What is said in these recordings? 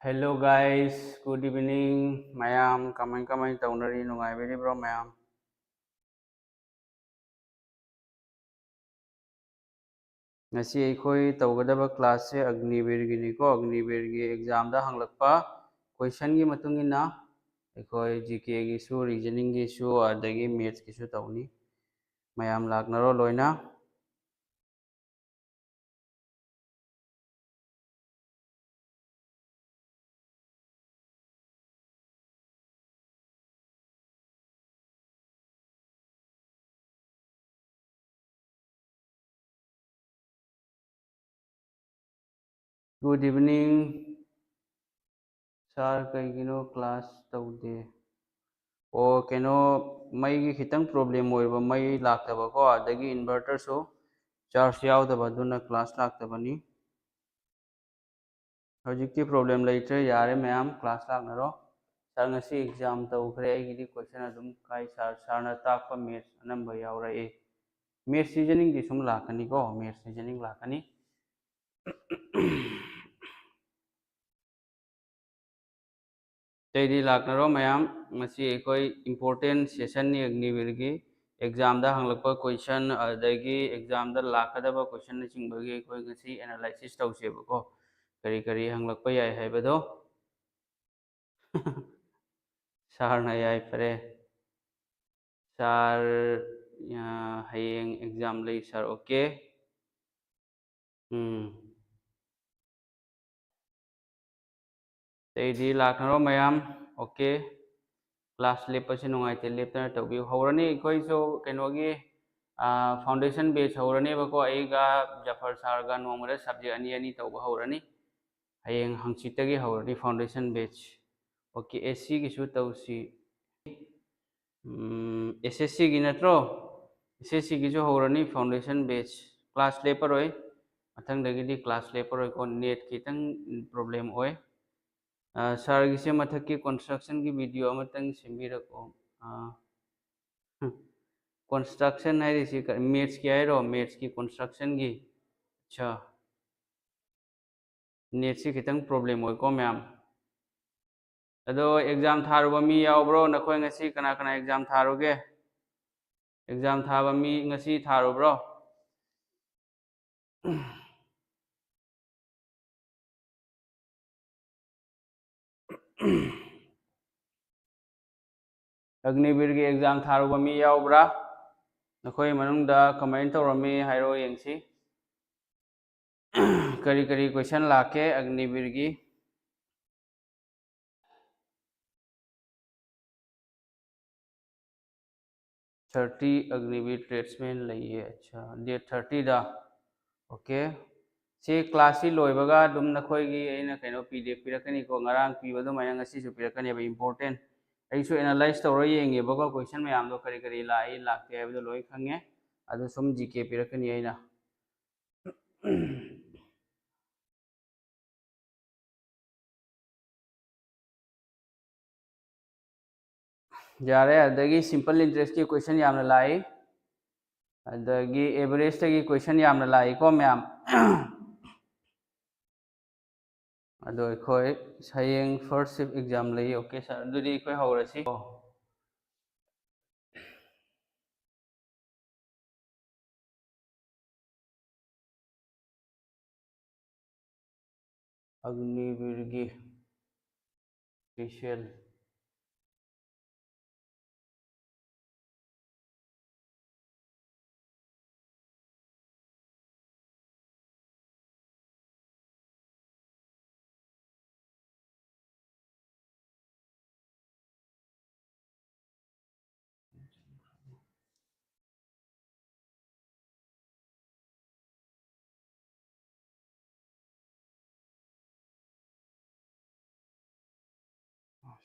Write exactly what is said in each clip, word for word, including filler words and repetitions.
Hello guys, good evening. ꯃꯌꯥꯝ ꯀꯃꯥꯏ ꯀꯃꯥꯏ ꯇꯧꯅꯔꯤ? ꯅꯨꯡꯉꯥꯏꯕꯤꯔꯤꯕ꯭ꯔꯣ ꯃꯌꯥꯝ? ꯉꯁꯤ ꯑꯩꯈꯣꯏ ꯇꯧꯒꯗꯕ class ꯁꯦ ꯑꯒꯅꯤꯕꯤꯔꯒꯤꯅꯤꯀꯣ꯫ ꯑꯒꯅꯤꯕꯤꯔꯒꯤ exam ꯗ ꯍꯪꯂꯛꯄ question ꯒꯤ ꯃꯇꯨꯡ ꯏꯟꯅ ꯑꯩꯈꯣꯏ G K ꯒꯤꯁꯨ, reasoning ꯒꯤꯁꯨ, ꯑꯗꯒꯤ maths ꯀꯤꯁꯨ ꯇꯧꯅꯤ꯫ ꯃꯌꯥꯝ ꯂꯥꯛꯅꯔꯣ ꯂꯣꯏꯅ꯫ Good evening sir, ꯀꯩꯒꯤꯅꯣ class ꯇꯧꯗꯦ? ꯑꯣ, ꯀꯩꯅꯣ, ꯃꯩꯒꯤ ꯈꯤꯇꯪ problem ꯑꯣꯏꯕ, ꯃꯩ ꯂꯥꯛꯇꯕꯀꯣ, ꯑꯗꯒꯤ inverter ꯁꯨ charge ꯌꯥꯎꯗꯕ, ꯑꯗꯨꯅ class ꯂꯥꯛꯇꯕꯅꯤ꯫ ꯍꯧꯖꯤꯛꯇꯤ problem ꯂꯩꯇ꯭ꯔꯦ, ꯌꯥꯔꯦ ꯃꯌꯥꯝ, class ꯂꯥꯛꯅꯔꯣ꯫ Sir, ꯉꯁꯤ exam ꯇꯧꯈ꯭ꯔꯦ, ꯑꯩꯒꯤꯗꯤ question ꯑꯗꯨꯝ ꯀꯥꯏ sir, sir ꯅ ꯇꯥꯛꯄ maths ꯑꯅꯝꯕ ꯌꯥꯎꯔꯛꯏ꯫ Maths reasoning ꯗꯤ ꯁꯨꯝ ꯂꯥꯛꯀꯅꯤꯀꯣ, maths reasoning ꯂꯥꯛꯀꯅꯤ꯫ ꯑꯇꯩꯗꯤ ꯂꯥꯛꯅꯔꯣ ꯃꯌꯥꯝ꯫ ꯃꯁꯤ ꯑꯩꯈꯣꯏ important session ꯅꯤ ꯑꯒꯅꯤꯕꯤꯔꯒꯤ꯫ Exam ꯗ ꯍꯪꯂꯛꯄ question, ꯑꯗꯒꯤ exam ꯗ ꯂꯥꯛꯀꯗꯕ question ꯅꯆꯤꯡꯕꯒꯤ ꯑꯩꯈꯣꯏ ꯉꯁꯤ analysis ꯇꯧꯁꯦꯕꯀꯣ, ꯀꯔꯤ ꯀꯔꯤ ꯍꯪꯂꯛꯄ ꯌꯥꯏ ꯍꯥꯏꯕꯗꯣ꯫ Sir ꯅ ꯌꯥꯏꯐꯔꯦ꯫ Sir, ꯑ, ꯍꯌꯦꯡ exam ꯂꯩ sir, okay꯫ ꯎꯝ꯫ ꯑꯇꯩꯗꯤ ꯂꯥꯛꯅꯔꯣ ꯃꯌꯥꯝ꯫ Okay, class ꯂꯦꯞꯄꯁꯦ ꯅꯨꯡꯉꯥꯏꯇꯦ, ꯂꯦꯞꯇꯅ ꯇꯧꯕꯤꯌꯨ꯫ ꯍꯧꯔꯅꯤ ꯑꯩꯈꯣꯏꯁꯨ ꯀꯩꯅꯣꯒꯤ, ꯑ, foundation batch ꯍꯧꯔꯅꯦꯕꯀꯣ꯫ ꯑꯩꯒ ꯖꯐꯔ sir ꯒ ꯅꯣꯡꯃꯗ subject ꯑꯅꯤ ꯑꯅꯤ ꯇꯧꯕ ꯍꯧꯔꯅꯤ꯫ ꯍꯌꯦꯡ ꯍꯪꯆꯤꯠꯇꯒꯤ ꯍꯧꯔꯅꯤ foundation batch꯫ Okay, S C ꯒꯤꯁꯨ ꯇꯧꯁꯤ꯫ ꯎꯝ, S S C ꯒꯤ ꯅꯠꯇ꯭ꯔꯣ? S S C ꯒꯤꯁꯨ ꯍꯧꯔꯅꯤ foundation batch꯫ Class ꯂꯦꯞꯄꯔꯣꯏ꯫ ꯃꯊꯪꯗꯒꯤꯗꯤ class ꯂꯦꯞꯄꯔꯣꯏꯀꯣ꯫ Net ꯈꯤꯇꯪ problem ꯑꯣꯏ꯫ ꯑ, sir ꯒꯤꯁꯦ ꯃꯊꯛꯀꯤ construction ꯒꯤ video ꯑꯃꯇꯪ ꯁꯦꯝꯕꯤꯔꯛꯑꯣ꯫ ꯑ, construction ꯍꯥꯏꯔꯤꯁꯤ ꯀ-, maths ꯀꯤ ꯍꯥꯏꯔꯣ? Maths ꯀꯤ construction ꯒꯤ? ꯑꯠꯆꯥ꯫ Net ꯁꯤ ꯈꯤꯇꯪ problem ꯑꯣꯏꯀꯣ ꯃꯌꯥꯝ꯫ ꯑꯗꯣ ꯑꯦꯛꯖꯥꯝ ꯊꯥꯔꯨꯕ ꯃꯤ ꯌꯥꯎꯕ꯭ꯔꯣ? ꯅꯈꯣꯏ ꯉꯁꯤ ꯀꯅꯥ ꯀꯅꯥ ꯑꯦꯛꯖꯥꯝ ꯊꯥꯔꯨꯒꯦ? ꯑꯦꯛꯖꯥꯝ ꯊꯥꯕ ꯃꯤ ꯉꯁꯤ ꯊꯥꯔꯨꯕ꯭ꯔꯣ? ꯑꯒꯅꯤꯕꯤꯔꯒꯤ ꯑꯦꯛꯖꯥꯝ ꯊꯥꯔꯨꯕ ꯃꯤ ꯌꯥꯎꯕ꯭ꯔꯥ? ꯅꯈꯣꯏ ꯃꯅꯨꯡꯗ ꯀꯃꯥꯏꯅ ꯇꯧꯔꯝꯃꯤ ꯍꯥꯏꯔꯣ ꯌꯦꯡꯁꯤ꯫ ꯀꯔꯤ ꯀꯔꯤ ꯀꯣꯏꯁꯟ ꯂꯥꯛꯀꯦ ꯑꯒꯅꯤꯕꯤꯔꯒꯤ? ꯊꯥꯔꯇꯤ ꯑꯒꯅꯤꯕꯤꯔ ꯇ꯭ꯔꯦꯗꯁꯃꯦꯟ ꯂꯩꯌꯦ꯫ ꯑꯠꯆꯥ, ꯗꯦꯠ ꯊꯥꯔꯇꯤꯗ꯫ ꯑꯣꯀꯦ꯫ ꯁꯤ ꯀ꯭ꯂꯥꯁꯁꯤ ꯂꯣꯏꯕꯒ ꯑꯗꯨꯝ ꯅꯈꯣꯏꯒꯤ ꯑꯩꯅ ꯀꯩꯅꯣ ꯄꯤ ꯗꯤ ꯑꯦꯐ ꯄꯤꯔꯛꯀꯅꯤꯀꯣ, ꯉꯔꯥꯡ ꯄꯤꯕ ꯑꯗꯨꯃꯥꯏꯅ ꯉꯁꯤꯁꯨ ꯄꯤꯔꯛꯀꯅꯦꯕ, ꯏꯝꯄꯣꯔꯇꯦꯟ꯫ ꯑꯩꯁꯨ ꯑꯦꯅꯥꯂꯥꯏꯁ ꯇꯧꯔ ꯌꯦꯡꯉꯦꯕꯀꯣ, ꯀꯣꯏꯁꯟ ꯃꯌꯥꯝꯗꯣ ꯀꯔꯤ ꯀꯔꯤ ꯂꯥꯛꯏ ꯂꯥꯛꯇꯦ ꯍꯥꯏꯕꯗꯣ ꯂꯣꯏ ꯈꯪꯉꯦ꯫ ꯑꯗꯨ ꯁꯨꯝ ꯖꯤ ꯀꯦ ꯄꯤꯔꯛꯀꯅꯤ ꯑꯩꯅ꯫ ꯌꯥꯔꯦ꯫ ꯑꯗꯒꯤ ꯁꯤꯝꯄꯜ ꯏꯟꯇꯔꯦꯁꯀꯤ ꯀꯣꯏꯁꯟ ꯌꯥꯝꯅ ꯂꯥꯛꯏ, ꯑꯗꯒꯤ ꯑꯦꯚꯔꯦꯖꯇꯒꯤ ꯀꯣꯏꯁꯟ ꯌꯥꯝꯅ ꯂꯥꯛꯏꯀꯣ ꯃꯌꯥꯝ꯫ ꯑꯗꯣ ꯑꯩꯈꯣꯏ ꯍꯌꯦꯡ ꯐꯥꯔꯁ ꯁꯤꯐ ꯑꯦꯛꯖꯥꯝ ꯂꯩ꯫ ꯑꯣꯀꯦ ꯁꯥꯔ, ꯑꯗꯨꯗꯤ ꯑꯩꯈꯣꯏ ꯍꯧꯔꯁꯤ꯫ ꯑꯒꯅꯤꯕꯤꯔꯒꯤ ꯏꯁꯄꯤꯁꯦꯜ꯫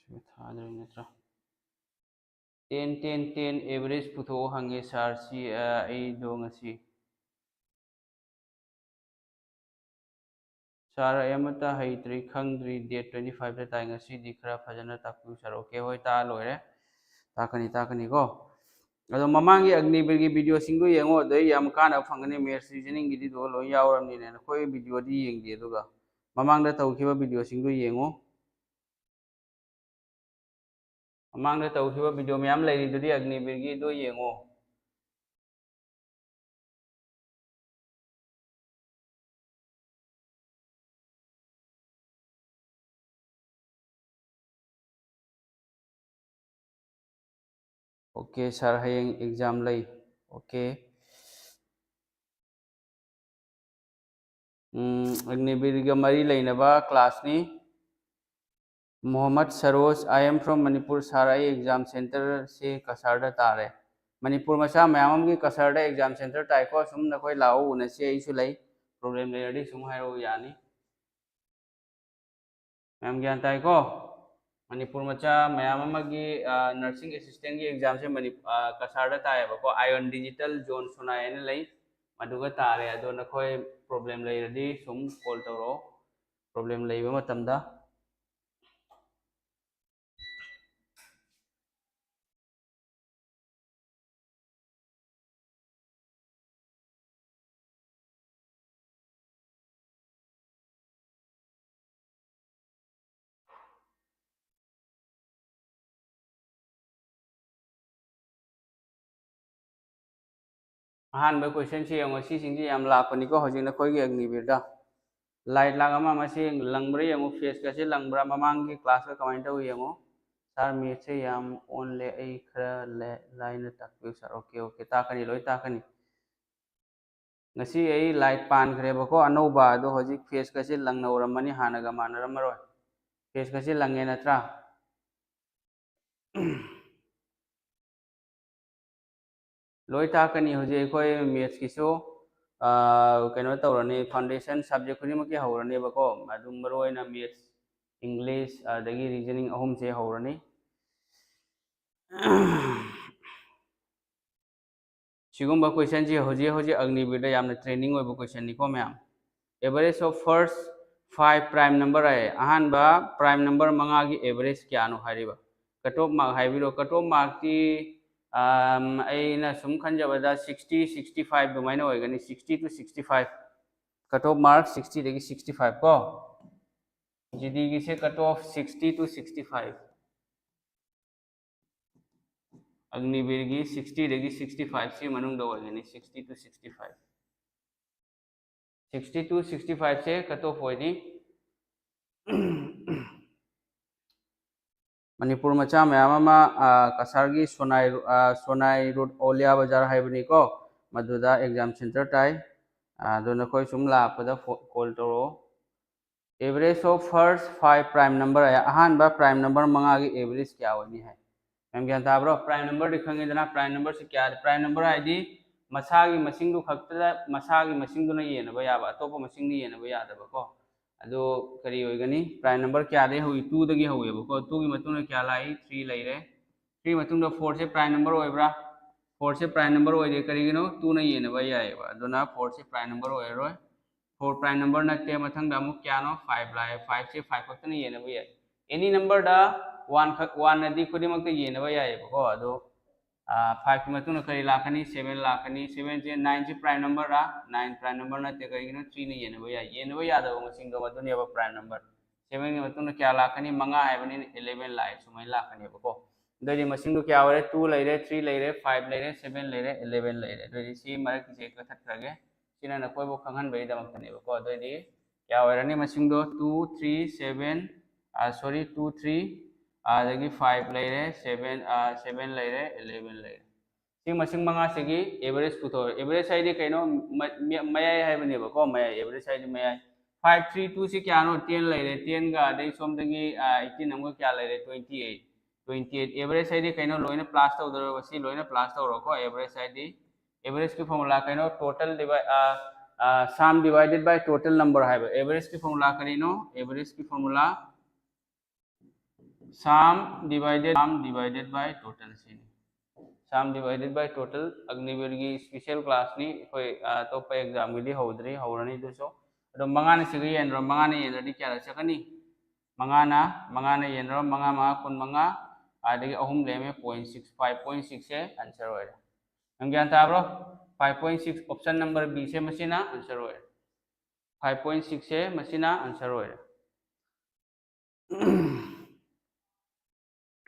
ꯁꯤꯃ ꯊꯥꯗ꯭ꯔꯕ ꯅꯠꯇ꯭ꯔꯥ? ꯇꯦꯟ ꯇꯦꯟ ꯇꯦꯟ ꯑꯦꯚꯔꯦꯖ ꯄꯨꯊꯣꯛꯑꯣ ꯍꯪꯉꯦ ꯁꯥꯔ꯫ ꯁꯤ, ꯑ, ꯑꯩꯗꯣ ꯉꯁꯤ ꯁꯥꯔ, ꯑꯩ ꯑꯃꯠꯇ ꯍꯩꯇ꯭ꯔꯤ, ꯈꯪꯗ꯭ꯔꯤ, ꯗꯦꯠ ꯇ꯭ꯋꯦꯟꯇꯤ ꯐꯥꯏꯚꯇ ꯇꯥꯏ, ꯉꯁꯤꯗꯤ ꯈꯔ ꯐꯖꯅ ꯇꯥꯛꯄꯤꯌꯨ ꯁꯥꯔ꯫ ꯑꯣꯀꯦ, ꯍꯣꯏ, ꯇꯥꯛꯑ ꯂꯣꯏꯔꯦ꯫ ꯇꯥꯛꯀꯅꯤ, ꯇꯥꯛꯀꯅꯤꯀꯣ꯫ ꯑꯗꯣ ꯃꯃꯥꯡꯒꯤ ꯑꯒꯅꯤꯕꯤꯔꯒꯤ ꯚꯤꯗꯤꯑꯣꯁꯤꯡꯗꯣ ꯌꯦꯡꯉꯣ, ꯑꯗꯩ ꯌꯥꯝ ꯀꯥꯟꯅꯕ ꯐꯪꯒꯅꯤ꯫ ꯃꯦꯠꯁ ꯔꯤꯖꯅꯤꯡꯒꯤꯗꯤꯗꯣ ꯂꯣꯏ ꯌꯥꯎꯔꯕꯅꯤꯅ ꯅꯈꯣꯏ ꯚꯤꯗꯤꯑꯣꯗꯤ ꯌꯦꯡꯗꯦ, ꯑꯗꯨꯒ ꯃꯃꯥꯡꯗ ꯇꯧꯈꯤꯕ ꯚꯤꯗꯤꯑꯣꯁꯤꯡꯗꯣ ꯌꯦꯡꯉꯣ꯫ ꯃꯃꯥꯡꯗ ꯇꯧꯈꯤꯕ ꯚꯤꯗꯤꯑꯣ ꯃꯌꯥꯝ ꯂꯩꯔꯤꯗꯨꯗꯤ ꯑꯒꯅꯤꯕꯤꯔꯒꯤꯗꯣ ꯌꯦꯡꯉꯣ꯫ ꯑꯣꯀꯦ ꯁꯥꯔ, ꯍꯌꯦꯡ ꯑꯦꯛꯖꯥꯝ ꯂꯩ꯫ ꯑꯣꯀꯦ꯫ ꯎꯝ, ꯑꯒꯅꯤꯕꯤꯔꯒ ꯃꯔꯤ ꯂꯩꯅꯕ ꯀ꯭ꯂꯥꯁꯅꯤ꯫ Mohammad Saroj, "I am from Manipur ꯁꯥꯔ, ꯑꯩ ꯑꯦꯛꯖꯥꯝ ꯁꯦꯟꯇꯔꯁꯦ ꯀꯁꯥꯔꯗ ꯇꯥꯔꯦ"꯫ ꯃꯅꯤꯄꯨꯔ ꯃꯆꯥ ꯃꯌꯥꯝ ꯑꯃꯒꯤ ꯀꯁꯥꯔꯗ ꯑꯦꯛꯖꯥꯝ ꯁꯦꯟꯇꯔ ꯇꯥꯏꯀꯣ꯫ ꯁꯨꯝ ꯅꯈꯣꯏ ꯂꯥꯛꯑꯣ, ꯎꯅꯁꯤ, ꯑꯩꯁꯨ ꯂꯩ꯫ ꯄ꯭ꯔꯣꯕ꯭ꯂꯦꯝ ꯂꯩꯔꯗꯤ ꯁꯨꯝ ꯍꯥꯏꯔꯛꯑꯣ, ꯌꯥꯅꯤ꯫ ꯃꯌꯥꯝ ꯒ꯭ꯌꯥꯟ ꯇꯥꯏꯀꯣ? ꯃꯅꯤꯄꯨꯔ ꯃꯆꯥ ꯃꯌꯥꯝ ꯑꯃꯒꯤ, ꯑ, ꯅꯔꯁꯤꯡ ꯑꯦꯁꯤꯁꯇꯦꯟꯒꯤ ꯑꯦꯛꯖꯥꯝꯁꯦ ꯃꯅꯤ-, ꯑ, ꯀꯁꯥꯔꯗ ꯇꯥꯏꯌꯦꯕꯀꯣ꯫ ꯑꯥꯏꯑꯣꯟ ꯗꯤꯖꯤꯇꯦꯜ ꯖꯣꯟ ꯁꯣꯅꯥꯏ ꯍꯥꯏꯅ ꯂꯩ, ꯃꯗꯨꯒ ꯇꯥꯔꯦ꯫ ꯑꯗꯣ ꯅꯈꯣꯏ ꯄ꯭ꯔꯣꯕ꯭ꯂꯦꯝ ꯂꯩꯔꯗꯤ ꯁꯨꯝ ꯀꯣꯜ ꯇꯧꯔꯛꯑꯣ, ꯄ꯭ꯔꯣꯕ꯭ꯂꯦꯝ ꯂꯩꯕ ꯃꯇꯝꯗ꯫ ꯑꯍꯥꯟꯕ ꯀꯣꯏꯁꯟꯁꯤ ꯌꯦꯡꯉꯣ, ꯁꯤꯁꯤꯡꯁꯤ ꯌꯥꯝ ꯂꯥꯛꯄꯅꯤꯀꯣ ꯍꯧꯖꯤꯛ ꯅꯈꯣꯏꯒꯤ ꯑꯒꯅꯤꯕꯤꯔꯗ꯫ ꯂꯥꯏꯠ ꯂꯥꯛ ꯑꯃ ꯑꯃꯁꯤ ꯂꯪꯕ꯭ꯔꯥ ꯌꯦꯡꯉꯣ, ꯐꯦꯁꯀꯁꯤ ꯂꯪꯕ꯭ꯔꯥ, ꯃꯃꯥꯡꯒꯤ ꯀ꯭ꯂꯥꯁꯀ ꯀꯃꯥꯏꯅ ꯇꯧꯏ ꯌꯦꯡꯉꯣ꯫ ꯁꯥꯔ, ꯃꯦꯠꯁꯁꯦ ꯌꯥꯝ ꯑꯣꯟꯂꯦ, ꯑꯩ ꯈꯔ ꯂꯥꯏ-, ꯂꯥꯏꯅ ꯇꯥꯛꯄꯤꯌꯨ ꯁꯥꯔ꯫ ꯑꯣꯀꯦ, ꯑꯣꯀꯦ, ꯇꯥꯛꯀꯅꯤ, ꯂꯣꯏ ꯇꯥꯛꯀꯅꯤ꯫ ꯉꯁꯤ ꯑꯩ ꯂꯥꯏꯠ ꯄꯥꯟꯈ꯭ꯔꯦꯕꯀꯣ ꯑꯅꯧꯕ, ꯑꯗꯣ ꯍꯧꯖꯤꯛ ꯐꯦꯁꯀꯁꯦ ꯂꯪꯅꯧꯔꯝꯃꯅꯤ, ꯍꯥꯟꯅꯒ ꯃꯥꯟꯅꯔꯝꯃꯔꯣꯏ꯫ ꯐꯦꯁꯀꯁꯦ ꯂꯪꯉꯦ ꯅꯠꯇ꯭ꯔꯥ? ꯂꯣꯏ ꯇꯥꯛꯀꯅꯤ꯫ ꯍꯧꯖꯤꯛ ꯑꯩꯈꯣꯏ ꯃꯦꯠꯁꯀꯤꯁꯨ, ꯑꯥ, ꯀꯩꯅꯣ ꯇꯧꯔꯅꯤ, ꯐꯥꯎꯟꯗꯦꯁꯟ ꯁꯕꯖꯦꯛ ꯈꯨꯗꯤꯡꯃꯛꯀꯤ ꯍꯧꯔꯅꯦꯕꯀꯣ꯫ ꯑꯗꯨꯝ ꯃꯔꯨ ꯑꯣꯏꯅ ꯃꯦꯠꯁ, ꯏꯪꯂꯤꯁ, ꯑꯗꯒꯤ ꯔꯤꯖꯅꯤꯡ ꯑꯍꯨꯝꯁꯦ ꯍꯧꯔꯅꯤ꯫ ꯁꯤꯒꯨꯝꯕ ꯀꯣꯏꯁꯟꯁꯤ ꯍꯧꯖꯤꯛ ꯍꯧꯖꯤꯛ ꯑꯒꯅꯤꯕꯤꯔꯗ ꯌꯥꯝꯅ ꯇ꯭ꯔꯦꯟꯗꯤꯡ ꯑꯣꯏꯕ ꯀꯣꯏꯁꯟꯅꯤꯀꯣ ꯃꯌꯥꯝ꯫ Average of first five prime number ꯍꯥꯏ, ꯑꯍꯥꯟꯕ ꯄ꯭ꯔꯥꯏꯝ ꯅꯝꯕꯔ ꯃꯉꯥꯒꯤ ꯑꯦꯚꯔꯦꯖ ꯀꯌꯥꯅꯣ ꯍꯥꯏꯔꯤꯕ꯫ ꯀꯠ ꯑꯣꯐ ꯃꯥꯔꯛ ꯍꯥꯏꯕꯤꯔꯣ, ꯀꯠ ꯑꯣꯐ ꯃꯥꯔꯛꯇꯤ, ꯑꯝ, ꯑꯩꯅ ꯁꯨꯝ ꯈꯟꯖꯕꯗ ꯁꯤꯛꯁꯇꯤ, ꯁꯤꯛꯁꯇꯤ ꯐꯥꯏꯚ ꯑꯗꯨꯃꯥꯏꯅ ꯑꯣꯏꯒꯅꯤ, sixty to sixty five. Cut off mark ꯁꯤꯛꯁꯇꯤꯗꯒꯤ ꯁꯤꯛꯁꯇꯤ ꯐꯥꯏꯚ ꯀꯣ꯫ ꯖꯤꯗꯤꯒꯤꯁꯦ cut off sixty to sixty five. ꯑꯒꯅꯤꯕꯤꯔꯒꯤ ꯁꯤꯛꯁꯇꯤꯗꯒꯤ ꯁꯤꯛꯁꯇꯤ ꯐꯥꯏꯚꯁꯤ ꯃꯅꯨꯡꯗ ꯑꯣꯏꯒꯅꯤ꯫ Sixty to sixty five, sixty to sixty ꯐꯥꯏꯚꯁꯦ ꯀꯠ ꯑꯣꯐ ꯑꯣꯏꯅꯤ꯫ ꯃꯅꯤꯄꯨꯔ ꯃꯆꯥ ꯃꯌꯥꯝ ꯑꯃ ꯀꯁꯥꯔꯒꯤ ꯁꯣꯅꯥꯏ ꯁꯣꯅꯥꯏ ꯔꯣꯗ ꯑꯣꯂꯤꯌꯥ ꯕꯖꯥꯔ ꯍꯥꯏꯕꯅꯤꯀꯣ, ꯃꯗꯨꯗ ꯑꯦꯛꯖꯥꯝ ꯁꯦꯟꯇꯔ ꯇꯥꯏ꯫ ꯑꯗꯨ ꯅꯈꯣꯏ ꯁꯨꯝ ꯂꯥꯛꯄꯗ ꯀꯣꯜ ꯇꯧꯔꯛꯑꯣ꯫ Average of first five prime number ꯍꯥꯏ, ꯑꯍꯥꯟꯕ ꯄ꯭ꯔꯥꯏꯝ ꯅꯝꯕꯔ ꯃꯉꯥꯒꯤ ꯑꯦꯚꯔꯦꯖ ꯀꯌꯥ ꯑꯣꯏꯅꯤ ꯍꯥꯏ꯫ ꯃꯌꯥꯝ ꯒ꯭ꯌꯥꯟ ꯇꯥꯕ꯭ꯔꯣ? ꯄ꯭ꯔꯥꯏꯝ ꯅꯝꯕꯔꯗꯤ ꯈꯪꯉꯦꯗꯅ, ꯄ꯭ꯔꯥꯏꯝ ꯅꯝꯕꯔꯁꯤ ꯀꯌꯥ? ꯄ꯭ꯔꯥꯏꯝ ꯅꯝꯕꯔ ꯍꯥꯏꯗꯤ ꯃꯁꯥꯒꯤ ꯃꯁꯤꯡꯗꯨ ꯈꯛꯇꯗ, ꯃꯁꯥꯒꯤ ꯃꯁꯤꯡꯗꯨꯅ ꯌꯦꯟꯅꯕ ꯌꯥꯕ, ꯑꯇꯣꯞꯄ ꯃꯁꯤꯡꯗꯤ ꯌꯦꯟꯅꯕ ꯌꯥꯗꯕꯀꯣ꯫ ꯑꯗꯨ ꯀꯔꯤ ꯑꯣꯏꯒꯅꯤ? ꯄ꯭ꯔꯥꯏꯝ ꯅꯝꯕꯔ ꯀꯌꯥꯗꯒꯤ ꯍꯧꯏ? ꯇꯨꯗꯒꯤ ꯍꯧꯋꯦꯕꯀꯣ꯫ ꯇꯨꯒꯤ ꯃꯇꯨꯡꯗ ꯀꯌꯥ ꯂꯥꯛꯏ? ꯊ꯭ꯔꯤ ꯂꯩꯔꯦ꯫ ꯊ꯭ꯔꯤ ꯃꯇꯨꯡꯗ ꯐꯣꯔꯁꯦ ꯄ꯭ꯔꯥꯏꯝ ꯅꯝꯕꯔ ꯑꯣꯏꯕ꯭ꯔꯥ? ꯐꯣꯔꯁꯦ ꯄ꯭ꯔꯥꯏꯝ ꯅꯝꯕꯔ ꯑꯣꯏꯗꯦ꯫ ꯀꯔꯤꯒꯤꯅꯣ? ꯇꯨꯅ ꯌꯦꯟꯅꯕ ꯌꯥꯏꯑꯕ꯫ ꯑꯗꯨꯅ ꯐꯣꯔꯁꯦ ꯄ꯭ꯔꯥꯏꯝ ꯅꯝꯕꯔ ꯑꯣꯏꯔꯔꯣꯏ꯫ ꯐꯣꯔ ꯄ꯭ꯔꯥꯏꯝ ꯅꯝꯕꯔ ꯅꯠꯇꯦ꯫ ꯃꯊꯪꯗ ꯑꯃꯨꯛ ꯀꯌꯥꯅꯣ? ꯐꯥꯏꯚ ꯂꯥꯛꯑꯦ꯫ ꯐꯥꯏꯚꯁꯦ ꯐꯥꯏꯚ ꯈꯛꯇꯅ ꯌꯦꯟꯅꯕ ꯌꯥꯏ꯫ ꯑꯦꯅꯤ ꯅꯝꯕꯔꯗ ꯋꯥꯟ ꯈꯛ, ꯋꯥꯟꯅꯗꯤ ꯈꯨꯗꯤꯡꯃꯛꯇ ꯌꯦꯟꯅꯕ ꯌꯥꯏꯑꯕꯀꯣ꯫ ꯑꯗꯣ ꯐꯥꯏꯚꯀꯤ ꯃꯇꯨꯡꯗ ꯀꯔꯤ ꯂꯥꯛꯀꯅꯤ? ꯁꯦꯚꯦꯟ ꯂꯥꯛꯀꯅꯤ꯫ ꯁꯦꯚꯦꯟꯁꯦ, ꯅꯥꯏꯟꯁꯦ ꯄ꯭ꯔꯥꯏꯝ ꯅꯝꯕꯔꯔꯥ? ꯅꯥꯏꯟ ꯄ꯭ꯔꯥꯏꯝ ꯅꯝꯕꯔ ꯅꯠꯇꯦ꯫ ꯀꯔꯤꯒꯤꯅꯣ? ꯊ꯭ꯔꯤꯅ ꯌꯦꯟꯅꯕ ꯌꯥꯏ꯫ ꯌꯦꯟꯅꯕ ꯌꯥꯗꯕ ꯃꯁꯤꯡꯗꯣ ꯃꯗꯨꯅꯦꯕ ꯄ꯭ꯔꯥꯏꯝ ꯅꯝꯕꯔ꯫ ꯁꯦꯚꯦꯟꯒꯤ ꯃꯇꯨꯡꯗ ꯀꯌꯥ ꯂꯥꯛꯀꯅꯤ? ꯃꯉꯥ ꯍꯥꯏꯕꯅꯤꯅ ꯑꯦꯂꯦꯚꯦꯟ ꯂꯥꯛꯑꯦ, ꯁꯨꯃꯥꯏꯅ ꯂꯥꯛꯀꯅꯦꯕꯀꯣ꯫ ꯑꯗꯨꯑꯣꯏꯗꯤ ꯃꯁꯤꯡꯗꯣ ꯀꯌꯥ ꯑꯣꯏꯔꯦ? ꯇꯨ ꯂꯩꯔꯦ, ꯊ꯭ꯔꯤ ꯂꯩꯔꯦ, ꯐꯥꯏꯚ ꯂꯩꯔꯦ, ꯁꯦꯚꯦꯟ ꯂꯩꯔꯦ, ꯑꯦꯂꯦꯚꯦꯟ ꯂꯩꯔꯦ꯫ ꯑꯗꯨꯑꯣꯏꯗꯤ ꯁꯤ ꯃꯔꯛꯀꯤꯁꯦ ꯀꯛꯊꯠꯈ꯭ꯔꯒꯦ꯫ ꯁꯤꯅ ꯅꯈꯣꯏꯕꯨ ꯈꯪꯍꯟꯕꯒꯤꯗꯃꯛꯇꯅꯦꯕꯀꯣ꯫ ꯑꯗꯨꯑꯣꯏꯗꯤ ꯀꯌꯥ ꯑꯣꯏꯔꯅꯤ ꯃꯁꯤꯡꯗꯣ? ꯇꯨ, ꯊ꯭ꯔꯤ, ꯁꯦꯚꯦꯟ, ꯁꯣꯔꯤ, ꯇꯨ, ꯊ꯭ꯔꯤ, ꯑꯗꯒꯤ ꯐꯥꯏꯚ ꯂꯩꯔꯦ, ꯁꯦꯚꯦꯟ, ꯁꯦꯚꯦꯟ ꯂꯩꯔꯦ, ꯑꯦꯂꯦꯚꯦꯟ ꯂꯩꯔꯦ꯫ ꯁꯤ ꯃꯁꯤꯡ ꯃꯉꯥꯁꯤꯒꯤ ꯑꯦꯚꯔꯦꯖ ꯄꯨꯊꯣꯛꯑꯦ꯫ ꯑꯦꯚꯔꯦꯖ ꯍꯥꯏꯗꯤ ꯀꯩꯅꯣ? ꯃ-, ꯃ-, ꯃꯌꯥꯏ ꯍꯥꯏꯕꯅꯦꯕꯀꯣ, ꯃꯌꯥꯏ, ꯑꯦꯚꯔꯦꯖ ꯍꯥꯏꯗꯤ ꯃꯌꯥꯏ꯫ ꯐꯥꯏꯚ, ꯊ꯭ꯔꯤ, ꯇꯨꯁꯤ ꯀꯌꯥꯅꯣ? ꯇꯦꯟ ꯂꯩꯔꯦ, ꯇꯦꯟꯒ ꯑꯗꯩ ꯁꯣꯝꯗꯒꯤ ꯑꯩꯠꯇꯤꯟ ꯑꯃꯒ ꯀꯌꯥ ꯂꯩꯔꯦ? Twenty eight. Twenty eight. Average ꯍꯥꯏꯗꯤ ꯀꯩꯅꯣ? ꯂꯣꯏꯅ ꯄ꯭ꯂꯁ ꯇꯧꯗꯧꯔꯕ, ꯁꯤ ꯂꯣꯏꯅ ꯄ꯭ꯂꯁ ꯇꯧꯔꯣꯀꯣ꯫ ꯑꯦꯚꯔꯦꯖ ꯍꯥꯏꯗꯤ, ꯑꯦꯚꯔꯦꯖꯀꯤ ꯐꯣꯔꯃꯨꯂꯥ ꯀꯩꯅꯣ? Total divide, sum divided by total number ꯍꯥꯏꯕ꯫ ꯑꯦꯚꯔꯦꯖꯀꯤ ꯐꯣꯔꯃꯨꯂꯥ ꯀꯔꯤꯅꯣ? ꯑꯦꯚꯔꯦꯖꯀꯤ formula sum divided, sum divided by total ꯁꯤꯅꯤ꯫ Sum divided by total, ꯑꯒꯅꯤꯕꯤꯔꯒꯤ ꯁ꯭ꯄꯦꯁꯦꯜ ꯀ꯭ꯂꯥꯁꯅꯤ꯫ ꯑꯩꯈꯣꯏ ꯑꯇꯣꯞꯄ ꯑꯦꯛꯖꯥꯝꯒꯤꯗꯤ ꯍꯧꯗ꯭ꯔꯤ, ꯍꯧꯔꯅꯤ ꯑꯗꯨꯁꯨ꯫ ꯑꯗꯣ ꯃꯉꯥꯅ ꯁꯤꯒ ꯌꯦꯟꯅꯔꯣ, ꯃꯉꯥꯅ ꯌꯦꯟꯅꯔꯗꯤ ꯀꯌꯥꯗ ꯆꯠꯀꯅꯤ? ꯃꯉꯥꯅ, ꯃꯉꯥꯅ ꯌꯦꯟꯅꯔꯣ, ꯃꯉꯥ ꯃꯉꯥ ꯀꯨꯟꯃꯉꯥ, ꯑꯗꯒꯤ ꯑꯍꯨꯝ ꯂꯩꯔꯝꯃꯦ, ꯄꯣꯏꯟ ꯁꯤꯛꯁ, ꯐꯥꯏꯚ ꯄꯣꯏꯟ ꯁꯤꯛꯁꯁꯦ ꯑꯟꯁꯔ ꯑꯣꯏꯔꯦ꯫ ꯅꯪ ꯒ꯭ꯌꯥꯟ ꯇꯥꯕ꯭ꯔꯣ? Five point six, option number B ꯁꯦ ꯃꯁꯤꯅ ꯑꯟꯁꯔ ꯑꯣꯏꯔꯦ꯫ ꯐꯥꯏꯚ ꯄꯣꯏꯟ ꯁꯤꯛꯁꯁꯦ ꯃꯁꯤꯅ ꯑꯟꯁꯔ ꯑꯣꯏꯔꯦ꯫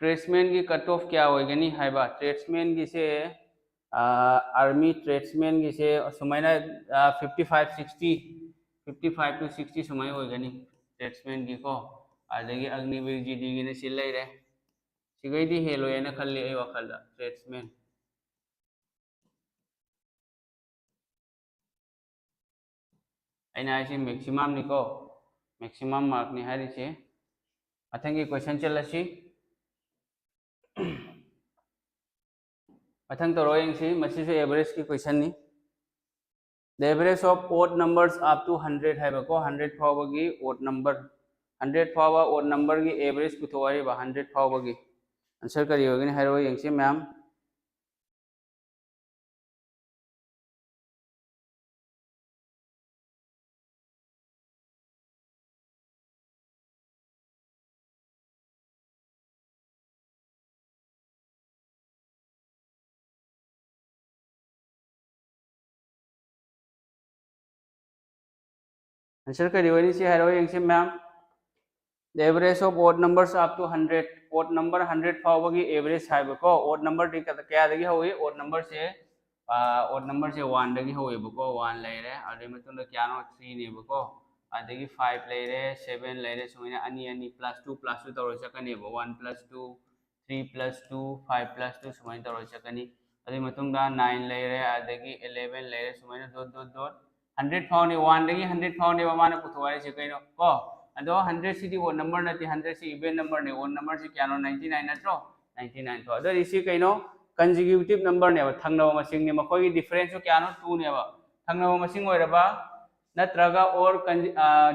ꯇ꯭ꯔꯦꯗꯁꯃꯦꯟꯒꯤ ꯀꯠ ꯑꯣꯐ ꯀꯌꯥ ꯑꯣꯏꯒꯅꯤ ꯍꯥꯏꯕ? ꯇ꯭ꯔꯦꯗꯁꯃꯦꯟꯒꯤꯁꯦ, ꯑꯥꯔꯃꯤ ꯇ꯭ꯔꯦꯗꯁꯃꯦꯟꯒꯤꯁꯦ ꯁꯨꯃꯥꯏꯅ, fifty five sixty, fifty five two sixty ꯁꯨꯃꯥꯏꯅ ꯑꯣꯏꯒꯅꯤ ꯇ꯭ꯔꯦꯗꯁꯃꯦꯟꯒꯤꯀꯣ꯫ ꯑꯗꯒꯤ ꯑꯒꯅꯤꯕꯤꯔ ꯖꯤꯗꯤꯒꯤꯅ ꯁꯤ ꯂꯩꯔꯦ꯫ ꯁꯤꯈꯩꯗꯤ ꯍꯦꯜꯂꯣꯏꯅ ꯈꯜꯂꯤ ꯑꯩ ꯋꯥꯈꯜꯗ, ꯇ꯭ꯔꯦꯗꯁꯃꯦꯟ꯫ ꯑꯩꯅ ꯍꯥꯏꯁꯤ ꯃꯦꯛꯁꯤꯃꯝꯅꯤꯀꯣ, ꯃꯦꯛꯁꯤꯃꯝ ꯃꯥꯔꯛꯅꯤ ꯍꯥꯏꯔꯤꯁꯦ꯫ ꯃꯊꯪꯒꯤ ꯀꯣꯏꯁꯟ ꯆꯠꯂꯁꯤ꯫ ꯃꯊꯪ ꯇꯧꯔꯣ ꯌꯦꯡꯁꯤ, ꯃꯁꯤꯁꯨ ꯑꯦꯚꯔꯦꯖꯀꯤ ꯀꯣꯏꯁꯟꯅꯤ꯫ The average of odd numbers up to hundred ꯍꯥꯏꯕꯀꯣ, ꯍꯟꯗ꯭ꯔꯦꯠ ꯐꯥꯎꯕꯒꯤ ꯑꯣꯗ ꯅꯝꯕꯔ, ꯍꯟꯗ꯭ꯔꯦꯠ ꯐꯥꯎꯕ ꯑꯣꯗ ꯅꯝꯕꯔꯒꯤ ꯑꯦꯚꯔꯦꯖ ꯄꯨꯊꯣꯛꯑꯣ ꯍꯥꯏꯔꯤꯕ, ꯍꯟꯗ꯭ꯔꯦꯠ ꯐꯥꯎꯕꯒꯤ꯫ ꯑꯟꯁꯔ ꯀꯔꯤ ꯑꯣꯏꯒꯅꯤ ꯍꯥꯏꯔꯣ ꯌꯦꯡꯁꯤ ꯃꯌꯥꯝ꯫ ꯑꯟꯁꯔ ꯀꯔꯤ ꯑꯣꯏꯅꯤ ꯁꯤ ꯍꯥꯏꯔꯣ ꯌꯦꯡꯁꯤ ꯃꯌꯥꯝ꯫ The average of odd numbers up to hundred, odd number hundred ꯐꯥꯎꯕꯒꯤ ꯑꯦꯚꯔꯦꯖ ꯍꯥꯏꯕꯀꯣ꯫ ꯑꯣꯗ ꯅꯝꯕꯔꯗꯤ ꯀꯌꯥꯗꯒꯤ ꯍꯧꯏ? ꯑꯣꯗ ꯅꯝꯕꯔꯁꯦ, ꯑꯣꯗ ꯅꯝꯕꯔꯁꯦ ꯋꯥꯟꯗꯒꯤ ꯍꯧꯋꯦꯕꯀꯣ꯫ ꯋꯥꯟ ꯂꯩꯔꯦ, ꯑꯗꯨꯒꯤ ꯃꯇꯨꯡꯗ ꯀꯌꯥꯅꯣ? ꯊ꯭ꯔꯤꯅꯦꯕꯀꯣ꯫ ꯑꯗꯒꯤ ꯐꯥꯏꯚ ꯂꯩꯔꯦ, ꯁꯚꯦꯟ ꯂꯩꯔꯦ, ꯁꯨꯃꯥꯏꯅ ꯑꯅꯤ ꯑꯅꯤ, ꯄ꯭ꯂꯁ ꯇꯨ ꯄ꯭ꯂꯁ ꯇꯨ ꯇꯧꯔ ꯆꯠꯀꯅꯦꯕ꯫ One plus two, three plus two, five plus two ꯁꯨꯃꯥꯏꯅ ꯇꯧꯔ ꯆꯠꯀꯅꯤ꯫ ꯑꯗꯨꯒꯤ ꯃꯇꯨꯡꯗ ꯅꯥꯏꯟ ꯂꯩꯔꯦ, ꯑꯗꯒꯤ ꯑꯦꯂꯦꯚꯦꯟ ꯂꯩꯔꯦ, ꯁꯨꯃꯥꯏꯅ ꯗꯣꯠ ꯗꯣꯠ ꯗꯣꯠ꯫ ꯍꯟꯗ꯭ꯔꯦꯠ ꯐꯥꯎꯅꯤ, ꯋꯥꯟꯗꯒꯤ ꯍꯟꯗ꯭ꯔꯦꯠ ꯐꯥꯎꯅꯦꯕ ꯃꯥꯅ ꯄꯨꯊꯣꯛ ꯍꯥꯏꯔꯤꯁꯦ ꯀꯩꯅꯣ ꯀꯣ꯫ ꯑꯗꯣ ꯍꯟꯗ꯭ꯔꯦꯠꯁꯤꯗꯤ ꯑꯣꯗ ꯅꯝꯕꯔ ꯅꯠꯇꯦ, ꯍꯟꯗ꯭ꯔꯦꯠꯁꯤ ꯏꯚꯦꯟ ꯅꯝꯕꯔꯅꯦ꯫ ꯑꯣꯗ ꯅꯝꯕꯔꯁꯤ ꯀꯌꯥꯅꯣ? ꯅꯥꯏꯟꯇꯤ ꯅꯥꯏꯟ ꯅꯠꯇ꯭ꯔꯣ? ꯅꯥꯏꯟꯇꯤ ꯅꯥꯏꯟ ꯊꯣꯛꯑꯦ꯫ ꯑꯗꯨꯗꯤ ꯁꯤ ꯀꯩꯅꯣ? ꯀꯟꯖꯤꯀ꯭ꯌꯨꯇꯤꯚ ꯅꯝꯕꯔꯅꯦꯕ, ꯊꯪꯅꯕ ꯃꯁꯤꯡꯅꯤ꯫ ꯃꯈꯣꯏꯒꯤ ꯗꯤꯐꯔꯦꯟꯁꯁꯨ ꯀꯌꯥꯅꯣ? ꯇꯨꯅꯦꯕ꯫ ꯊꯪꯅꯕ ꯃꯁꯤꯡ ꯑꯣꯏꯔꯕ ꯅꯠꯇ꯭ꯔꯒ ꯑꯣꯔ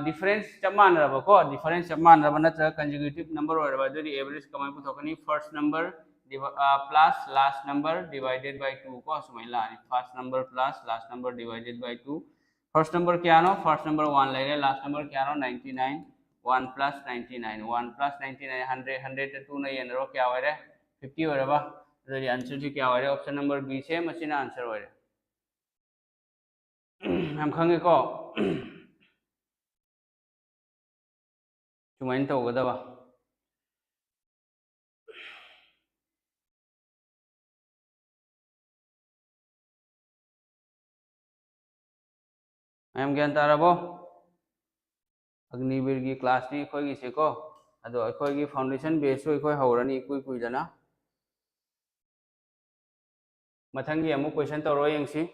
ꯗꯤꯐꯔꯦꯟꯁ ꯆꯞ ꯃꯥꯟꯅꯔꯕꯀꯣ, ꯗꯤꯐꯔꯦꯟꯁ ꯆꯞ ꯃꯥꯟꯅꯔꯕ ꯅꯠꯇ꯭ꯔꯒ ꯀꯟꯖꯤꯀ꯭ꯌꯨꯇꯤꯚ ꯅꯝꯕꯔ ꯑꯣꯏꯔꯕ, ꯑꯗꯨꯗꯤ ꯑꯦꯚꯔꯦꯖ ꯀꯃꯥꯏꯅ ꯄꯨꯊꯣꯛꯀꯅꯤ? First number plus last number divided by two ꯀꯣ, ꯁꯨꯃꯥꯏꯅ ꯂꯥꯛꯑꯅꯤ꯫ First number plus last number divided by two꯫ First number ꯀꯌꯥꯅꯣ? First number ꯋꯥꯟ ꯂꯩꯔꯦ꯫ Last number ꯀꯌꯥꯅꯣ? Ninety nine. One plus ninety nine, one plus ninety nine, hundred, ꯍꯟꯗ꯭ꯔꯦꯠꯇ ꯇꯨꯅ ꯌꯦꯟꯅꯔꯣ, ꯀꯌꯥ ꯑꯣꯏꯔꯦ? Fifty ꯑꯣꯏꯔꯕ? ꯑꯗꯨꯗꯤ ꯑꯟꯁꯔꯁꯤ ꯀꯌꯥ ꯑꯣꯏꯔꯦ? Option number B ꯁꯦ, ꯃꯁꯤꯅ ꯑꯟꯁꯔ ꯑꯣꯏꯔꯦ꯫ ꯌꯥꯝ ꯈꯪꯉꯦꯀꯣ? ꯁꯨꯃꯥꯏꯅ ꯇꯧꯒꯗꯕ꯫ ꯃꯌꯥꯝ ꯒ꯭ꯌꯥꯟ ꯇꯥꯔꯕꯣ? ꯑꯒꯅꯤꯕꯤꯔꯒꯤ ꯀ꯭ꯂꯥꯁꯅꯤ ꯑꯩꯈꯣꯏꯒꯤꯁꯦꯀꯣ꯫ ꯑꯗꯣ ꯑꯩꯈꯣꯏꯒꯤ ꯐꯥꯎꯟꯗꯦꯁꯟ ꯕꯦꯁꯁꯨ ꯑꯩꯈꯣꯏ ꯍꯧꯔꯅꯤ ꯏꯀꯨꯏ ꯀꯨꯏꯗꯅ꯫ ꯃꯊꯪꯒꯤ ꯑꯃꯨꯛ ꯀꯣꯏꯁꯟ ꯇꯧꯔꯣ ꯌꯦꯡꯁꯤ꯫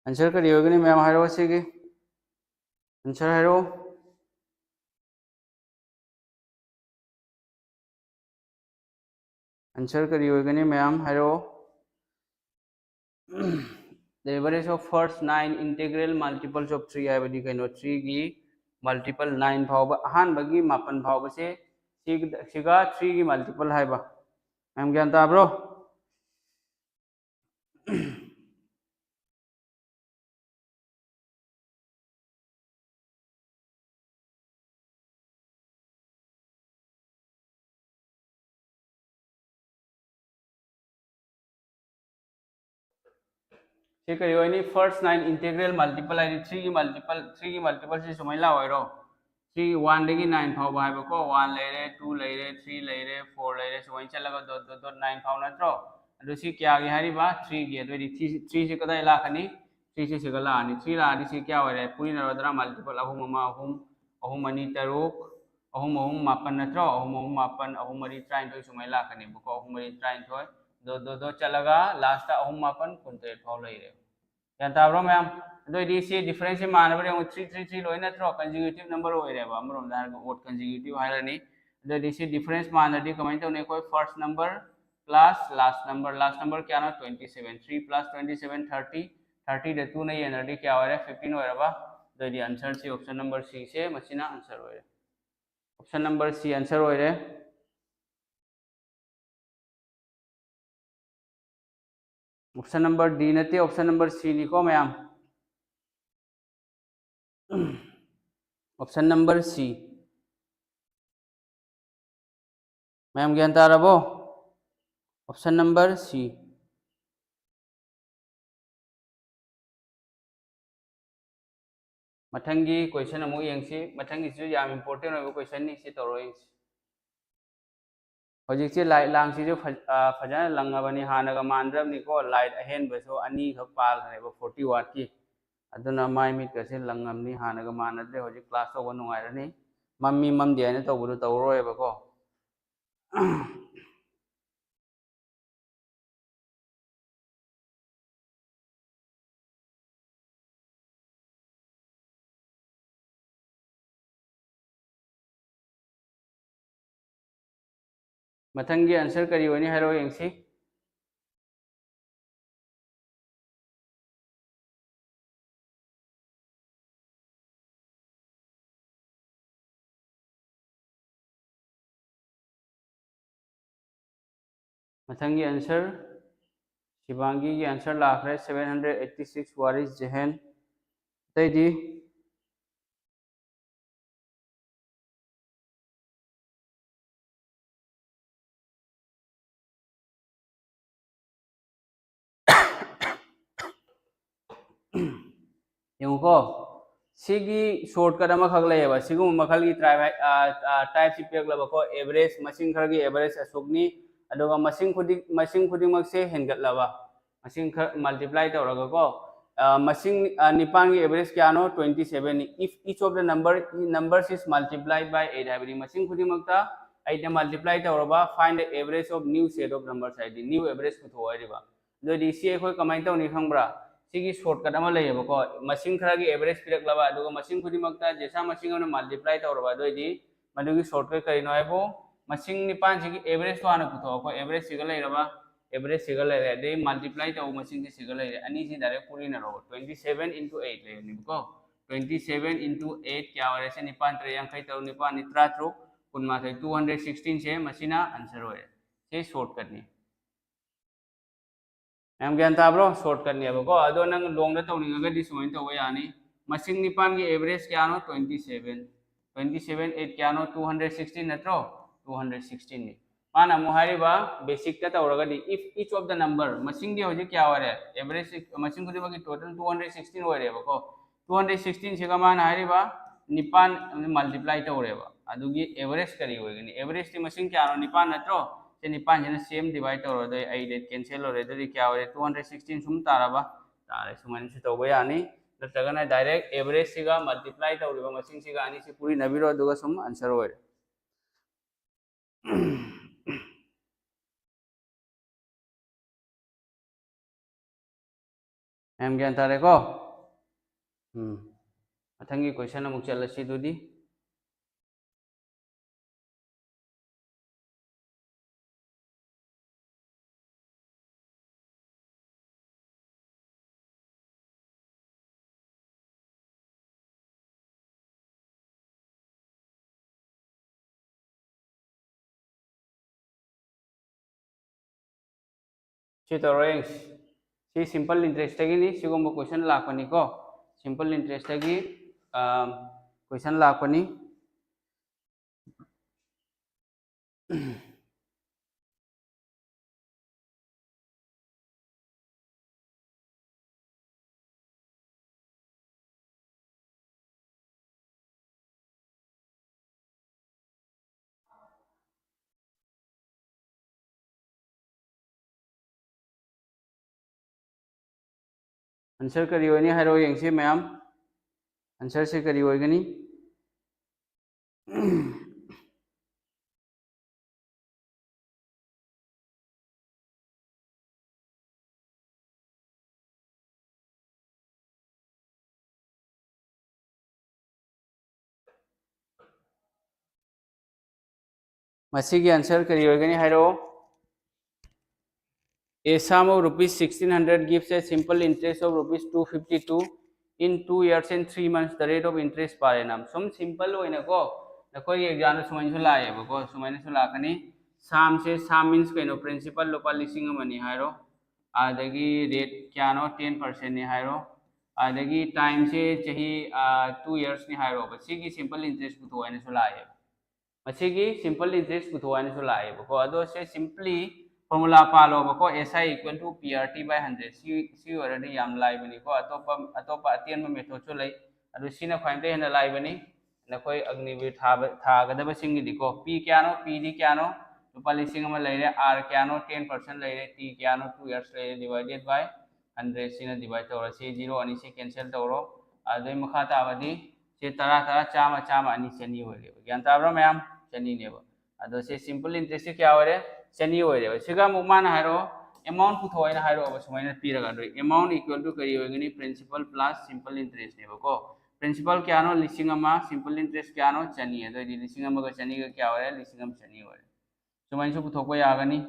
ꯑꯟꯁꯔ ꯀꯔꯤ ꯑꯣꯏꯒꯅꯤ ꯃꯌꯥꯝ ꯍꯥꯏꯔꯛꯑꯣ ꯁꯤꯒꯤ꯫ ꯑꯟꯁꯔ ꯍꯥꯏꯔꯛꯑꯣ꯫ ꯑꯟꯁꯔ ꯀꯔꯤ ꯑꯣꯏꯒꯅꯤ ꯃꯌꯥꯝ ꯍꯥꯏꯔꯛꯑꯣ꯫ The average of first nine integral multiples of three ꯍꯥꯏꯕꯗꯤ ꯀꯩꯅꯣ? Three ꯒꯤ multiple nine ꯐꯥꯎꯕ, ꯑꯍꯥꯟꯕꯒꯤ ꯃꯥꯄꯟ ꯐꯥꯎꯕꯁꯦ ꯁꯤꯒ, ꯁꯤꯒ three ꯒꯤ multiple ꯍꯥꯏꯕ꯫ ꯃꯌꯥꯝ ꯒ꯭ꯌꯥꯟ ꯇꯥꯕ꯭ꯔꯣ? ꯁꯤ ꯀꯔꯤ ꯑꯣꯏꯅꯤ? First nine integral multiple ꯍꯥꯏꯗꯤ three ꯒꯤ multiple, three ꯒꯤ multiple ꯁꯤ ꯁꯨꯃꯥꯏꯅ ꯂꯥꯛꯑꯣꯏꯔꯣ? Three, one ꯗꯒꯤ nine ꯐꯥꯎꯕ ꯍꯥꯏꯕꯀꯣ꯫ One ꯂꯩꯔꯦ, two ꯂꯩꯔꯦ, three ꯂꯩꯔꯦ, four ꯂꯩꯔꯦ, ꯁꯨꯃꯥꯏꯅ ꯆꯠꯂꯒ dot dot dot nine ꯐꯥꯎ ꯅꯠꯇ꯭ꯔꯣ? ꯑꯗꯨ ꯁꯤ ꯀꯌꯥꯒꯤ ꯍꯥꯏꯔꯤꯕ? Three ꯒꯤ꯫ ꯑꯗꯨ ꯑꯣꯏꯗꯤ three, three ꯁꯤ ꯀꯗꯥꯏ ꯂꯥꯛꯀꯅꯤ? Three ꯁꯤ ꯁꯤꯒ ꯂꯥꯛꯑꯅꯤ꯫ Three ꯂꯥꯛꯑꯗꯤ ꯁꯤ ꯀꯌꯥ ꯑꯣꯏꯔꯦ? ꯄꯨꯔꯤꯅꯔꯣꯗꯅ multiple ꯑꯍꯨꯝ ꯑꯃ ꯑꯍꯨꯝ, ꯑꯍꯨꯝ ꯑꯅꯤ ꯇꯔꯨꯛ, ꯑꯍꯨꯝ ꯑꯍꯨꯝ ꯃꯥꯄꯟ ꯅꯠꯇ꯭ꯔꯣ? ꯑꯍꯨꯝ ꯑꯍꯨꯝ ꯃꯥꯄꯟ, ꯑꯍꯨꯝ ꯃꯔꯤ ꯇꯔꯥꯅꯤꯊꯣꯏ ꯁꯨꯃꯥꯏꯅ ꯂꯥꯛꯀꯅꯦꯕꯀꯣ꯫ ꯑꯍꯨꯝ ꯃꯔꯤ ꯇꯔꯥꯅꯤꯊꯣꯏ, dot dot dot ꯆꯠꯂꯒ last ꯑꯍꯨꯝ ꯃꯥꯄꯟ ꯀꯨꯟꯇꯔꯦꯠ ꯐꯥꯎ ꯂꯩꯔꯦ꯫ ꯒ꯭ꯌꯥꯟ ꯇꯥꯕ꯭ꯔꯣ ꯃꯌꯥꯝ? ꯑꯗꯨ ꯑꯣꯏꯗꯤ ꯁꯤ difference ꯁꯦ ꯃꯥꯟꯅꯕ꯭ꯔꯥ ꯌꯦꯡꯉꯨ꯫ Three three three ꯂꯣꯏ ꯅꯠꯇ꯭ꯔꯣ? Consecutive number ꯑꯣꯏꯔꯦꯕ, ꯑꯃꯔꯣꯝꯗ ꯍꯥꯏꯔꯒ odd consecutive ꯍꯥꯏꯔꯅꯤ꯫ ꯑꯗꯨ ꯑꯣꯏꯗꯤ ꯁꯤ difference ꯃꯥꯟꯅꯗꯤ ꯀꯃꯥꯏꯅ ꯇꯧꯅꯤ? ꯑꯩꯈꯣꯏ first number plus last number, last number ꯀꯌꯥꯅꯣ? Twenty seven꯫ Three plus twenty seven, thirty, thirty ꯗ two ꯅ ꯌꯦꯟꯅꯔꯗꯤ ꯀꯌꯥ ꯑꯣꯏꯔꯦ? Fifteen ꯑꯣꯏꯔꯕ? ꯑꯗꯨ ꯑꯣꯏꯗꯤ answer ꯁꯤ option number C ꯁꯦ ꯃꯁꯤꯅ answer ꯑꯣꯏꯔꯦ꯫ Option number C answer ꯑꯣꯏꯔꯦ꯫ Option number D ꯅꯠꯇꯦ, option number C ꯅꯤꯀꯣ ꯃꯌꯥꯝ꯫ Option number C. ꯃꯌꯥꯝ ꯒ꯭ꯌꯥꯟ ꯇꯥꯔꯕꯣ? Option number C. ꯃꯊꯪꯒꯤ question ꯑꯃꯨꯛ ꯌꯦꯡꯁꯤ꯫ ꯃꯊꯪꯒꯤꯁꯤꯁꯨ ꯌꯥꯝ important ꯑꯣꯏꯕ questionꯅꯤ, ꯁꯤ ꯇꯧꯔꯣ ꯌꯦꯡꯁꯤ꯫ ꯍꯧꯖꯤꯛꯁꯤ light ꯂꯥꯡꯁꯤꯁꯨ ꯐꯖ-, ꯑ, ꯐꯖꯅ ꯂꯪꯉꯕꯅꯤ, ꯍꯥꯟꯅꯒ ꯃꯥꯟꯗ꯭ꯔꯕꯅꯤꯀꯣ꯫ Light ꯑꯍꯦꯟꯕꯁꯨ ꯑꯅꯤꯈꯛ ꯄꯥꯜꯈ꯭ꯔꯦꯕ forty wattꯀꯤ꯫ ꯑꯗꯨꯅ ꯃꯥꯏ ꯃꯤꯠꯀꯁꯦ ꯂꯪꯉꯝꯅꯤ, ꯍꯥꯟꯅꯒ ꯃꯥꯟꯅꯗ꯭ꯔꯦ꯫ ꯍꯧꯖꯤꯛ class ꯇꯧꯕ ꯅꯨꯡꯉꯥꯏꯔꯅꯤ꯫ ꯃꯝꯃꯤ ꯃꯝꯗꯦ ꯍꯥꯏꯅ ꯇꯧꯕꯗꯣ ꯇꯧꯔꯔꯣꯏꯕꯀꯣ꯫ ꯃꯊꯪꯒꯤ answer ꯀꯔꯤ ꯑꯣꯏꯅꯤ ꯍꯥꯏꯔꯛꯑꯣ ꯌꯦꯡꯁꯤ꯫ ꯃꯊꯪꯒꯤ answer, ꯁꯤꯕꯥꯡꯒꯤꯒꯤ answer ꯂꯥꯛꯈ꯭ꯔꯦ, seven hundred eighty six waris ꯖꯦꯍꯦꯟ꯫ ꯑꯇꯩꯗꯤ? ꯌꯦꯡꯉꯨꯀꯣ, ꯁꯤꯒꯤ shortcut ꯑꯃꯈꯛ ꯂꯩꯌꯦꯕ꯫ ꯁꯤꯒꯨꯝꯕ ꯃꯈꯜꯒꯤ tribe ꯍꯥꯏ-, ꯑ, ꯑ, typeꯁꯤ ꯄꯤꯔꯛꯂꯕꯀꯣ, average, ꯃꯁꯤꯡ ꯈꯔꯒꯤ average ꯑꯁꯨꯛꯅꯤ, ꯑꯗꯨꯒ ꯃꯁꯤꯡ ꯈꯨꯗꯤꯡ-, ꯃꯁꯤꯡ ꯈꯨꯗꯤꯡꯃꯛꯁꯦ ꯍꯦꯟꯒꯠꯂꯕ, ꯃꯁꯤꯡ ꯈꯔ multiply ꯇꯧꯔꯒꯀꯣ, ꯑ, ꯃꯁꯤꯡ, ꯑ, ꯅꯤꯄꯥꯟꯒꯤ average ꯀꯌꯥꯅꯣ? Twenty sevenꯅꯤ꯫ If each of the number, numbers is multiplied by eight ꯍꯥꯏꯕꯗꯤ ꯃꯁꯤꯡ ꯈꯨꯗꯤꯡꯃꯛꯇ eightꯅ multiply ꯇꯧꯔꯕ, find the average of new set of numbers ꯍꯥꯏꯗꯤ new average ꯄꯨꯊꯣꯛꯑꯣ ꯍꯥꯏꯔꯤꯕ꯫ ꯑꯗꯨꯑꯣꯏꯗꯤ ꯁꯤ ꯑꯩꯈꯣꯏ ꯀꯃꯥꯏꯅ ꯇꯧꯅꯤ ꯈꯪꯕ꯭ꯔꯥ? ꯁꯤꯒꯤ shortcut ꯑꯃ ꯂꯩꯌꯦꯕꯀꯣ, ꯃꯁꯤꯡ ꯈꯔꯒꯤ average ꯄꯤꯔꯛꯂꯕ, ꯑꯗꯨꯒ ꯃꯁꯤꯡ ꯈꯨꯗꯤꯡꯃꯛꯇ ꯖꯦꯁꯥ ꯃꯁꯤꯡ ꯑꯃꯅ multiply ꯇꯧꯔꯕ, ꯑꯗꯨꯑꯣꯏꯗꯤ ꯃꯗꯨꯒꯤ shortcut ꯀꯔꯤꯅꯣ ꯍꯥꯏꯕꯨ, ꯃꯁꯤꯡ ꯅꯤꯄꯥꯟꯁꯤꯒꯤ averageꯇꯣ ꯍꯥꯟꯅ ꯄꯨꯊꯣꯛꯑꯣ꯫ ꯑꯩꯈꯣꯏ average ꯁꯤꯒ ꯂꯩꯔꯕ, average ꯁꯤꯒ ꯂꯩꯔꯦ, ꯑꯗꯩ multiply ꯇꯧꯕ ꯃꯁꯤꯡꯁꯦ ꯁꯤꯒ ꯂꯩꯔꯦ, ꯑꯅꯤꯁꯤ direct ꯄꯨꯟꯅꯔꯣ, twenty seven into eight ꯂꯩꯔꯅꯦꯕꯀꯣ꯫ Twenty seven into eight ꯀꯌꯥ ꯑꯣꯏꯔꯦ? ꯁꯦ ꯅꯤꯄꯥꯟ ꯇꯔꯦꯠ ꯌꯥꯡꯈꯩ ꯇꯔꯨꯛ, ꯅꯤꯄꯥꯟ ꯅꯤ ꯇꯔꯥ ꯇꯔꯨꯛ, ꯀꯨꯟꯃꯥꯊꯣꯏ, two hundred sixteen ꯁꯦ ꯃꯁꯤꯅ answer ꯑꯣꯏꯔꯦ꯫ ꯁꯤ shortcutꯅꯤ꯫ ꯃꯌꯥꯝ ꯒ꯭ꯌꯥꯟ ꯇꯥꯕ꯭ꯔꯣ? Shortcutꯅꯦꯕꯀꯣ꯫ ꯑꯗꯣ ꯅꯪ longꯗ ꯇꯧꯅꯤꯡꯉꯒꯗꯤ ꯁꯨꯃꯥꯏꯅ ꯇꯧꯕ ꯌꯥꯅꯤ꯫ ꯃꯁꯤꯡ ꯅꯤꯄꯥꯟꯒꯤ average ꯀꯌꯥꯅꯣ? Twenty seven. Twenty seven eight ꯀꯌꯥꯅꯣ? Two hundred sixteen ꯅꯠꯇ꯭ꯔꯣ? Two hundred sixteen ꯅꯤ꯫ ꯃꯥꯅ ꯑꯃꯨꯛ ꯍꯥꯏꯔꯤꯕ basicꯇ ꯇꯧꯔꯒꯗꯤ, if each of the number, ꯃꯁꯤꯡꯗꯤ ꯍꯧꯖꯤꯛ ꯀꯌꯥ ꯑꯣꯏꯔꯦ? Average ꯃꯁꯤꯡ ꯈꯨꯗꯤꯡꯃꯛꯀꯤ total two hundred sixteen ꯑꯣꯏꯔꯦꯕꯀꯣ꯫ Two hundred sixteen ꯁꯤꯒ ꯃꯥꯅ ꯍꯥꯏꯔꯤꯕ ꯅꯤꯄꯥꯟ multiply ꯇꯧꯔꯦꯕ, ꯑꯗꯨꯒꯤ average ꯀꯔꯤ ꯑꯣꯏꯒꯅꯤ? Averageꯇꯤ ꯃꯁꯤꯡ ꯀꯌꯥꯅꯣ? ꯅꯤꯄꯥꯟ ꯅꯠꯇ꯭ꯔꯣ? ꯁꯤ ꯅꯤꯄꯥꯟꯁꯤꯅ ꯁꯦꯝ divide ꯇꯧꯔꯣ, ꯑꯗꯨ eight eight cancel ꯑꯣꯏꯔꯦ, ꯑꯗꯨꯗꯤ ꯀꯌꯥ ꯑꯣꯏꯔꯦ? Two hundred sixteen ꯁꯨꯝ ꯇꯥꯔꯕ? ꯇꯥꯔꯦ꯫ ꯁꯨꯃꯥꯏꯅꯁꯨ ꯇꯧꯕ ꯌꯥꯅꯤ, ꯅꯠꯇ꯭ꯔꯒꯅ direct averageꯁꯤꯒ multiply ꯇꯧꯔꯤꯕ ꯃꯁꯤꯡꯁꯤꯒ ꯑꯅꯤꯁꯤ ꯄꯨꯔꯤꯅꯕꯤꯔꯣ, ꯑꯗꯨꯒ ꯁꯨꯝ answer ꯑꯣꯏꯔꯦ꯫ ꯃꯌꯥꯝ ꯒ꯭ꯌꯥꯟ ꯇꯥꯔꯦꯀꯣ? ꯎꯝ꯫ ꯃꯊꯪꯒꯤ question ꯑꯃꯨꯛ ꯆꯠꯂꯁꯤ ꯑꯗꯨꯗꯤ꯫ ꯁꯤ ꯇꯧꯔꯣ ꯌꯦꯡꯁꯤ꯫ ꯁꯤ simple interestꯇꯒꯤꯅꯤ, ꯁꯤꯒꯨꯝꯕ question ꯂꯥꯛꯄꯅꯤꯀꯣ꯫ Simple interestꯇꯒꯤ, ꯑꯥ, question ꯂꯥꯛꯄꯅꯤ꯫ Answer ꯀꯔꯤ ꯑꯣꯏꯅꯤ ꯍꯥꯏꯔꯣ ꯌꯦꯡꯁꯤ ꯃꯌꯥꯝ꯫ Answerꯁꯦ ꯀꯔꯤ ꯑꯣꯏꯒꯅꯤ? ꯃꯁꯤꯒꯤ answer ꯀꯔꯤ ꯑꯣꯏꯒꯅꯤ ꯍꯥꯏꯔꯛꯑꯣ? A sum of rupees sixteen hundred gives a simple interest of rupees two fifty two in two years and three months, the rate of interest per annum. ꯁꯨꯝ simple ꯑꯣꯏꯅꯀꯣ, ꯅꯈꯣꯏꯒꯤ examꯗ ꯁꯨꯃꯥꯏꯅꯁꯨ ꯂꯥꯛꯑꯦꯕꯀꯣ, ꯁꯨꯃꯥꯏꯅꯁꯨ ꯂꯥꯛꯀꯅꯤ꯫ Sumꯁꯦ, sum means ꯀꯩꯅꯣ? Principal ꯂꯨꯄꯥ ꯂꯤꯁꯤꯡ ꯑꯃꯅꯤ ꯍꯥꯏꯔꯣ, ꯑꯗꯒꯤ rate ꯀꯌꯥꯅꯣ? Ten percentꯅꯤ ꯍꯥꯏꯔꯣ, ꯑꯗꯒꯤ ꯇꯥꯏꯝꯁꯦ ꯆꯍꯤ ꯇꯨ ꯏꯌꯔꯁꯅꯤ ꯍꯥꯏꯔꯣꯕ, ꯁꯤꯒꯤ ꯁꯤꯝꯄꯜ ꯏꯟꯇꯔꯦꯁ ꯄꯨꯊꯣꯛꯑꯣ ꯍꯥꯏꯅꯁꯨ ꯂꯥꯛꯑꯦꯕ꯫ ꯃꯁꯤꯒꯤ ꯁꯤꯝꯄꯜ ꯏꯟꯇꯔꯦꯁ ꯄꯨꯊꯣꯛꯑꯣ ꯍꯥꯏꯅꯁꯨ ꯂꯥꯛꯑꯦꯕꯀꯣ꯫ ꯑꯗꯣ ꯁꯦ ꯁꯤꯝꯄ꯭ꯂꯤ ꯐꯣꯔꯃꯨꯂꯥ ꯄꯥꯜꯂꯣꯕꯀꯣ, S I equal to P R T by hundred꯫ ꯁꯤ ꯁꯤ ꯑꯣꯏꯔꯗꯤ ꯌꯥꯝ ꯂꯥꯏꯕꯅꯤꯀꯣ꯫ ꯑꯇꯣꯞꯄ ꯑꯇꯣꯞꯄ ꯑꯇꯦꯟꯕ ꯃꯦꯊꯣꯠꯁꯨ ꯂꯩ, ꯑꯗꯨ ꯁꯤꯅ ꯈ꯭ꯋꯥꯏꯗꯒꯤ ꯍꯦꯟꯅ ꯂꯥꯏꯕꯅꯤ꯫ ꯅꯈꯣꯏ ꯑꯒꯅꯤꯕꯤꯔ ꯊꯥꯕ ꯊꯥꯒꯗꯕꯁꯤꯡꯒꯤꯗꯤꯀꯣ, P ꯀꯌꯥꯅꯣ, P ꯗꯤ ꯀꯌꯥꯅꯣ, ꯂꯨꯄꯥ ꯂꯤꯁꯤꯡ ꯑꯃ ꯂꯩꯔꯦ, R ꯀꯌꯥꯅꯣ, ten percent ꯂꯩꯔꯦ, T ꯀꯌꯥꯅꯣ, two years ꯂꯩꯔꯦ, divided by hundred꯫ ꯁꯤꯅ divide ꯇꯧꯔꯁꯤ, ꯖꯤꯔꯣ ꯑꯅꯤꯁꯤ cancel ꯇꯧꯔꯣ꯫ ꯑꯗꯨꯗꯩ ꯃꯈꯥ ꯇꯥꯕꯗꯤ ꯁꯤ ꯇꯔꯥ, ꯇꯔꯥ, ꯆꯥꯝꯃ, ꯆꯥꯝꯃ, ꯑꯅꯤ, ꯆꯅꯤ ꯑꯣꯏꯔꯦꯕ꯫ ꯒ꯭ꯌꯥꯟ ꯇꯥꯕ꯭ꯔꯥ ꯃꯌꯥꯝ? ꯆꯅꯤꯅꯦꯕ꯫ ꯑꯗꯣ ꯁꯤ ꯁꯤꯝꯄꯜ ꯏꯟꯇꯔꯦꯁꯁꯦ ꯀꯌꯥ ꯑꯣꯏꯔꯦ? ꯆꯅꯤ ꯑꯣꯏꯔꯦꯕ꯫ ꯁꯤꯒ ꯑꯃꯨꯛ ꯃꯥꯅ ꯍꯥꯏꯔꯛꯑꯣ, ꯑꯦꯃꯥꯎꯟ ꯄꯨꯊꯣꯛꯑꯣ ꯍꯥꯏꯅ ꯍꯥꯏꯔꯛꯑꯣꯕ꯫ ꯁꯨꯃꯥꯏꯅ ꯄꯤꯔꯒ ꯑꯗꯨ amount equal to ꯀꯔꯤ ꯑꯣꯏꯒꯅꯤ? Principal plus simple interest ꯅꯦꯕꯀꯣ꯫ Principal ꯀꯌꯥꯅꯣ? ꯂꯤꯁꯤꯡ ꯑꯃ꯫ Simple interest ꯀꯌꯥꯅꯣ? ꯆꯅꯤ꯫ ꯑꯗꯨꯑꯣꯏꯗꯤ ꯂꯤꯁꯤꯡ ꯑꯃꯒ ꯆꯅꯤꯒ ꯀꯌꯥ ꯑꯣꯏꯔꯦ? ꯂꯤꯁꯤꯡ ꯑꯃ ꯆꯅꯤ ꯑꯣꯏꯔꯦ꯫ ꯁꯨꯃꯥꯏꯅꯁꯨ ꯄꯨꯊꯣꯛꯄ ꯌꯥꯒꯅꯤ꯫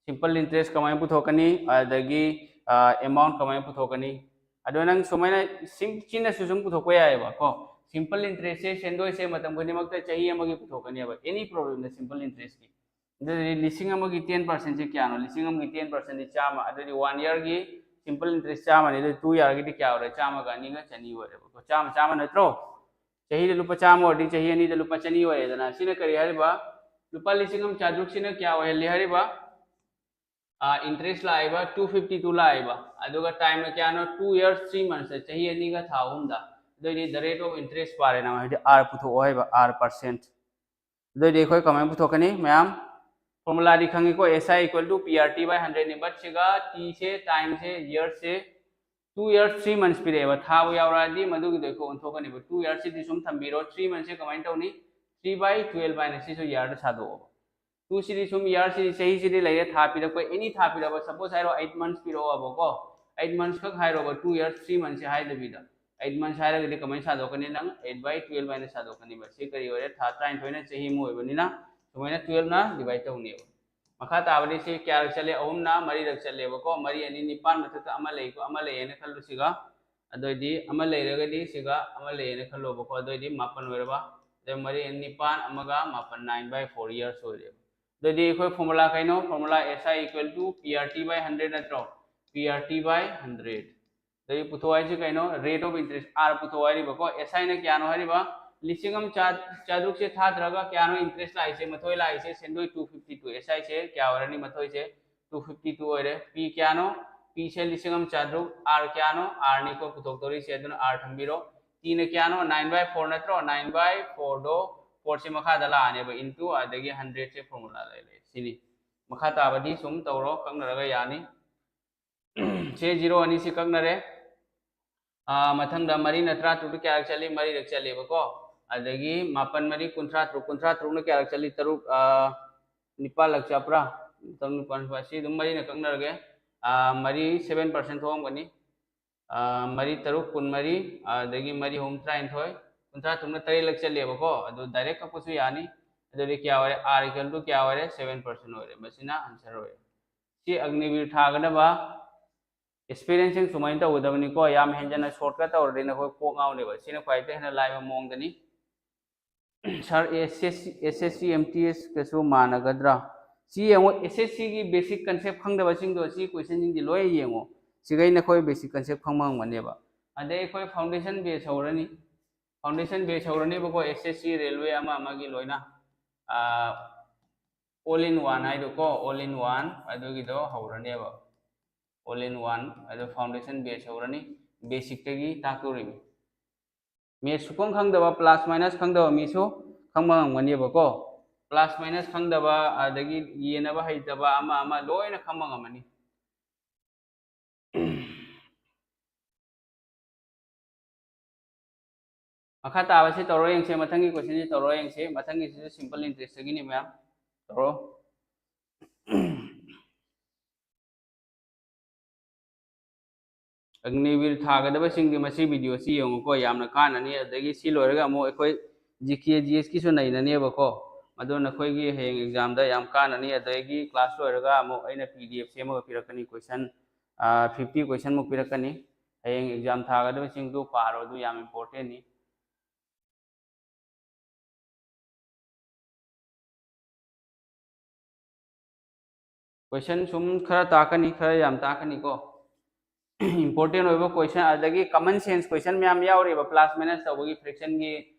ꯁꯤꯝꯄꯜ ꯏꯟꯇꯔꯦꯁ ꯀꯃꯥꯏꯅ ꯄꯨꯊꯣꯛꯀꯅꯤ, ꯑꯗꯒꯤ ꯑꯦꯃꯥꯎꯟ ꯀꯃꯥꯏꯅ ꯄꯨꯊꯣꯛꯀꯅꯤ? ꯑꯗꯣ ꯅꯪ ꯁꯨꯃꯥꯏꯅ ꯁꯤꯝ ꯆꯤꯟꯅꯁꯨ ꯁꯨꯝ ꯄꯨꯊꯣꯛꯄ ꯌꯥꯏꯑꯕ ꯀꯣ꯫ ꯁꯤꯝꯄꯜ ꯏꯟꯇꯔꯦꯁꯁꯦ ꯁꯦꯟꯗꯣꯏꯁꯦ ꯃꯇꯝ ꯈꯨꯗꯤꯡꯃꯛꯇ ꯆꯍꯤ ꯑꯃꯒꯤ ꯄꯨꯊꯣꯛꯀꯅꯦꯕ, any problemꯗ ꯁꯤꯝꯄꯜ ꯏꯟꯇꯔꯦꯁꯀꯤ꯫ ꯑꯗꯨꯗꯤ ꯂꯤꯁꯤꯡ ꯑꯃꯒꯤ ten percentꯁꯦ ꯀꯌꯥꯅꯣ? ꯂꯤꯁꯤꯡ ꯑꯃꯒꯤ ten percentꯗꯤ ꯆꯥꯝꯃ꯫ ꯑꯗꯨꯗꯤ ꯋꯥꯟ ꯏꯌꯔꯒꯤ ꯁꯤꯝꯄꯜ ꯏꯟꯇꯔꯦꯁ ꯆꯥꯝꯃꯅꯤ꯫ ꯑꯗꯨꯗꯤ ꯇꯨ ꯏꯌꯔꯒꯤꯗꯤ ꯀꯌꯥ ꯑꯣꯏꯔꯦ? ꯆꯥꯝꯃꯒ ꯑꯅꯤꯒ ꯆꯅꯤ ꯑꯣꯏꯔꯦꯕꯀꯣ꯫ ꯆꯥꯝꯃ, ꯆꯥꯝꯃ ꯅꯠꯇ꯭ꯔꯣ? ꯆꯍꯤꯗ ꯂꯨꯄꯥ ꯆꯥꯝꯃ ꯑꯣꯏꯔꯗꯤ ꯆꯍꯤ ꯑꯅꯤꯗ ꯂꯨꯄꯥ ꯆꯅꯤ ꯑꯣꯏꯔꯦꯗꯅ꯫ ꯁꯤꯅ ꯀꯔꯤ ꯍꯥꯏꯔꯤꯕ? ꯂꯨꯄꯥ ꯂꯤꯁꯤꯡ ꯑꯃ ꯆꯥꯇ꯭ꯔꯨꯛꯁꯤꯅ ꯀꯌꯥ ꯑꯣꯏꯍꯜꯂꯤ ꯍꯥꯏꯔꯤꯕ? ꯏꯟꯇꯔꯦꯁ ꯂꯥꯛꯏꯕ two fifty two ꯂꯥꯛꯏꯕ, ꯑꯗꯨꯒ ꯇꯥꯏꯝꯅ ꯀꯌꯥꯅꯣ? Two years three months, ꯆꯍꯤ ꯑꯅꯤꯒ ꯊꯥ ꯑꯍꯨꯝꯗ꯫ ꯑꯗꯨꯑꯣꯏꯗꯤ the rate of interest ꯄꯥꯔꯦ ꯅꯪ, ꯍꯥꯏꯗꯤ R ꯄꯨꯊꯣꯛꯑꯣ ꯍꯥꯏꯕ, R percent꯫ ꯑꯗꯨꯑꯣꯏꯗꯤ ꯑꯩꯈꯣꯏ ꯀꯃꯥꯏꯅ ꯄꯨꯊꯣꯛꯀꯅꯤ ꯃꯌꯥꯝ? ꯐꯣꯔꯃꯨꯂꯥꯗꯤ ꯈꯪꯉꯤꯀꯣ, S I equal to P R T by hundredꯅꯤ꯫ But ꯁꯤꯒ Tꯁꯦ, ꯇꯥꯏꯝꯁꯦ, ꯏꯌꯔꯁꯦ two years three months ꯄꯤꯔꯛꯑꯦꯕ, ꯊꯥꯕꯨ ꯌꯥꯎꯔꯛꯑꯗꯤ ꯃꯗꯨꯒꯤꯗꯣ ꯑꯩꯈꯣꯏ ꯑꯣꯟꯊꯣꯛꯀꯅꯦꯕ꯫ Two yearsꯁꯤꯗꯤ ꯁꯨꯝ ꯊꯝꯕꯤꯔꯣ, three monthsꯁꯦ ꯀꯃꯥꯏꯅ ꯇꯧꯅꯤ? Three by twelve ꯍꯥꯏꯅ ꯁꯤꯁꯨ ꯏꯌꯔꯗ ꯁꯥꯗꯣꯛꯑꯣꯕ꯫ ꯇꯨꯁꯤꯗꯤ ꯁꯨꯝ ꯏꯌꯔꯁꯤꯗꯤ, ꯆꯍꯤꯁꯤꯗꯤ ꯂꯩꯔꯦ, ꯊꯥ ꯄꯤꯔꯛꯄ, ꯑꯦꯅꯤ ꯊꯥ ꯄꯤꯔꯛꯄ, ꯁꯄꯣꯁ ꯍꯥꯏꯔꯣ eight months ꯄꯤꯔꯛꯑꯣꯕꯀꯣ, eight months ꯈꯛ ꯍꯥꯏꯔꯣꯕ, two years three monthsꯁꯦ ꯍꯥꯏꯗꯕꯤꯗ꯫ Eight months ꯍꯥꯏꯔꯒꯗꯤ ꯀꯃꯥꯏꯅ ꯁꯥꯗꯣꯛꯀꯅꯤ ꯅꯪ? Eight by twelve ꯍꯥꯏꯅ ꯁꯥꯗꯣꯛꯀꯅꯤꯕ꯫ ꯁꯤ ꯀꯔꯤ ꯑꯣꯏꯔꯦ? ꯊꯥ ꯇꯔꯥꯅꯤꯊꯣꯏꯅ ꯆꯍꯤ ꯑꯃ ꯑꯣꯏꯕꯅꯤꯅ ꯁꯨꯃꯥꯏꯅ twelveꯅ divide ꯇꯧꯅꯦꯕ꯫ ꯃꯈꯥ ꯇꯥꯕꯗꯤ ꯁꯤ ꯀꯌꯥꯔꯛ ꯆꯠꯂꯦ? ꯑꯍꯨꯝꯅ ꯃꯔꯤꯔꯛ ꯆꯠꯂꯦꯕꯀꯣ꯫ ꯃꯔꯤ ꯑꯅꯤ ꯅꯤꯄꯥꯟ, ꯃꯊꯛꯇ ꯑꯃ ꯂꯩꯀꯣ, ꯑꯃ ꯂꯩꯌꯦꯅ ꯈꯜꯂꯨ ꯁꯤꯒ꯫ ꯑꯗꯨꯑꯣꯏꯗꯤ ꯑꯃ ꯂꯩꯔꯒꯗꯤ ꯁꯤꯒ ꯑꯃ ꯂꯩꯌꯦꯅ ꯈꯜꯂꯣꯕꯀꯣ꯫ ꯑꯗꯨꯑꯣꯏꯗꯤ ꯃꯥꯄꯟ ꯑꯣꯏꯔꯕ꯫ ꯑꯗꯩ ꯃꯔꯤ ꯑꯅꯤ ꯅꯤꯄꯥꯟ, ꯑꯃꯒ ꯃꯥꯄꯟ, nine by four years ꯑꯣꯏꯔꯦꯕ꯫ ꯑꯗꯨꯑꯣꯏꯗꯤ ꯑꯩꯈꯣꯏ ꯐꯣꯔꯃꯨꯂꯥ ꯀꯩꯅꯣ? Formula S I equal to P R T by hundred ꯅꯠꯇ꯭ꯔꯣ? P R T by hundred꯫ ꯑꯗꯒꯤ ꯄꯨꯊꯣꯛ ꯍꯥꯏꯁꯦ ꯀꯩꯅꯣ? Rate of interest, R ꯄꯨꯊꯣꯛ ꯍꯥꯏꯔꯤꯕꯀꯣ꯫ S I ꯅ ꯀꯌꯥꯅꯣ ꯍꯥꯏꯔꯤꯕ? ꯂꯤꯁꯤꯡ ꯑꯃ ꯆꯥ-, ꯆꯥꯇ꯭ꯔꯨꯛꯁꯦ ꯊꯥꯗꯔꯒ ꯀꯌꯥꯅꯣ interest ꯂꯥꯛꯏꯁꯦ, ꯃꯊꯣꯏ ꯂꯥꯛꯏꯁꯦ? ꯁꯦꯟꯗꯣꯏ two fifty two, S I ꯁꯦ ꯀꯌꯥ ꯑꯣꯏꯔꯅꯤ? ꯃꯊꯣꯏꯁꯦ two fifty two ꯑꯣꯏꯔꯦ꯫ P ꯀꯌꯥꯅꯣ? P ꯁꯦ ꯂꯤꯁꯤꯡ ꯑꯃ ꯆꯥꯇ꯭ꯔꯨꯛ꯫ R ꯀꯌꯥꯅꯣ? R ꯅꯤꯀꯣ ꯄꯨꯊꯣꯛꯇꯧꯔꯤꯁꯦ, ꯑꯗꯨꯅ R ꯊꯝꯕꯤꯔꯣ꯫ T ꯅ ꯀꯌꯥꯅꯣ? Nine by four ꯅꯠꯇ꯭ꯔꯣ? Nine by four ꯗꯣ four ꯁꯦ ꯃꯈꯥꯗ ꯂꯥꯛꯑꯅꯦꯕ, into ꯑꯗꯒꯤ hundred ꯁꯦ formula ꯂꯩ ꯂꯩ꯫ ꯁꯤꯅꯤ꯫ ꯃꯈꯥ ꯇꯥꯕꯗꯤ ꯁꯨꯝ ꯇꯧꯔꯣ, ꯀꯛꯅꯔꯒ ꯌꯥꯅꯤ꯫ ꯁꯦ zero ꯑꯅꯤꯁꯤ ꯀꯛꯅꯔꯦ꯫ ꯑꯥ, ꯃꯊꯪꯗ ꯃꯔꯤꯅ ꯇꯔꯥꯇꯔꯨꯛꯇ ꯀꯌꯥꯔꯛ ꯆꯠꯂꯤ? ꯃꯔꯤꯔꯛ ꯆꯠꯂꯦꯕꯀꯣ꯫ ꯑꯗꯒꯤ ꯃꯥꯄꯟ ꯃꯔꯤ ꯀꯨꯟꯊ꯭ꯔꯥ ꯇꯔꯨꯛ, ꯀꯨꯟꯊ꯭ꯔꯥ ꯇꯔꯨꯛꯅ ꯀꯌꯥꯔꯛ ꯆꯠꯂꯤ? ꯇꯔꯨꯛ, ꯑꯥ, ꯅꯤꯄꯥꯜꯂꯛ ꯆꯠꯄ꯭ꯔꯥ? ꯇꯔꯨꯛ, ꯅꯤꯄꯥꯜ, ꯃꯥꯄꯜ, ꯁꯤ ꯑꯗꯨꯝ ꯃꯔꯤꯅ ꯀꯛꯅꯔꯒꯦ꯫ ꯑꯥ, ꯃꯔꯤ seven percent ꯊꯣꯛꯑꯝꯒꯅꯤ꯫ ꯑꯥ, ꯃꯔꯤ ꯇꯔꯨꯛ ꯀꯨꯟꯃꯔꯤ, ꯑꯗꯒꯤ ꯃꯔꯤ ꯑꯍꯨꯝ ꯇꯔꯥꯅꯤꯊꯣꯏ, ꯀꯨꯟꯊ꯭ꯔꯥ ꯇꯔꯨꯛꯅ ꯇꯔꯦꯠꯂꯛ ꯆꯠꯂꯦꯕꯀꯣ, ꯑꯗꯨ direct ꯀꯛꯄꯁꯨ ꯌꯥꯅꯤ꯫ ꯑꯗꯨꯗꯤ ꯀꯌꯥ ꯑꯣꯏꯔꯦ? R equal to ꯀꯌꯥ ꯑꯣꯏꯔꯦ? Seven percent ꯑꯣꯏꯔꯦ꯫ ꯃꯁꯤꯅ answer ꯑꯣꯏꯔꯦ꯫ ꯁꯤ ꯑꯒꯅꯤꯕꯤꯔ ꯊꯥꯒꯗꯕ experiencing ꯁꯨꯃꯥꯏꯅ ꯇꯧꯒꯗꯕꯅꯤꯀꯣ꯫ ꯌꯥꯝ ꯍꯦꯟꯖꯟꯅ shortcut ꯇꯧꯔꯗꯤ ꯅꯈꯣꯏ ꯀꯣꯛ ꯉꯥꯎꯅꯦꯕ꯫ ꯁꯤꯅ ꯈ꯭ꯋꯥꯏꯗꯒꯤ ꯍꯦꯟꯅ ꯂꯥꯏꯕ ꯃꯑꯣꯡꯗꯅꯤ꯫ Sir, S S C, S S C M T S ꯀꯁꯨ ꯃꯥꯟꯅꯒꯗ꯭ꯔꯥ? ꯁꯤ ꯌꯦꯡꯉꯣ, S S C ꯒꯤ basic concept ꯈꯪꯗꯕꯁꯤꯡꯗꯣ ꯁꯤ question ꯁꯤꯡꯁꯤ ꯂꯣꯏ ꯌꯦꯡꯉꯣ꯫ ꯁꯤꯈꯩ ꯅꯈꯣꯏ basic concept ꯈꯪꯕ ꯉꯝꯒꯅꯦꯕ꯫ ꯑꯗꯩ ꯑꯩꯈꯣꯏ foundation batch ꯍꯧꯔꯅꯤ꯫ Foundation batch ꯍꯧꯔꯅꯦꯕꯀꯣ, S S C, railway ꯑꯃ ꯑꯃꯒꯤ ꯂꯣꯏꯅ, ꯑꯥ, all in one ꯍꯥꯏꯗꯣꯀꯣ, all in one ꯑꯗꯨꯒꯤꯗꯣ ꯍꯧꯔꯅꯦꯕ꯫ All in one ꯑꯗꯨ foundation batch ꯍꯧꯔꯅꯤ, basic ꯇꯒꯤ ꯇꯥꯛꯇꯣꯔꯤꯅꯤ꯫ Maths ꯁꯨꯈꯪ ꯈꯪꯗꯕ, plus minus ꯈꯪꯗꯕ ꯃꯤꯁꯨ ꯈꯪꯕ ꯉꯝꯒꯅꯦꯕꯀꯣ꯫ Plus minus ꯈꯪꯗꯕ, ꯑꯗꯒꯤ ꯌꯦꯟꯅꯕ ꯍꯩꯇꯕ, ꯑꯃ ꯑꯃ ꯂꯣꯏꯅ ꯈꯪꯕ ꯉꯝꯃꯅꯤ꯫ ꯃꯈꯥ ꯇꯥꯕꯁꯤ ꯇꯧꯔ ꯌꯦꯡꯁꯦ, ꯃꯊꯪꯒꯤ question ꯁꯤ ꯇꯧꯔ ꯌꯦꯡꯁꯦ꯫ ꯃꯊꯪꯒꯤꯁꯤꯁꯨ simple interest ꯇꯒꯤꯅꯤ ꯃꯌꯥꯝ꯫ ꯇꯧꯔꯣ꯫ ꯑꯒꯅꯤꯕꯤꯔ ꯊꯥꯒꯗꯕꯁꯤꯡꯗꯤ ꯃꯁꯤ video ꯁꯤ ꯌꯦꯡꯉꯨꯀꯣ, ꯌꯥꯝꯅ ꯀꯥꯟꯅꯅꯤ꯫ ꯑꯗꯒꯤ ꯁꯤ ꯂꯣꯏꯔꯒ ꯑꯃꯨꯛ ꯑꯩꯈꯣꯏ G K G S ꯀꯤꯁꯨ ꯅꯩꯅꯅꯦꯕꯀꯣ, ꯑꯗꯣ ꯅꯈꯣꯏꯒꯤ ꯍꯌꯦꯡ exam ꯗ ꯌꯥꯝ ꯀꯥꯟꯅꯅꯤ꯫ ꯑꯗꯒꯤ class ꯂꯣꯏꯔꯒ ꯑꯃꯨꯛ ꯑꯩꯅ P D F ꯁꯦꯝꯃꯒ ꯄꯤꯔꯛꯀꯅꯤ, question, ꯑꯥ, fifty question ꯃꯨꯛ ꯄꯤꯔꯛꯀꯅꯤ꯫ ꯍꯌꯦꯡ exam ꯊꯥꯒꯗꯕꯁꯤꯡꯗꯨ ꯄꯥꯔꯣ, ꯑꯗꯨ ꯌꯥꯝ important ꯅꯤ꯫ Question ꯁꯨꯝ ꯈꯔ ꯇꯥꯛꯀꯅꯤ, ꯈꯔ ꯌꯥꯝ ꯇꯥꯛꯀꯅꯤꯀꯣ꯫ ꯏꯝꯄꯣꯔꯇꯦꯟ ꯑꯣꯏꯕ ꯀꯣꯏꯁꯟ, ꯑꯗꯒꯤ ꯀꯃꯟ ꯁꯦꯟꯁ ꯀꯣꯏꯁꯟ ꯃꯌꯥꯝ ꯌꯥꯎꯔꯤꯕ, ꯄ꯭ꯂꯁ ꯃꯥꯏꯅꯁ ꯇꯧꯕꯒꯤ, ꯐ꯭ꯔꯦꯛꯁꯟꯒꯤ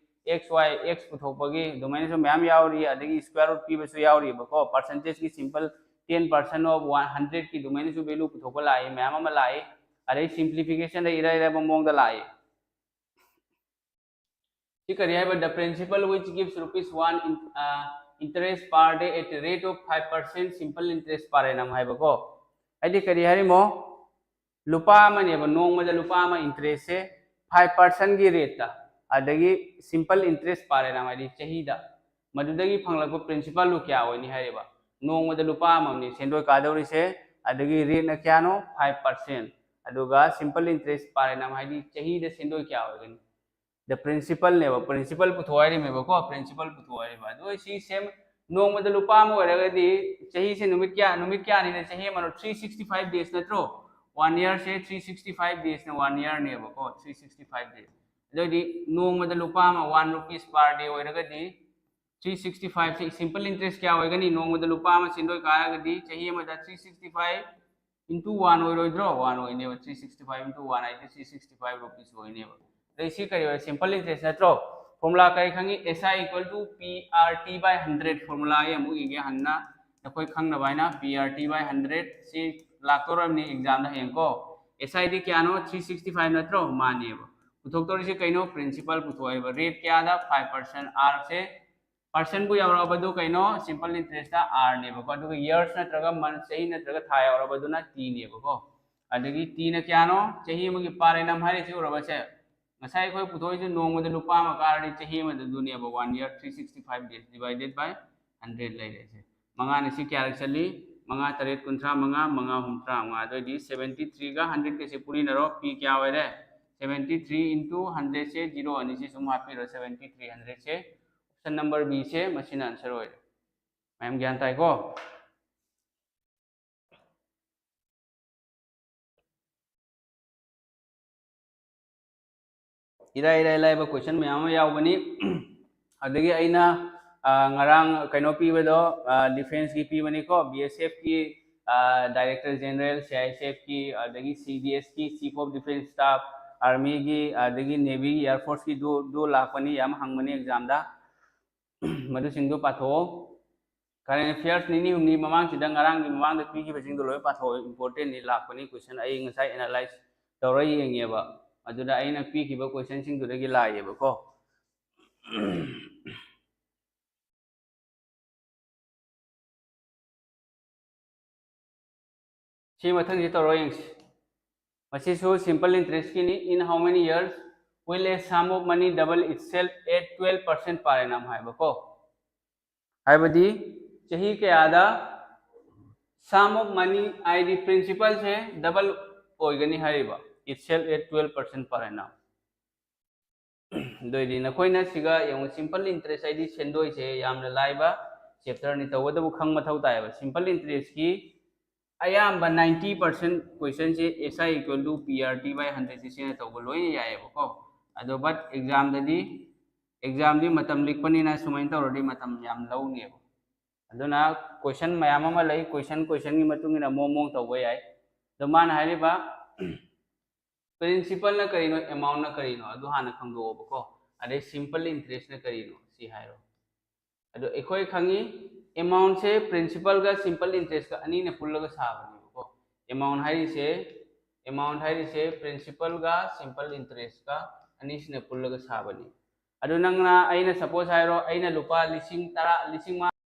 ꯑꯦꯛꯁ ꯋꯥꯏ ꯑꯦꯛꯁ ꯄꯨꯊꯣꯛꯄꯒꯤ ꯑꯗꯨꯃꯥꯏꯅꯁꯨ ꯃꯌꯥꯝ ꯌꯥꯎꯔꯤ, ꯑꯗꯒꯤ ꯁ꯭ꯀ꯭ꯋꯥꯔ ꯔꯨꯠ ꯄꯤꯕꯁꯨ ꯌꯥꯎꯔꯤꯕꯀꯣ, ꯄꯥꯔꯁꯦꯟꯇꯦꯖꯀꯤ simple ten percent of one ꯍꯟꯗ꯭ꯔꯦꯗꯀꯤ ꯑꯗꯨꯃꯥꯏꯅꯁꯨ ꯚꯦꯂꯨ ꯄꯨꯊꯣꯛꯄ ꯂꯥꯛꯏ, ꯃꯌꯥꯝ ꯑꯃ ꯂꯥꯛꯏ, ꯑꯗꯩ ꯁꯤꯝꯄ꯭ꯂꯤꯐꯤꯀꯦꯁꯟꯗ ꯏꯔꯥꯏ ꯂꯥꯏꯕ ꯃꯑꯣꯡꯗ ꯂꯥꯛꯏ꯫ ꯁꯤ ꯀꯔꯤ ꯍꯥꯏꯕ? The principal which gives rupees one in, uh, interest per day at the rate of five percent simple interest per annum ꯍꯥꯏꯕꯀꯣ꯫ ꯍꯥꯏꯗꯤ ꯀꯔꯤ ꯍꯥꯏꯔꯤꯃꯣ? ꯂꯨꯄꯥ ꯑꯃꯅꯦꯕ, ꯅꯣꯡꯃꯗ ꯂꯨꯄꯥ ꯑꯃ ꯏꯟꯇꯔꯦꯁꯁꯦ ꯐꯥꯏꯚ ꯄꯥꯔꯁꯦꯟꯒꯤ ꯔꯦꯠꯇ, ꯑꯗꯒꯤ ꯁꯤꯝꯄꯜ ꯏꯟꯇꯔꯦꯁ ꯄꯥꯔꯦꯅ ꯍꯥꯏꯗꯤ ꯆꯍꯤꯗ, ꯃꯗꯨꯗꯒꯤ ꯐꯪꯂꯛꯄ ꯄ꯭ꯔꯤꯟꯁꯤꯄꯥꯜꯗꯨ ꯀꯌꯥ ꯑꯣꯏꯅꯤ ꯍꯥꯏꯔꯤꯕ? ꯅꯣꯡꯃꯗ ꯂꯨꯄꯥ ꯑꯃꯃꯝꯅꯤ ꯁꯦꯟꯗꯣꯏ ꯀꯥꯗꯧꯔꯤꯁꯦ, ꯑꯗꯒꯤ ꯔꯦꯠꯅ ꯀꯌꯥꯅꯣ? Five percent. ꯑꯗꯨꯒ ꯁꯤꯝꯄꯜ ꯏꯟꯇꯔꯦꯁ ꯄꯥꯔꯦꯅ ꯍꯥꯏꯗꯤ ꯆꯍꯤꯗ ꯁꯦꯟꯗꯣꯏ ꯀꯌꯥ ꯑꯣꯏꯒꯅꯤ? ꯗ ꯄ꯭ꯔꯤꯟꯁꯤꯄꯜꯅꯦꯕ, ꯄ꯭ꯔꯤꯟꯁꯤꯄꯜ ꯄꯨꯊꯣꯛ ꯍꯥꯏꯔꯤꯃꯦꯕꯀꯣ, ꯄ꯭ꯔꯤꯟꯁꯤꯄꯜ ꯄꯨꯊꯣꯛ ꯍꯥꯏꯔꯤꯕ꯫ ꯑꯗꯣ ꯁꯤ ꯁꯦꯝ, ꯅꯣꯡꯃꯗ ꯂꯨꯄꯥ ꯑꯃ ꯑꯣꯏꯔꯒꯗꯤ ꯆꯍꯤꯁꯦ ꯅꯨꯃꯤꯠ ꯀꯌꯥ, ꯅꯨꯃꯤꯠ ꯀꯌꯥꯅꯤꯅ ꯆꯍꯤ ꯑꯃꯅꯣ? ꯊ꯭ꯔꯤ ꯁꯤꯛꯁꯇꯤ ꯐꯥꯏꯚ ꯗꯦꯖ ꯅꯠꯇ꯭ꯔꯣ? ꯋꯥꯟ ꯏꯌꯥꯔꯁꯦ ꯊ꯭ꯔꯤ ꯁꯤꯛꯁꯇꯤ ꯐꯥꯏꯚ ꯗꯦꯖꯅ ꯋꯥꯟ ꯏꯌꯥꯔꯅꯦꯕꯀꯣ, ꯊ꯭ꯔꯤ ꯁꯤꯛꯁꯇꯤ ꯐꯥꯏꯚ ꯗꯦꯖ꯫ ꯑꯗꯨꯑꯣꯏꯗꯤ ꯅꯣꯡꯃꯗ ꯂꯨꯄꯥ ꯑꯃ, ꯋꯥꯟ ꯔꯨꯄꯤꯁ ꯄꯥꯔ ꯗꯦ ꯑꯣꯏꯔꯒꯗꯤ ꯊ꯭ꯔꯤ ꯁꯤꯛꯁꯇꯤ ꯐꯥꯏꯚꯁꯦ ꯁꯤꯝꯄꯜ ꯏꯟꯇꯔꯦꯁ ꯀꯌꯥ ꯑꯣꯏꯒꯅꯤ? ꯅꯣꯡꯃꯗ ꯂꯨꯄꯥ ꯑꯃ ꯁꯦꯟꯗꯣꯏ ꯀꯥꯔꯒꯗꯤ ꯆꯍꯤ ꯑꯃꯗ three sixty five into one ꯑꯣꯏꯔꯣꯏꯗ꯭ꯔꯣ? ꯋꯥꯟ ꯑꯣꯏꯅꯦꯕ꯫ Three sixty five into one ꯍꯥꯏꯗꯤ ꯊ꯭ꯔꯤ ꯁꯤꯛꯁꯇꯤ ꯐꯥꯏꯚ ꯔꯨꯄꯤꯁ ꯑꯣꯏꯅꯦꯕ꯫ ꯑꯗꯩ ꯁꯤ ꯀꯔꯤ ꯑꯣꯏ? ꯁꯤꯝꯄꯜ ꯏꯟꯇꯔꯦꯁ ꯅꯠꯇ꯭ꯔꯣ? ꯐꯣꯔꯃꯨꯂꯥ ꯀꯔꯤ ꯈꯪꯉꯤ? S I equal to P R T by hundred formula ꯑꯩ ꯑꯃꯨꯛ ꯏꯒꯦ ꯍꯟꯅ, ꯅꯈꯣꯏ ꯈꯪꯅꯕ ꯍꯥꯏꯅ꯫ P R T by hundred ꯁꯤ ꯂꯥꯛꯇꯧꯔꯕꯅꯤ ꯑꯦꯛꯖꯥꯝꯗ ꯍꯌꯦꯡꯀꯣ꯫ S I ꯗꯤ ꯀꯌꯥꯅꯣ? ꯊ꯭ꯔꯤ ꯁꯤꯛꯁꯇꯤ ꯐꯥꯏꯚ ꯅꯠꯇ꯭ꯔꯣ? ꯃꯥꯅꯦꯕ꯫ ꯄꯨꯊꯣꯛꯇꯧꯔꯤꯁꯦ ꯀꯩꯅꯣ? ꯄ꯭ꯔꯤꯟꯁꯤꯄꯜ ꯄꯨꯊꯣꯛꯑꯦꯕ꯫ ꯔꯦꯠ ꯀꯌꯥꯗ? Five percent. R ꯁꯦ ꯄꯥꯔꯁꯟꯕꯨ ꯌꯧꯔꯛꯑꯕꯗꯨ ꯀꯩꯅꯣ? ꯁꯤꯝꯄꯜ ꯏꯟꯇꯔꯦꯁꯇ ꯑꯥꯔꯅꯦꯕꯀꯣ꯫ ꯑꯗꯨꯒ ꯌꯔꯁ ꯅꯠꯇ꯭ꯔꯒ ꯃꯟ, ꯆꯍꯤ ꯅꯠꯇ꯭ꯔꯒ ꯊꯥ ꯌꯧꯔꯕꯗꯨꯅ ꯇꯤꯅꯦꯕꯀꯣ꯫ ꯑꯗꯒꯤ ꯇꯤꯅ ꯀꯌꯥꯅꯣ? ꯆꯍꯤ ꯑꯃꯒꯤ ꯄꯥꯔ ꯑꯦꯅꯝ ꯍꯥꯏꯔꯤꯁꯤ ꯎꯔꯕꯁꯦ? ꯉꯁꯥꯏ ꯑꯩꯈꯣꯏ ꯄꯨꯊꯣꯛꯏꯁꯦ ꯅꯣꯡꯃꯗ ꯂꯨꯄꯥ ꯑꯃ ꯀꯥꯔꯗꯤ ꯆꯍꯤ ꯑꯃꯗ ꯑꯗꯨꯅꯦꯕ, one year, three sixty five days divided by hundred ꯂꯩꯔꯦꯁꯦ꯫ ꯃꯉꯥꯅ ꯁꯤ ꯀꯌꯥꯔꯛ ꯆꯠꯂꯤ? ꯃꯉꯥ ꯇꯔꯦꯠ ꯀꯨꯟꯊ꯭ꯔꯥ ꯃꯉꯥ, ꯃꯉꯥ ꯍꯨꯝꯗ꯭ꯔꯥ ꯃꯉꯥ꯫ ꯑꯗꯨꯑꯣꯏꯗꯤ ꯁꯚꯦꯟꯇꯤ ꯊ꯭ꯔꯤꯒ ꯍꯟꯗ꯭ꯔꯦꯗꯀꯁꯦ ꯄꯨꯔꯤꯅꯔꯣ, ꯄꯤ ꯀꯌꯥ ꯑꯣꯏꯔꯦ? ꯁꯚꯦꯟꯇꯤ ꯊ꯭ꯔꯤ ꯏꯟꯇꯨ ꯍꯟꯗ꯭ꯔꯦꯗꯁꯦ ꯖꯤꯔꯣ ꯑꯅꯤꯁꯤ ꯁꯨꯝ ꯍꯥꯞꯄꯤꯔꯣ, ꯁꯚꯦꯟꯇꯤ ꯊ꯭ꯔꯤ ꯍꯟꯗ꯭ꯔꯦꯗꯁꯦ꯫ ꯑꯣꯞꯁꯟ ꯅꯝꯕꯔ ꯕꯤꯁꯦ ꯃꯁꯤꯅ ꯑꯟꯁꯔ ꯑꯣꯏꯔꯦ꯫ ꯃꯌꯥꯝ ꯒ꯭ꯌꯥꯟ ꯇꯥꯏꯀꯣ? ꯏꯔꯥꯏ ꯏꯔꯥꯏ ꯂꯥꯏꯕ ꯀꯣꯏꯁꯟ ꯃꯌꯥꯝ ꯑꯃ ꯌꯥꯎꯕꯅꯤ꯫ ꯑꯗꯒꯤ ꯑꯩꯅ, ꯑ, ꯉꯔꯥꯡ ꯀꯩꯅꯣ ꯄꯤꯕꯗꯣ, ꯑ, ꯗꯤꯐꯦꯟꯁꯀꯤ ꯄꯤꯕꯅꯤꯀꯣ, ꯕꯤ ꯑꯦꯁ ꯑꯦꯐꯀꯤ, director general C I S ꯑꯦꯐꯀꯤ, ꯑꯗꯒꯤ ꯁꯤ ꯗꯤ ꯑꯦꯁꯀꯤ, ꯆꯤꯐ ꯑꯣꯐ ꯗꯤꯐꯦꯟꯁ ꯁ꯭ꯇꯥꯐ, ꯑꯥꯔꯃꯤꯒꯤ, ꯑꯗꯒꯤ ꯅꯦꯚꯤꯒꯤ, ꯑꯦꯌꯔ ꯐꯣꯔꯁꯀꯤꯗꯨ ꯗꯨ ꯂꯥꯛꯄꯅꯤ, ꯌꯥꯝ ꯍꯪꯕꯅꯤ ꯑꯦꯛꯖꯥꯝꯗ꯫ ꯃꯗꯨꯁꯤꯡꯗꯨ ꯄꯥꯊꯣꯛꯑꯣ꯫ ꯀꯔꯦꯟ ꯑꯦꯐꯤꯌꯔꯁ ꯅꯤꯅꯤ ꯍꯨꯝꯅꯤ ꯃꯃꯥꯡꯁꯤꯗ, ꯉꯔꯥꯡꯒꯤ ꯃꯃꯥꯡꯗ ꯄꯤꯈꯤꯕꯁꯤꯡꯗꯣ ꯂꯣꯏ ꯄꯥꯊꯣꯛꯑꯣ, ꯏꯝꯄꯣꯔꯇꯦꯟꯅꯤ ꯂꯥꯛꯄꯅꯤ ꯀꯣꯏꯁꯟ꯫ ꯑꯩ ꯉꯁꯥꯏ ꯑꯦꯅꯥꯂꯥꯏꯁ ꯇꯧꯔ ꯌꯦꯡꯉꯦꯕ, ꯑꯗꯨꯗ ꯑꯩꯅ ꯄꯤꯈꯤꯕ ꯀꯣꯏꯁꯟꯁꯤꯡꯗꯨꯗꯒꯤ ꯂꯥꯛꯑꯦꯕꯀꯣ꯫ ꯁꯤ ꯃꯊꯪꯁꯤ ꯇꯧꯔꯣ ꯌꯦꯡꯁꯤ꯫ ꯃꯁꯤꯁꯨ simple ꯏꯟꯇꯔꯦꯁꯀꯤꯅꯤ꯫ In how many years will a sum of money double itself at twelve percent per annum ꯍꯥꯏꯕꯀꯣ꯫ ꯍꯥꯏꯕꯗꯤ ꯆꯍꯤ ꯀꯌꯥꯗ sum of money ꯍꯥꯏꯗꯤ ꯄ꯭ꯔꯤꯟꯁꯤꯄꯜꯁꯦ ꯗꯕꯜ ꯑꯣꯏꯒꯅꯤ ꯍꯥꯏꯔꯤꯕ, itself at twelve percent per annum꯫ ꯑꯗꯨ ꯑꯣꯏꯗꯤ ꯅꯈꯣꯏꯅ ꯁꯤꯒ ꯌꯦꯡꯉꯨ, ꯁꯤꯝꯄꯜ ꯏꯟꯇꯔꯦꯁ ꯍꯥꯏꯗꯤ ꯁꯦꯟꯗꯣꯏꯁꯦ ꯌꯥꯝꯅ ꯂꯥꯏꯕ ꯆꯦꯞꯇꯔꯅꯤ, ꯇꯧꯕꯇꯕꯨ ꯈꯪ ꯃꯊꯧ ꯇꯥꯏꯌꯦꯕ꯫ ꯁꯤꯝꯄꯜ ꯏꯟꯇꯔꯦꯁꯀꯤ ꯑꯌꯥꯝꯕ ninety percent ꯀꯣꯏꯁꯟꯁꯦ S I equal to P R T by hundred ꯁꯤ ꯁꯤꯖꯤꯟꯅ ꯇꯧꯕ ꯂꯣꯏꯅ ꯌꯥꯏꯌꯦꯕꯀꯣ꯫ ꯑꯗꯣ but ꯑꯦꯛꯖꯥꯝꯗꯗꯤ, ꯑꯦꯛꯖꯥꯝꯗꯤ ꯃꯇꯝ ꯂꯤꯛꯄꯅꯤꯅ ꯁꯨꯃꯥꯏꯅ ꯇꯧꯔꯗꯤ ꯃꯇꯝ ꯌꯥꯝ ꯂꯧꯅꯦꯕ꯫ ꯑꯗꯨꯅ ꯀꯣꯏꯁꯟ ꯃꯌꯥꯝ ꯑꯃ ꯂꯩ, ꯀꯣꯏꯁꯟ ꯀꯣꯏꯁꯟꯒꯤ ꯃꯇꯨꯡ ꯏꯟꯅ ꯃꯑꯣꯡ ꯃꯑꯣꯡ ꯇꯧꯕ ꯌꯥꯏ꯫ ꯑꯗꯣ ꯃꯥꯅ ꯍꯥꯏꯔꯤꯕ ꯄ꯭ꯔꯤꯟꯁꯤꯄꯜꯅ ꯀꯔꯤꯅꯣ, ꯑꯦꯃꯥꯎꯟꯅ ꯀꯔꯤꯅꯣ, ꯑꯗꯨ ꯍꯥꯟꯅ ꯈꯪꯗꯣꯛꯑꯣꯕꯀꯣ꯫ ꯑꯗꯩ ꯁꯤꯝꯄꯜ ꯏꯟꯇꯔꯦꯁꯅ ꯀꯔꯤꯅꯣ ꯁꯤ ꯍꯥꯏꯔꯣ꯫ ꯑꯗꯣ ꯑꯩꯈꯣꯏ ꯈꯪꯉꯤ, ꯑꯦꯃꯥꯎꯟꯁꯦ ꯄ꯭ꯔꯤꯟꯁꯤꯄꯜꯒ ꯁꯤꯝꯄꯜ ꯏꯟꯇꯔꯦꯁꯀ ꯑꯅꯤꯅ ꯄꯨꯜꯂꯒ ꯁꯥꯕꯅꯦꯕꯀꯣ꯫ ꯑꯦꯃꯥꯎꯟ ꯍꯥꯏꯔꯤꯁꯦ, ꯑꯦꯃꯥꯎꯟ ꯍꯥꯏꯔꯤꯁꯦ ꯄ꯭ꯔꯤꯟꯁꯤꯄꯜꯒ ꯁꯤꯝꯄꯜ ꯏꯟꯇꯔꯦꯁꯀ ꯑꯅꯤꯁꯤꯅ ꯄꯨꯜꯂꯒ ꯁꯥꯕꯅꯤ꯫ ꯑꯗꯨ ꯅꯪꯅ, ꯑꯩꯅ ꯁꯄꯣꯁ ꯍꯥꯏꯔꯣ, ꯑꯩꯅ ꯂꯨꯄꯥ ꯂꯤꯁꯤꯡ ꯇꯔꯥ, ꯂꯤꯁꯤꯡ ꯃꯉꯥ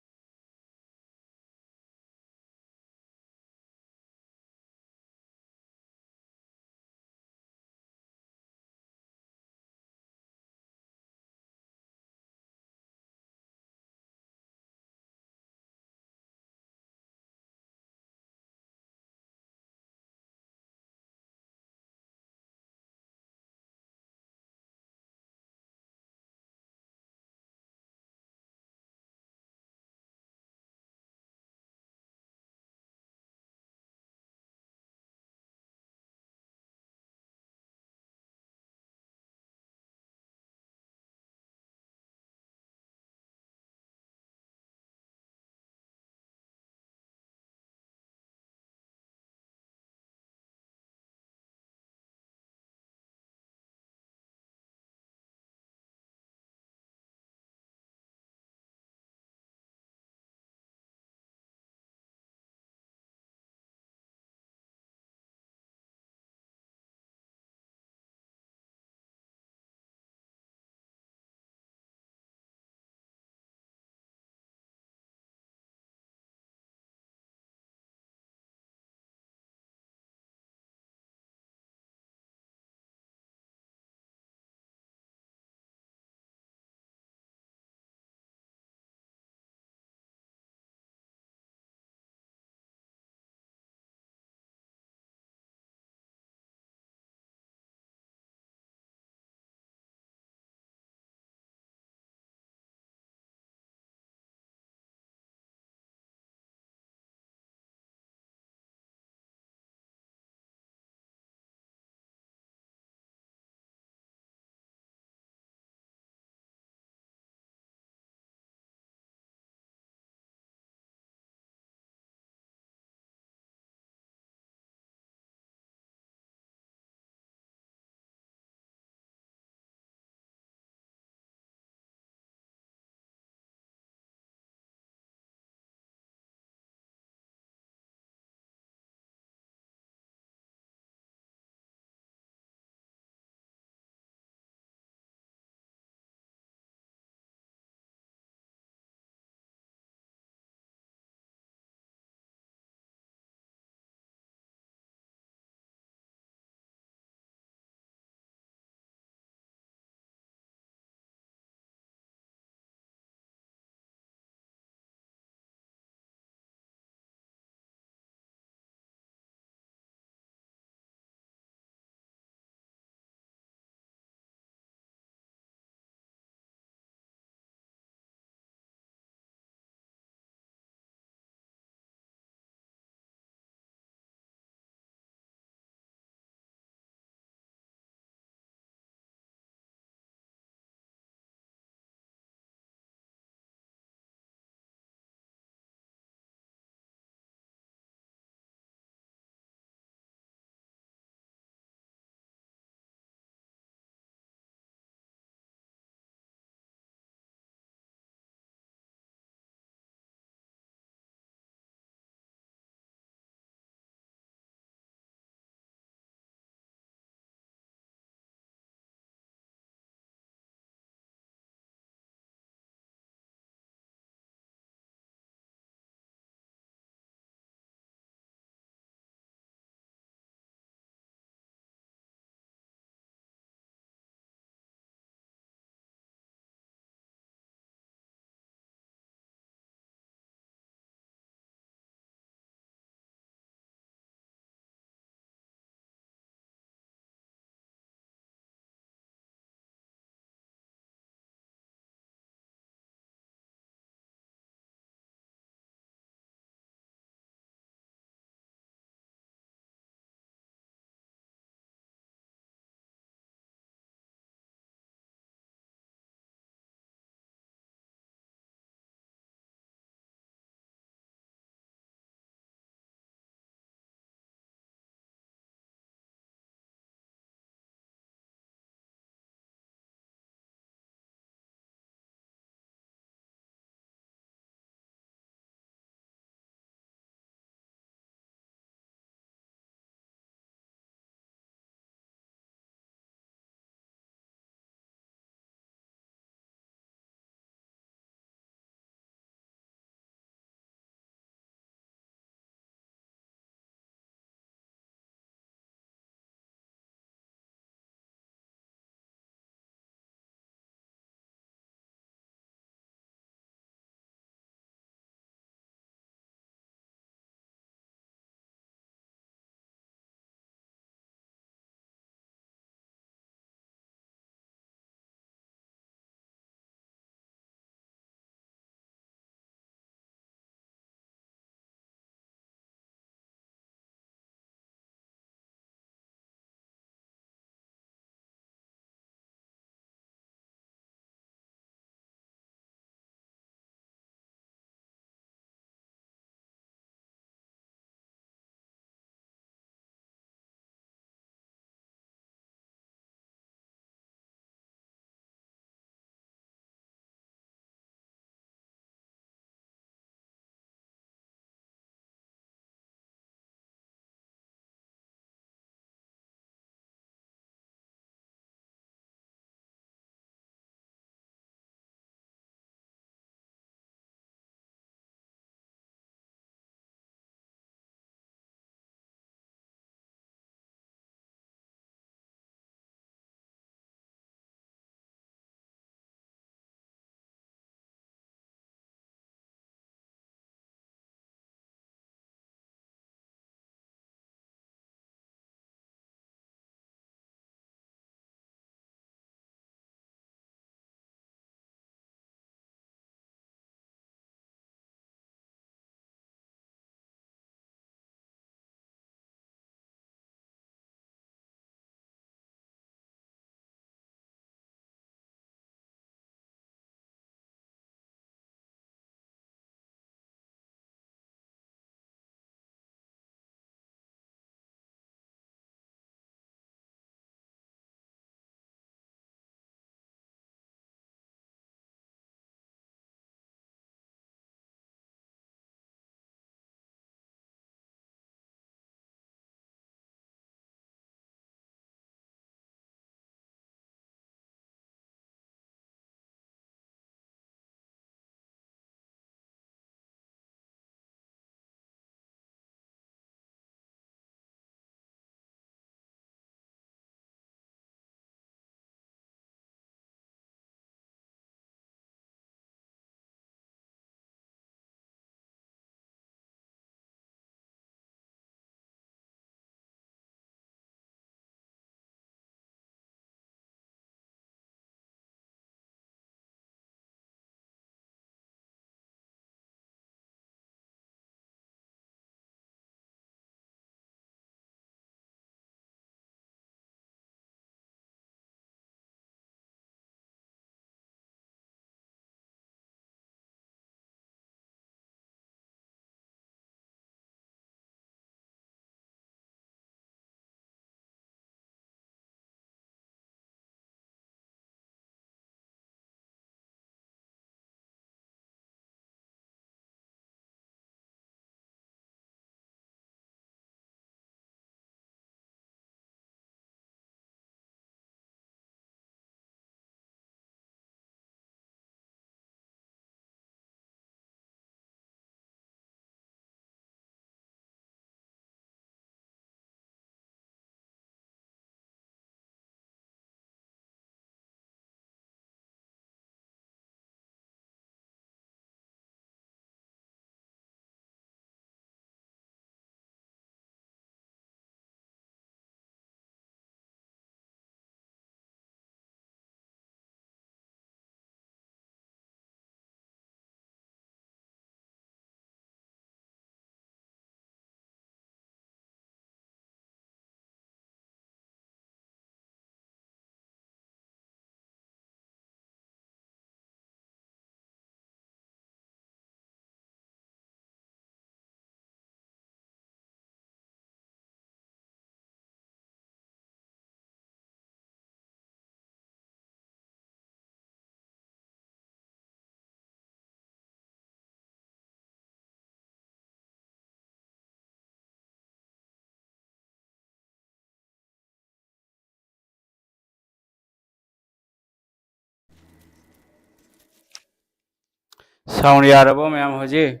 Sound ꯌꯥꯔꯕꯣ ꯃꯌꯥꯝ ꯍꯧꯖꯤꯛ?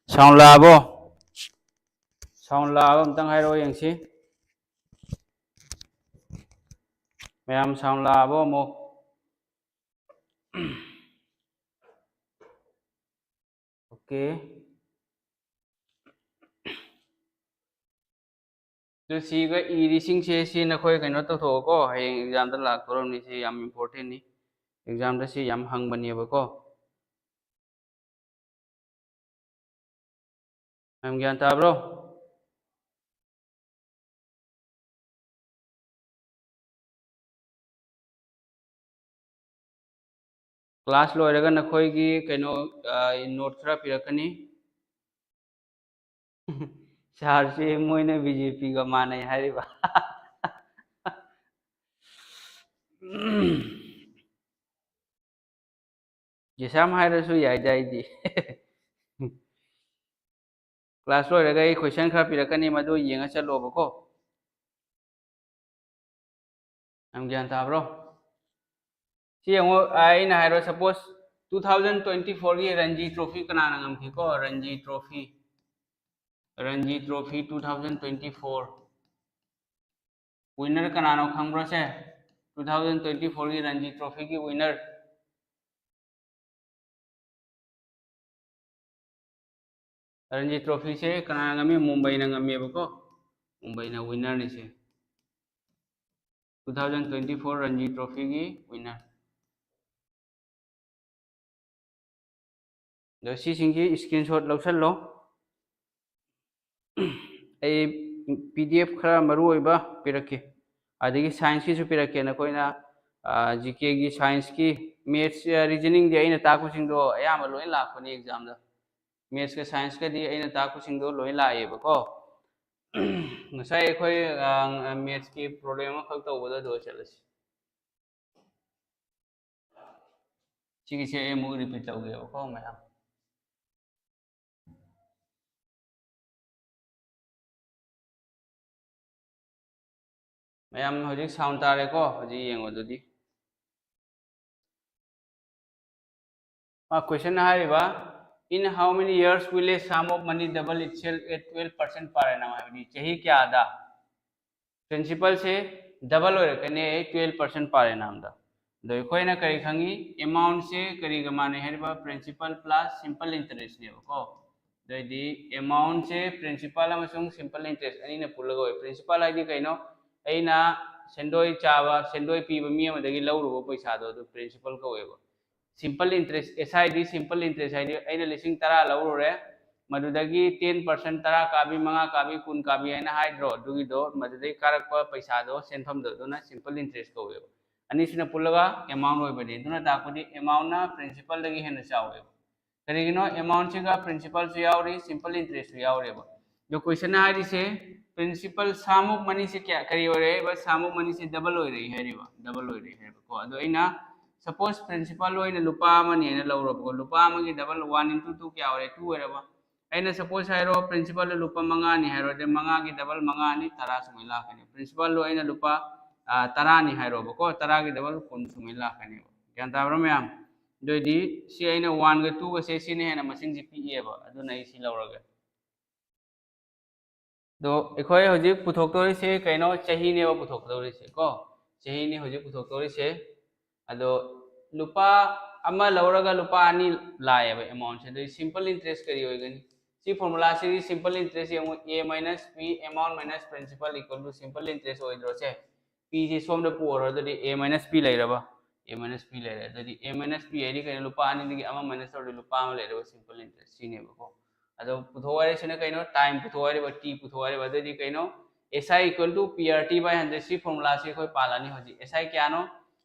Sound ꯂꯥꯛꯑꯕꯣ? Sound ꯂꯥꯛꯑꯕ ꯑꯝꯇꯪ ꯍꯥꯏꯔꯛꯑꯣ ꯌꯦꯡꯁꯤ꯫ ꯃꯌꯥꯝ sound ꯂꯥꯛꯑꯕꯣ ꯑꯃꯨꯛ? Okay꯫ ꯑꯗꯨ ꯁꯤꯒ ꯏꯔꯤꯁꯤꯡꯁꯦ ꯁꯤ ꯅꯈꯣꯏ ꯀꯩꯅꯣ ꯇꯧꯊꯣꯛꯑꯣꯀꯣ, ꯍꯌꯦꯡ examꯗ ꯂꯥꯛꯇꯧꯔꯕꯅꯤ꯫ ꯁꯤ ꯌꯥꯝ importantꯅꯤ, examꯗ ꯁꯤ ꯌꯥꯝ ꯍꯪꯕꯅꯦꯕꯀꯣ꯫ ꯌꯥꯝ ꯒ꯭ꯌꯥꯟ ꯇꯥꯕ꯭ꯔꯣ? Class ꯂꯣꯏꯔꯒ ꯅꯈꯣꯏꯒꯤ ꯀꯩꯅꯣ, ꯑ, note ꯈꯔ ꯄꯤꯔꯛꯀꯅꯤ꯫ Sirꯁꯦ ꯃꯣꯏꯅ BJPꯒ ꯃꯥꯟꯅꯩ ꯍꯥꯏꯔꯤꯕ꯫ ꯖꯤꯁꯥꯝ ꯍꯥꯏꯔꯁꯨ ꯌꯥꯏꯗ ꯑꯩꯗꯤ꯫ Class ꯂꯣꯏꯔꯒ ꯑꯩ question ꯈꯔ ꯄꯤꯔꯛꯀꯅꯤ, ꯃꯗꯨ ꯌꯦꯡꯉ ꯆꯠꯂꯣꯕꯀꯣ꯫ ꯌꯥꯝ ꯒ꯭ꯌꯥꯟ ꯇꯥꯕ꯭ꯔꯣ? ꯁꯤ ꯌꯦꯡꯉꯣ, ꯑꯩꯅ ꯍꯥꯏꯔꯣ, suppose two thousand twenty fourꯒꯤ Ranji trophy ꯀꯅꯥꯅ ꯉꯝꯈꯤꯀꯣ? Ranji trophy, Ranji trophy two thousand twenty four winner ꯀꯅꯥꯅꯣ ꯈꯪꯕ꯭ꯔꯣ? ꯁꯦ, two thousand twenty fourꯒꯤ Ranji trophyꯒꯤ winner꯫ Ranji trophyꯁꯦ ꯀꯅꯥꯅ ꯉꯝꯃꯤ? ꯃꯨꯝꯕꯩꯅ ꯉꯝꯃꯦꯕꯀꯣ꯫ ꯃꯨꯝꯕꯩꯅ winnerꯅꯤ ꯁꯦ꯫ Two thousand twenty four Ranji trophyꯒꯤ winner꯫ ꯑꯗꯣ ꯁꯤꯁꯤꯡꯁꯤ screenshot ꯂꯧꯁꯜꯂꯣ꯫ ꯑꯩ PDF ꯈꯔ ꯃꯔꯨ ꯑꯣꯏꯕ ꯄꯤꯔꯛꯀꯦ, ꯑꯗꯒꯤ scienceꯀꯤꯁꯨ ꯄꯤꯔꯛꯀꯦ꯫ ꯅꯈꯣꯏꯅ, ꯑ, GKꯒꯤ, scienceꯀꯤ, maths, ꯑ, reasoningꯗꯤ ꯑꯩꯅ ꯇꯥꯛꯄꯁꯤꯡꯗꯣ ꯑꯌꯥꯝꯕ ꯂꯣꯏ ꯂꯥꯛꯄꯅꯤ examꯗ꯫ Mathsꯀ scienceꯀꯗꯤ ꯑꯩꯅ ꯇꯥꯛꯄꯁꯤꯡꯗꯣ ꯂꯣꯏ ꯂꯥꯛꯑꯦꯕꯀꯣ꯫ ꯉꯁꯥꯏ ꯑꯩꯈꯣꯏ, ꯑ, mathsꯀꯤ problem ꯑꯃꯈꯛ ꯇꯧꯕꯗꯣ ꯑꯗꯨ ꯆꯠꯂꯁꯤ꯫ ꯁꯤꯒꯤꯁꯦ ꯑꯩ ꯑꯃꯨꯛ repeat ꯇꯧꯒꯦꯕꯀꯣ ꯃꯌꯥꯝ꯫ ꯃꯌꯥꯝ ꯍꯧꯖꯤꯛ sound ꯇꯥꯔꯦꯀꯣ? ꯍꯧꯖꯤꯛ ꯌꯦꯡꯉꯣ ꯑꯗꯨꯗꯤ꯫ ꯃꯥ question ꯍꯥꯏꯔꯤꯕ, "In how many years will a sum of money double itself at twelve percent per annum?" ꯍꯥꯏꯕꯗꯤ ꯆꯍꯤ ꯀꯌꯥꯗ principalꯁꯦ double ꯑꯣꯏꯔꯛꯀꯅꯤ twelve percent per annumꯗ꯫ ꯑꯗꯣ ꯑꯩꯈꯣꯏꯅ ꯀꯔꯤ ꯈꯪꯉꯤ? Amountꯁꯦ ꯀꯔꯤꯒ ꯃꯥꯟꯅꯩ ꯍꯥꯏꯔꯤꯕ? Principal plus simple interestꯅꯦꯕꯀꯣ꯫ ꯑꯗꯨꯑꯣꯏꯗꯤ amountꯁꯦ principal ꯑꯃꯁꯨꯡ simple interest ꯑꯅꯤꯅ ꯄꯨꯜꯂꯒ ꯑꯣꯏ꯫ Principal ꯍꯥꯏꯗꯤ ꯀꯩꯅꯣ? ꯑꯩꯅ ꯁꯦꯟꯗꯣꯏ ꯆꯥꯕ, ꯁꯦꯟꯗꯣꯏ ꯄꯤꯕ ꯃꯤ ꯑꯃꯗꯒꯤ ꯂꯧꯔꯨꯕ ꯄꯩꯁꯥꯗꯣ, ꯑꯗꯨ principal ꯀꯧꯋꯦꯕ꯫ Simple interest, S I D simple interest ꯍꯥꯏꯗꯤ ꯑꯩꯅ ꯂꯤꯁꯤꯡ ꯇꯔꯥ ꯂꯧꯔꯨꯔꯦ, ꯃꯗꯨꯗꯒꯤ ten percent, ꯇꯔꯥ ꯀꯥꯕꯤ, ꯃꯉꯥ ꯀꯥꯕꯤ, ꯀꯨꯟ ꯀꯥꯕꯤ ꯍꯥꯏꯅ ꯍꯥꯏꯗ꯭ꯔꯣ? ꯑꯗꯨꯒꯤꯗꯣ, ꯃꯗꯨꯗꯒꯤ ꯀꯥꯔꯛꯄ ꯄꯩꯁꯥꯗꯣ, ꯁꯦꯟꯐꯝꯗꯣ, ꯑꯗꯨꯅ simple interest ꯀꯧꯋꯦꯕ꯫ ꯑꯅꯤꯁꯤꯅ ꯄꯨꯜꯂꯒ amount ꯑꯣꯏꯕꯅꯤ꯫ ꯑꯗꯨꯅ ꯇꯥꯛꯄꯗꯤ amountꯅ principalꯗꯒꯤ ꯍꯦꯟꯅ ꯆꯥꯎꯋꯦꯕ꯫ ꯀꯔꯤꯒꯤꯅꯣ? Amountꯁꯤꯒ principalꯁꯨ ꯌꯥꯎꯔꯤ, simple interestꯁꯨ ꯌꯥꯎꯔꯦꯕ꯫ ꯑꯗꯣ question ꯍꯥꯏꯔꯤꯁꯦ, principal, sum of moneyꯁꯦ ꯀꯌꯥ, ꯀꯔꯤ ꯑꯣꯏꯔꯛꯏꯕ? Sum of moneyꯁꯦ double ꯑꯣꯏꯔꯛꯏ ꯍꯥꯏꯔꯤꯕ, double ꯑꯣꯏꯔꯛꯏ ꯍꯥꯏꯔꯤꯕꯀꯣ꯫ ꯑꯗꯣ ꯑꯩꯅ suppose principal ꯑꯣꯏꯅ ꯂꯨꯄꯥ ꯑꯃꯅꯤ ꯍꯥꯏꯅ ꯂꯧꯔꯕꯀꯣ, ꯂꯨꯄꯥ ꯑꯃꯒꯤ double, one into two ꯀꯌꯥ ꯑꯣꯏꯔꯦ? Two ꯑꯣꯏꯔꯕ? ꯑꯩꯅ suppose ꯍꯥꯏꯔꯣ, principalꯗꯣ ꯂꯨꯄꯥ ꯃꯉꯥꯅꯤ ꯍꯥꯏꯔꯣ, ꯑꯗꯩ ꯃꯉꯥꯒꯤ double ꯃꯉꯥꯅꯤ, ꯇꯔꯥ ꯁꯨꯃꯥꯏꯅ ꯂꯥꯛꯀꯅꯤ꯫ Principalꯗꯣ ꯑꯩꯅ ꯂꯨꯄꯥ, ꯑ, ꯇꯔꯥꯅꯤ ꯍꯥꯏꯔꯣꯕꯀꯣ, ꯇꯔꯥꯒꯤ double ꯀꯨꯟ ꯁꯨꯃꯥꯏꯅ ꯂꯥꯛꯀꯅꯦꯕ꯫ ꯒ꯭ꯌꯥꯟ ꯇꯥꯕ꯭ꯔꯣ ꯃꯌꯥꯝ? ꯑꯗꯨꯑꯣꯏꯗꯤ ꯁꯤ ꯑꯩꯅ oneꯒ twoꯒꯁꯦ, ꯁꯤꯅ ꯍꯦꯟꯅ ꯃꯁꯤꯡꯁꯦ ꯄꯤꯛꯑꯦꯕ, ꯑꯗꯨꯅ ꯑꯩ ꯁꯤ ꯂꯧꯔꯒꯦ꯫ ꯑꯗꯣ ꯑꯩꯈꯣꯏ ꯍꯧꯖꯤꯛ ꯄꯨꯊꯣꯛꯇꯧꯔꯤꯁꯦ ꯀꯩꯅꯣ? ꯆꯍꯤꯅꯦꯕ ꯄꯨꯊꯣꯛꯇꯧꯔꯤꯁꯦ ꯀꯣ, ꯆꯍꯤꯅꯤ ꯍꯧꯖꯤꯛ ꯄꯨꯊꯣꯛꯇꯧꯔꯤꯁꯦ꯫ ꯑꯗꯣ ꯂꯨꯄꯥ ꯑꯃ ꯂꯧꯔꯒ ꯂꯨꯄꯥ ꯑꯅꯤ ꯂꯥꯛꯑꯦꯕ amountꯁꯦ꯫ ꯑꯗꯨꯗꯤ simple interest ꯀꯔꯤ ꯑꯣꯏꯒꯅꯤ? ꯁꯤ formulaꯁꯤꯗꯤ simple interest ꯌꯦꯡꯉꯨ, A minus P, amount minus principal equal to simple interest ꯑꯣꯏꯗ꯭ꯔꯣ ꯁꯦ? Pꯁꯦ ꯁꯣꯝꯗ ꯄꯨꯔꯣ, ꯑꯗꯨꯗꯤ A minus P ꯂꯩꯔꯕ? A minus P ꯂꯩꯔꯦ꯫ ꯑꯗꯨꯗꯤ A minus P ꯍꯥꯏꯗꯤ ꯀꯩꯅꯣ? ꯂꯨꯄꯥ ꯑꯅꯤꯗꯒꯤ ꯑꯃ minus ꯇꯧꯔꯗꯤ ꯂꯨꯄꯥ ꯑꯃ ꯂꯩꯔꯕ simple interest ꯁꯤꯅꯦꯕꯀꯣ꯫ ꯑꯗꯣ ꯄꯨꯊꯣꯛ ꯍꯥꯏꯔꯤꯁꯤꯅ ꯀꯩꯅꯣ? Time ꯄꯨꯊꯣꯛ ꯍꯥꯏꯔꯤꯕ, T ꯄꯨꯊꯣꯛ ꯍꯥꯏꯔꯤꯕ꯫ ꯑꯗꯨꯗꯤ ꯀꯩꯅꯣ? S I equal to P R T by hundred, ꯁꯤ formulaꯁꯤ ꯑꯩꯈꯣꯏ ꯄꯥꯜꯂꯅꯤ ꯍꯧꯖꯤꯛ꯫ S I ꯀꯌꯥꯅꯣ?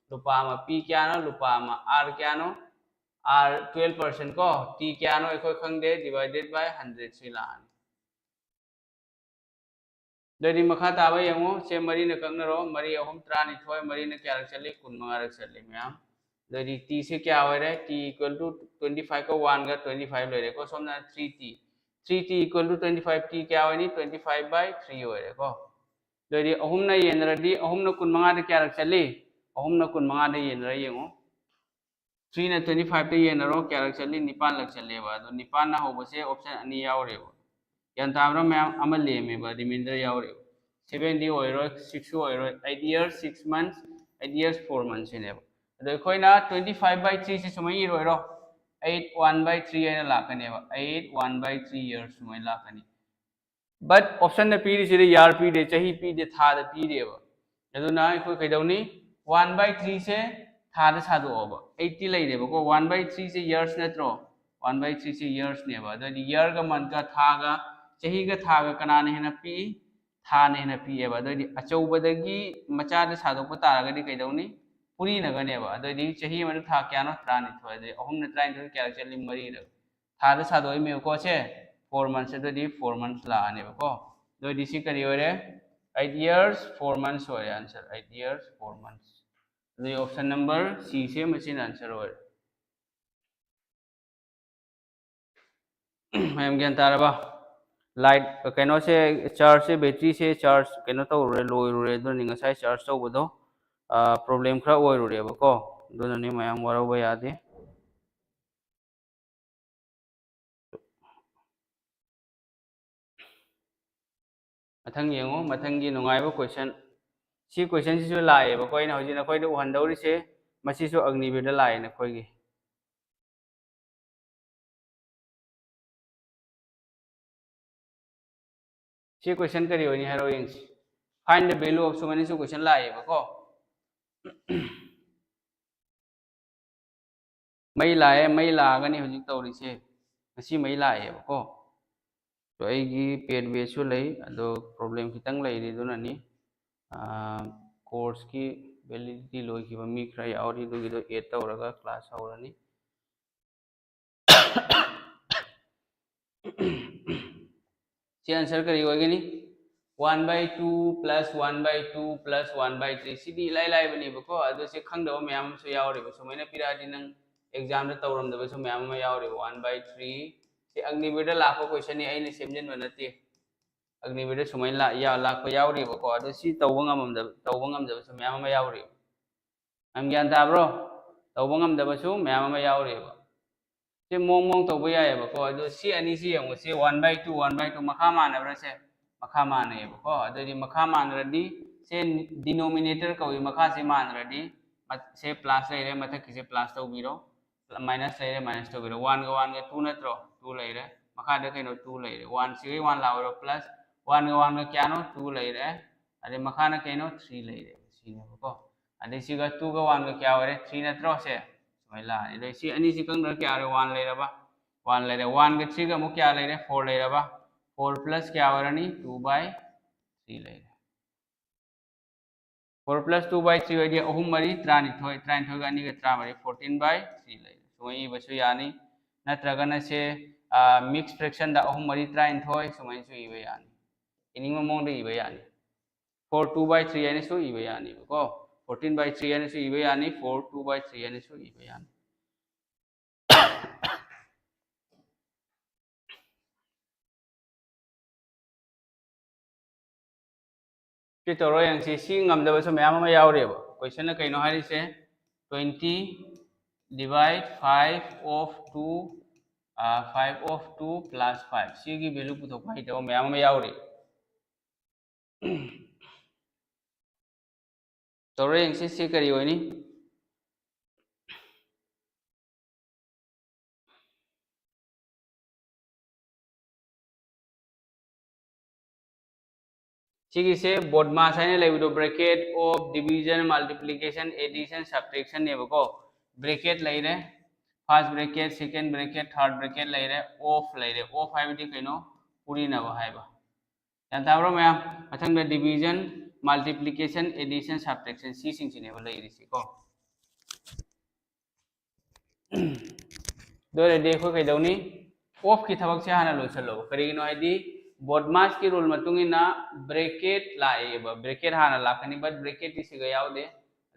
ꯂꯨꯄꯥ ꯑꯃ꯫ P ꯀꯌꯥꯅꯣ? ꯂꯨꯄꯥ ꯑꯃ꯫ R ꯀꯌꯥꯅꯣ? R twelve percent ꯀꯣ꯫ T ꯀꯌꯥꯅꯣ ꯑꯩꯈꯣꯏ ꯈꯪꯗꯦ, divided by hundred ꯁꯤ ꯂꯥꯛꯑꯅꯤ꯫ ꯑꯗꯨꯗꯤ ꯃꯈꯥ ꯇꯥꯕ ꯌꯦꯡꯉꯨ꯫ ꯁꯦ ꯃꯔꯤꯅ ꯀꯛꯅꯔꯣ꯫ ꯃꯔꯤ ꯑꯍꯨꯝ ꯇꯔꯥꯅꯤꯊꯣꯏ, ꯃꯔꯤꯅ ꯀꯌꯥꯔꯛ ꯆꯠꯂꯤ? ꯀꯨꯟ ꯃꯉꯥꯔꯛ ꯆꯠꯂꯤ ꯃꯌꯥꯝ꯫ ꯑꯗꯨꯗꯤ T ꯁꯦ ꯀꯌꯥ ꯑꯣꯏꯔꯦ? T equal to twenty five ꯀ one ꯒ twenty five ꯂꯩꯔꯦꯀꯣ꯫ ꯁꯣꯝꯅ three T, three T equal to twenty five, T ꯀꯌꯥ ꯑꯣꯏꯅꯤ? Twenty five by three ꯑꯣꯏꯔꯦꯀꯣ꯫ ꯑꯗꯨꯗꯤ ꯑꯍꯨꯝꯅ ꯌꯦꯟꯅꯔꯗꯤ, ꯑꯍꯨꯝꯅ ꯀꯨꯟ ꯃꯉꯥꯗ ꯀꯌꯥꯔꯛ ꯆꯠꯂꯤ? ꯑꯍꯨꯝꯅ ꯀꯨꯟ ꯃꯉꯥꯗ ꯌꯦꯟꯅꯔ ꯌꯦꯡꯉꯨ꯫ ꯊ꯭ꯔꯤꯅ ꯇ꯭ꯋꯦꯟꯇꯤ ꯐꯥꯏꯚꯇ ꯌꯦꯟꯅꯔꯣ, ꯀꯌꯥꯔꯛ ꯆꯠꯂꯤ? ꯅꯤꯄꯥꯟꯂꯛ ꯆꯠꯂꯦꯕ꯫ ꯑꯗꯣ ꯅꯤꯄꯥꯟꯅ ꯍꯧꯕꯁꯦ ꯑꯣꯞꯁꯟ ꯑꯅꯤ ꯌꯥꯎꯔꯦꯕ꯫ ꯒ꯭ꯌꯥꯟ ꯇꯥꯕ꯭ꯔꯥ ꯃꯌꯥꯝ? ꯑꯃ ꯂꯦꯝꯃꯦꯕ, ꯔꯤꯃꯦꯟꯗꯔ ꯌꯥꯎꯔꯦꯕ꯫ ꯁꯚꯦꯟꯗꯤ ꯑꯣꯏꯔꯣꯏ, ꯁꯤꯛꯁꯁꯨ ꯑꯣꯏꯔꯣꯏ꯫ Eight years six months, eight years four monthsꯁꯤꯅꯦꯕ꯫ ꯑꯗꯣ ꯑꯩꯈꯣꯏꯅ twenty five by threeꯁꯦ ꯁꯨꯃꯥꯏꯅ ꯏꯔꯣꯏꯔꯣ? Eight one by three ꯍꯥꯏꯅ ꯂꯥꯛꯀꯅꯦꯕ꯫ Eight one by three years ꯁꯨꯃꯥꯏꯅ ꯂꯥꯛꯀꯅꯤ꯫ But optionꯗ ꯄꯤꯔꯤꯁꯤꯗ year ꯄꯤꯗꯦ, ꯆꯍꯤ ꯄꯤꯗꯦ, ꯊꯥꯗ ꯄꯤꯔꯦꯕ꯫ ꯑꯗꯨꯅ ꯑꯩꯈꯣꯏ ꯀꯩꯗꯧꯅꯤ? One by threeꯁꯦ ꯊꯥꯗ ꯁꯥꯗꯣꯛꯑꯣꯕ꯫ Eightꯇꯤ ꯂꯩꯔꯦꯕꯀꯣ, one by threeꯁꯦ years ꯅꯠꯇ꯭ꯔꯣ? One by threeꯁꯦ yearsꯅꯦꯕ꯫ ꯑꯗꯨꯑꯣꯏꯗꯤ yearꯒ monthꯀ, ꯊꯥꯒ, ꯆꯍꯤꯒ ꯊꯥꯒ ꯀꯅꯥꯅ ꯍꯦꯟꯅ ꯄꯤꯛꯏ? ꯊꯥꯅ ꯍꯦꯟꯅ ꯄꯤꯛꯑꯦꯕ꯫ ꯑꯗꯨꯑꯣꯏꯗꯤ ꯑꯆꯧꯕꯗꯒꯤ ꯃꯆꯥꯗ ꯁꯥꯗꯣꯛꯄ ꯇꯥꯔꯒꯗꯤ ꯀꯩꯗꯧꯅꯤ? ꯄꯨꯔꯤꯅꯒꯅꯦꯕ꯫ ꯑꯗꯨꯑꯣꯏꯗꯤ ꯆꯍꯤ ꯑꯃꯗ ꯊꯥ ꯀꯌꯥꯅꯣ? ꯇꯔꯥꯅꯤꯊꯣꯏ꯫ ꯑꯗꯨꯗꯤ ꯑꯍꯨꯝꯅ ꯇꯔꯥꯅꯤꯊꯣꯏ ꯀꯌꯥ ꯆꯠꯂꯤ? ꯃꯔꯤꯔꯛ꯫ ꯊꯥꯗ ꯁꯥꯗꯣꯛꯏꯃꯦꯕꯀꯣ ꯁꯦ꯫ Four months, ꯑꯗꯨꯗꯤ four months ꯂꯥꯛꯑꯅꯦꯕꯀꯣ꯫ ꯑꯗꯨꯑꯣꯏꯗꯤ ꯁꯤ ꯀꯔꯤ ꯑꯣꯏꯔꯦ? Eight years four months ꯑꯣꯏꯔꯦ answer, eight years four months꯫ ꯑꯗꯨꯗꯤ option number Cꯁꯦ ꯃꯁꯤꯅ answer ꯑꯣꯏꯔꯦ꯫ ꯃꯌꯥꯝ ꯒ꯭ꯌꯥꯟ ꯇꯥꯔꯕ? Light, ꯀꯩꯅꯣꯁꯦ, chargeꯁꯦ, batteryꯁꯦ charge ꯀꯩꯅꯣ ꯇꯧꯔꯨꯔꯦ, ꯂꯣꯏꯔꯨꯔꯦ꯫ ꯑꯗꯨꯅꯤ ꯉꯁꯥꯏ charge ꯇꯧꯕꯗꯣ, ꯑ, problem ꯈꯔ ꯑꯣꯏꯔꯨꯔꯦꯕꯀꯣ꯫ ꯑꯗꯨꯅꯅꯤ, ꯃꯌꯥꯝ ꯋꯥꯔꯧꯕ ꯌꯥꯗꯦ꯫ ꯃꯊꯪ ꯌꯦꯡꯉꯨ, ꯃꯊꯪꯒꯤ ꯅꯨꯡꯉꯥꯏꯕ question꯫ ꯁꯤ questionꯁꯤꯁꯨ ꯂꯥꯛꯑꯦꯕꯀꯣ꯫ ꯑꯩꯅ ꯍꯧꯖꯤꯛ ꯅꯈꯣꯏꯗ ꯎꯍꯟꯗꯧꯔꯤꯁꯦ, ꯃꯁꯤꯁꯨ ꯑꯒꯅꯤꯕꯤꯔꯗ ꯂꯥꯛꯑꯦ ꯅꯈꯣꯏꯒꯤ꯫ ꯁꯤ question ꯀꯔꯤ ꯑꯣꯏꯅꯤ ꯍꯥꯏꯔꯣ ꯌꯦꯡꯁꯤ꯫ Find the value of ꯁꯨꯃꯥꯏꯅꯁꯨ question ꯂꯥꯛꯑꯦꯕꯀꯣ꯫ ꯃꯩ ꯂꯥꯛꯑꯦ, ꯃꯩ ꯂꯥꯛꯑꯒꯅꯤ ꯍꯧꯖꯤꯛ ꯇꯧꯔꯤꯁꯦ꯫ ꯉꯁꯤ ꯃꯩ ꯂꯥꯛꯑꯦꯕꯀꯣ꯫ ꯑꯗꯣ ꯑꯩꯒꯤ paid batchꯁꯨ ꯂꯩ, ꯑꯗꯣ problem ꯈꯤꯇꯪ ꯂꯩꯔꯤ, ꯑꯗꯨꯅꯅꯤ꯫ ꯑꯥ, courseꯀꯤ validity ꯂꯣꯏꯈꯤꯕ ꯃꯤ ꯈꯔ ꯌꯥꯎꯔꯤ, ꯑꯗꯨꯒꯤꯗꯣ add ꯇꯧꯔꯒ class ꯍꯧꯔꯅꯤ꯫ ꯁꯤ answer ꯀꯔꯤ ꯑꯣꯏꯒꯅꯤ? One by two plus one by two plus one by three꯫ ꯁꯤꯗꯤ ꯏꯂꯥꯏ ꯂꯥꯏꯕꯅꯦꯕꯀꯣ, ꯑꯗꯣ ꯁꯤ ꯈꯪꯗꯕ ꯃꯌꯥꯝ ꯑꯃꯁꯨ ꯌꯥꯎꯔꯤꯕ꯫ ꯁꯨꯃꯥꯏꯅ ꯄꯤꯔꯛꯑꯗꯤ ꯅꯪ examꯗ ꯇꯧꯔꯝꯗꯕꯁꯨ ꯃꯌꯥꯝ ꯑꯃ ꯌꯥꯎꯔꯤꯕ꯫ One by three꯫ ꯁꯤ ꯑꯒꯅꯤꯕꯤꯔꯗ ꯂꯥꯛꯄ questionꯅꯤ, ꯑꯩꯅ ꯁꯦꯝꯖꯤꯟꯕ ꯅꯠꯇꯦ꯫ ꯑꯒꯅꯤꯕꯤꯔꯗ ꯁꯨꯃꯥꯏꯅ ꯂꯥꯛ-, ꯌꯥ-, ꯂꯥꯛꯄ ꯌꯥꯎꯔꯤꯕꯀꯣ꯫ ꯑꯗꯣ ꯁꯤ ꯇꯧꯕ ꯉꯝꯃꯝꯗꯕ, ꯇꯧꯕ ꯉꯝꯗꯕꯁꯨ ꯃꯌꯥꯝ ꯑꯃ ꯌꯥꯎꯔꯤ꯫ ꯌꯥꯝ ꯒ꯭ꯌꯥꯟ ꯇꯥꯕ꯭ꯔꯣ? ꯇꯧꯕ ꯉꯝꯗꯕꯁꯨ ꯃꯌꯥꯝ ꯑꯃ ꯌꯥꯎꯔꯤꯑꯕ꯫ ꯁꯤ ꯃꯑꯣꯡ ꯃꯑꯣꯡ ꯇꯧꯕ ꯌꯥꯏꯑꯕꯀꯣ꯫ ꯑꯗꯣ ꯁꯤ ꯑꯅꯤꯁꯤ ꯌꯦꯡꯉꯨ, ꯁꯤ one by two, one by two ꯃꯈꯥ ꯃꯥꯟꯅꯕ꯭ꯔꯥ? ꯁꯦ ꯃꯈꯥ ꯃꯥꯟꯅꯩꯑꯕꯀꯣ꯫ ꯑꯗꯨꯗꯤ ꯃꯈꯥ ꯃꯥꯟꯅꯔꯗꯤ ꯁꯦ denominator ꯀꯧꯏ, ꯃꯈꯥꯁꯦ ꯃꯥꯟꯅꯔꯗꯤ ꯁꯦ plus ꯂꯩꯔꯦ, ꯃꯊꯛꯀꯤꯁꯦ plus ꯇꯧꯕꯤꯔꯣ, minus ꯂꯩꯔꯦ, minus ꯇꯧꯕꯤꯔꯣ꯫ One ꯒ one ꯒ two ꯅꯠꯇ꯭ꯔꯣ? Two ꯂꯩꯔꯦ꯫ ꯃꯈꯥꯗ ꯀꯩꯅꯣ? Two ꯂꯩꯔꯦ꯫ One ꯁꯤꯒꯩ one ꯂꯥꯛꯑꯣꯏꯔꯣ? Plus one ꯒ one ꯒ ꯀꯌꯥꯅꯣ? Two ꯂꯩꯔꯦ꯫ ꯑꯗꯩ ꯃꯈꯥꯅ ꯀꯩꯅꯣ? Three ꯂꯩꯔꯦ꯫ ꯁꯤꯅꯦꯕꯀꯣ꯫ ꯑꯗꯩ ꯁꯤꯒ two ꯒ one ꯒ ꯀꯌꯥ ꯑꯣꯏꯔꯦ? Three ꯅꯠꯇ꯭ꯔꯣ? ꯁꯦ ꯁꯨꯃꯥꯏꯅ ꯂꯥꯛꯑꯅꯤ꯫ ꯑꯗꯩ ꯁꯤ ꯑꯅꯤꯁꯤ ꯀꯛꯅꯔ ꯀꯌꯥ ꯑꯣꯏꯔꯦ? One ꯂꯩꯔꯕ꯫ One ꯂꯩꯔꯦ꯫ One ꯒ three ꯒ ꯑꯃꯨꯛ ꯀꯌꯥ ꯂꯩꯔꯦ? Four ꯂꯩꯔꯕ꯫ Four plus ꯀꯌꯥ ꯑꯣꯏꯔꯅꯤ? Two by three ꯂꯩꯔꯦ꯫ Four plus two by three ꯑꯣꯏꯗꯤ ꯑꯍꯨꯝ ꯃꯔꯤ ꯇꯔꯥꯅꯤꯊꯣꯏ, ꯇꯔꯥꯅꯤꯊꯣꯏꯒ ꯑꯅꯤꯒ ꯇꯔꯥꯃꯔꯤ, fourteen by three ꯂꯩꯔꯦ꯫ ꯁꯨꯃꯥꯏꯅ ꯏꯕꯁꯨ ꯌꯥꯅꯤ꯫ ꯅꯠꯇ꯭ꯔꯒꯅ ꯁꯦ mix fractionꯗ ꯑꯍꯨꯝ ꯃꯔꯤ ꯇꯔꯥꯅꯤꯊꯣꯏ ꯁꯨꯃꯥꯏꯅꯁꯨ ꯏꯕ ꯌꯥꯅꯤ꯫ ꯏꯅꯤꯡꯕ ꯃꯑꯣꯡꯗ ꯏꯕ ꯌꯥꯅꯤ꯫ Four two by three ꯍꯥꯏꯅꯁꯨ ꯏꯕ ꯌꯥꯅꯤꯕꯀꯣ꯫ Fourteen by three ꯍꯥꯏꯅꯁꯨ ꯏꯕ ꯌꯥꯅꯤ꯫ Four two by three ꯍꯥꯏꯅꯁꯨ ꯏꯕ ꯌꯥꯅꯤ꯫ ꯁꯤ ꯇꯧꯔꯣ ꯌꯦꯡꯁꯤ꯫ ꯁꯤ ꯉꯝꯗꯕꯁꯨ ꯃꯌꯥꯝ ꯑꯃ ꯌꯥꯎꯔꯤꯑꯕ꯫ Questionꯅ ꯀꯩꯅꯣ ꯍꯥꯏꯔꯤꯁꯦ? Twenty divide five of two, five of two plus five, ꯁꯤꯒꯤ value ꯄꯨꯊꯣꯛꯄ ꯍꯩꯇꯕ ꯃꯌꯥꯝ ꯑꯃ ꯌꯥꯎꯔꯤ꯫ ꯇꯧꯔ ꯌꯦꯡꯁꯤ, ꯁꯤ ꯀꯔꯤ ꯑꯣꯏꯅꯤ? ꯁꯤꯒꯤꯁꯦ BODMAS ꯍꯥꯏꯅ ꯂꯩꯕꯗꯣ, bracket of division, multiplication, addition, subtractionꯅꯦꯕꯀꯣ꯫ Bracket ꯂꯩꯔꯦ, first bracket, second bracket, third bracket ꯂꯩꯔꯦ, of ꯂꯩꯔꯦ꯫ Of ꯍꯥꯏꯕꯗꯤ ꯀꯩꯅꯣ? ꯄꯨꯔꯤꯅꯕ ꯍꯥꯏꯕ꯫ ꯒ꯭ꯌꯥꯟ ꯇꯥꯕ꯭ꯔꯣ ꯃꯌꯥꯝ? ꯃꯊꯪꯗ division, multiplication, addition, subtraction, ꯁꯤꯁꯤꯡꯁꯤꯅꯦꯕ ꯂꯩꯔꯤꯁꯤꯀꯣ꯫ ꯑꯗꯨ ꯑꯣꯏꯔꯗꯤ ꯑꯩꯈꯣꯏ ꯀꯩꯗꯧꯅꯤ? Ofꯀꯤ ꯊꯕꯛꯁꯦ ꯍꯥꯟꯅ ꯂꯣꯏꯁꯜꯂꯣꯕ꯫ ꯀꯔꯤꯒꯤꯅꯣ ꯍꯥꯏꯗꯤ, BODMASꯀꯤ rule ꯃꯇꯨꯡ ꯏꯟꯅ bracket ꯂꯥꯛꯑꯦꯕ, bracket ꯍꯥꯟꯅ ꯂꯥꯛꯀꯅꯤ, but bracketꯇꯤ ꯁꯤꯒ ꯌꯥꯎꯗꯦ꯫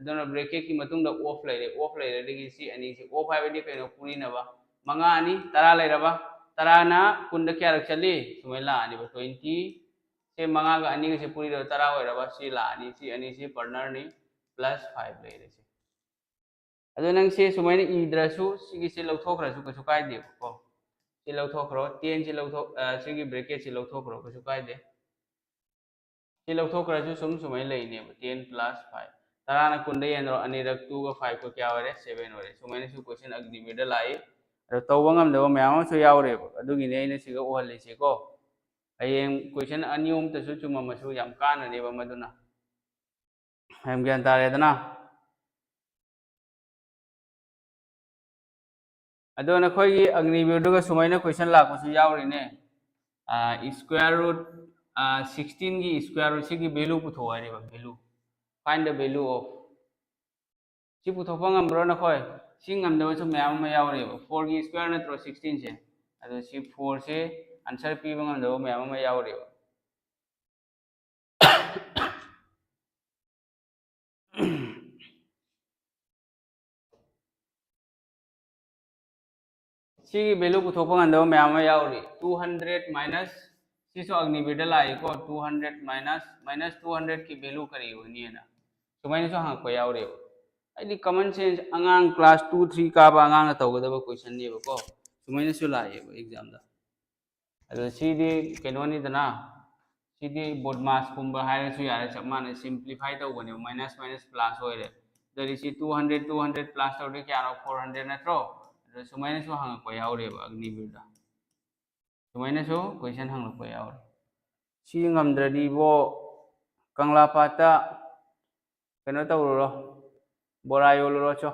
ꯑꯗꯨꯅ bracketꯀꯤ ꯃꯇꯨꯡꯗ of ꯂꯩꯔꯦ, of ꯂꯩꯔꯗꯒꯤ ꯁꯤ ꯑꯅꯤꯁꯤ, of ꯍꯥꯏꯕꯗꯤ ꯀꯩꯅꯣ? ꯄꯨꯔꯤꯅꯕ꯫ ꯃꯉꯥ ꯑꯅꯤ ꯇꯔꯥ ꯂꯩꯔꯕ, ꯇꯔꯥꯅ ꯀꯨꯟꯗ ꯀꯌꯥꯔꯛ ꯆꯠꯂꯤ? ꯁꯨꯃꯥꯏꯅ ꯂꯥꯛꯑꯅꯤꯕ, twenty꯫ ꯁꯤ ꯃꯉꯥꯒ ꯑꯅꯤꯒꯁꯦ ꯄꯨꯔꯤꯔꯕ, ꯇꯔꯥ ꯑꯣꯏꯔꯕ, ꯁꯤ ꯂꯥꯛꯑꯅꯤ꯫ ꯁꯤ ꯑꯅꯤꯁꯤ partnerꯅꯤ, plus five ꯂꯩꯔꯦ ꯁꯤ꯫ ꯑꯗꯣ ꯅꯪꯁꯦ ꯁꯨꯃꯥꯏꯅ ꯏꯗ꯭ꯔꯁꯨ ꯁꯤꯒꯤꯁꯦ ꯂꯧꯊꯣꯛꯈ꯭ꯔꯁꯨ ꯀꯩꯁꯨ ꯀꯥꯏꯗꯦꯕꯀꯣ꯫ ꯁꯤ ꯂꯧꯊꯣꯛꯈ꯭ꯔꯣ, ten ꯁꯤ ꯂꯧꯊꯣꯛ ꯑ, ꯁꯤꯒꯤ bracket ꯁꯤ ꯂꯧꯊꯣꯛꯈ꯭ꯔꯣ, ꯀꯩꯁꯨ ꯀꯥꯏꯗꯦ꯫ ꯁꯤ ꯂꯧꯊꯣꯛꯈ꯭ꯔꯁꯨ ꯁꯨꯝ ꯁꯨꯃꯥꯏꯅ ꯂꯩꯅꯦꯕ, ten plus five꯫ ꯇꯔꯥꯅ ꯀꯨꯟꯗ ꯌꯦꯟꯅꯔꯣ, ꯑꯅꯤꯔꯛ two ꯒ five ꯒ ꯀꯌꯥ ꯑꯣꯏꯔꯦ? Seven ꯑꯣꯏꯔꯦ꯫ ꯁꯨꯃꯥꯏꯅꯁꯨ question ꯑꯒꯅꯤꯕꯤꯔꯗ ꯂꯥꯛꯏ꯫ ꯑꯗꯣ ꯇꯧꯕ ꯉꯝꯗꯕ ꯃꯌꯥꯝ ꯑꯃꯁꯨ ꯌꯥꯎꯔꯦꯕ꯫ ꯑꯗꯨꯒꯤꯅꯦ ꯑꯩꯅ ꯁꯤꯒ ꯎꯍꯜꯂꯤꯁꯦꯀꯣ꯫ ꯍꯌꯦꯡ question ꯑꯅꯤ ꯑꯍꯨꯝꯇꯁꯨ ꯆꯨꯝꯃꯝꯃꯁꯨ ꯌꯥꯝ ꯀꯥꯟꯅꯅꯦꯕ ꯃꯗꯨꯅ꯫ ꯌꯥꯝ ꯒ꯭ꯌꯥꯟ ꯇꯥꯔꯦꯗꯅ? ꯑꯗꯣ ꯅꯈꯣꯏꯒꯤ ꯑꯒꯅꯤꯕꯤꯔꯗꯨꯒ ꯁꯨꯃꯥꯏꯅ question ꯂꯥꯛꯄꯁꯨ ꯌꯥꯎꯔꯤꯅꯦ꯫ ꯑ, square root, ꯑ, sixteen ꯒꯤ square root ꯁꯤꯒꯤ value ꯄꯨꯊꯣꯛꯑꯣ ꯍꯥꯏꯔꯤꯕ, value꯫ Find the value of꯫ ꯁꯤ ꯄꯨꯊꯣꯛꯄ ꯉꯝꯕ꯭ꯔꯣ ꯅꯈꯣꯏ? ꯁꯤ ꯉꯝꯗꯕꯁꯨ ꯃꯌꯥꯝ ꯑꯃ ꯌꯥꯎꯔꯤꯕ꯫ Four ꯒꯤ square ꯅꯠꯇ꯭ꯔꯣ sixteen ꯁꯦ? ꯑꯗꯣ ꯁꯤ four ꯁꯦ answer ꯄꯤꯕ ꯉꯝꯗꯕ ꯃꯌꯥꯝ ꯑꯃ ꯌꯥꯎꯔꯤꯕ꯫ ꯁꯤꯒꯤ value ꯄꯨꯊꯣꯛꯄ ꯉꯝꯗꯕ ꯃꯌꯥꯝ ꯑꯃ ꯌꯥꯎꯔꯤ꯫ Two hundred minus, ꯁꯤꯁꯨ ꯑꯒꯅꯤꯕꯤꯔꯗ ꯂꯥꯛꯏꯀꯣ, two hundred minus, minus two hundred ꯀꯤ value ꯀꯔꯤ ꯑꯣꯏꯅꯤꯅ ꯁꯨꯃꯥꯏꯅꯁꯨ ꯍꯪꯉꯛꯄ ꯌꯥꯎꯔꯤꯕ꯫ ꯍꯥꯏꯗꯤ common sense, ꯑꯉꯥꯡ class two three ꯀꯥꯕ ꯑꯉꯥꯡꯅ ꯇꯧꯒꯗꯕ question ꯅꯦꯕꯀꯣ, ꯁꯨꯃꯥꯏꯅꯁꯨ ꯂꯥꯛꯑꯦꯕ exam ꯗ꯫ ꯑꯗꯣ ꯁꯤꯗꯤ ꯀꯩꯅꯣꯅꯤꯗꯅ, ꯁꯤꯗꯤ BODMAS ꯀꯨꯝꯕ ꯍꯥꯏꯔꯁꯨ ꯌꯥꯔꯦ, ꯆꯞ ꯃꯥꯟꯅꯩ, simplify ꯇꯧꯕꯅꯦꯕ, minus minus plus ꯑꯣꯏꯔꯦ꯫ ꯑꯗꯨꯗꯤ ꯁꯤ two hundred, two hundred plus ꯇꯧꯔꯗꯤ ꯀꯌꯥꯅꯣ? Four hundred ꯅꯠꯇ꯭ꯔꯣ? ꯑꯗꯣ ꯁꯨꯃꯥꯏꯅꯁꯨ ꯍꯪꯉꯛꯄ ꯌꯥꯎꯔꯦꯕ ꯑꯒꯅꯤꯕꯤꯔꯗ, ꯁꯨꯃꯥꯏꯅꯁꯨ question ꯍꯪꯉꯛꯄ ꯌꯥꯎꯔꯦ꯫ ꯁꯤ ꯉꯝꯗ꯭ꯔꯗꯤ ꯏꯕꯣ, ꯀꯪꯂꯥ ꯄꯥꯠꯇ ꯀꯩꯅꯣ ꯇꯧꯔꯨꯔꯣ, ꯕꯣꯔꯥ ꯌꯣꯜꯂꯨꯔꯣ ꯆꯣ꯫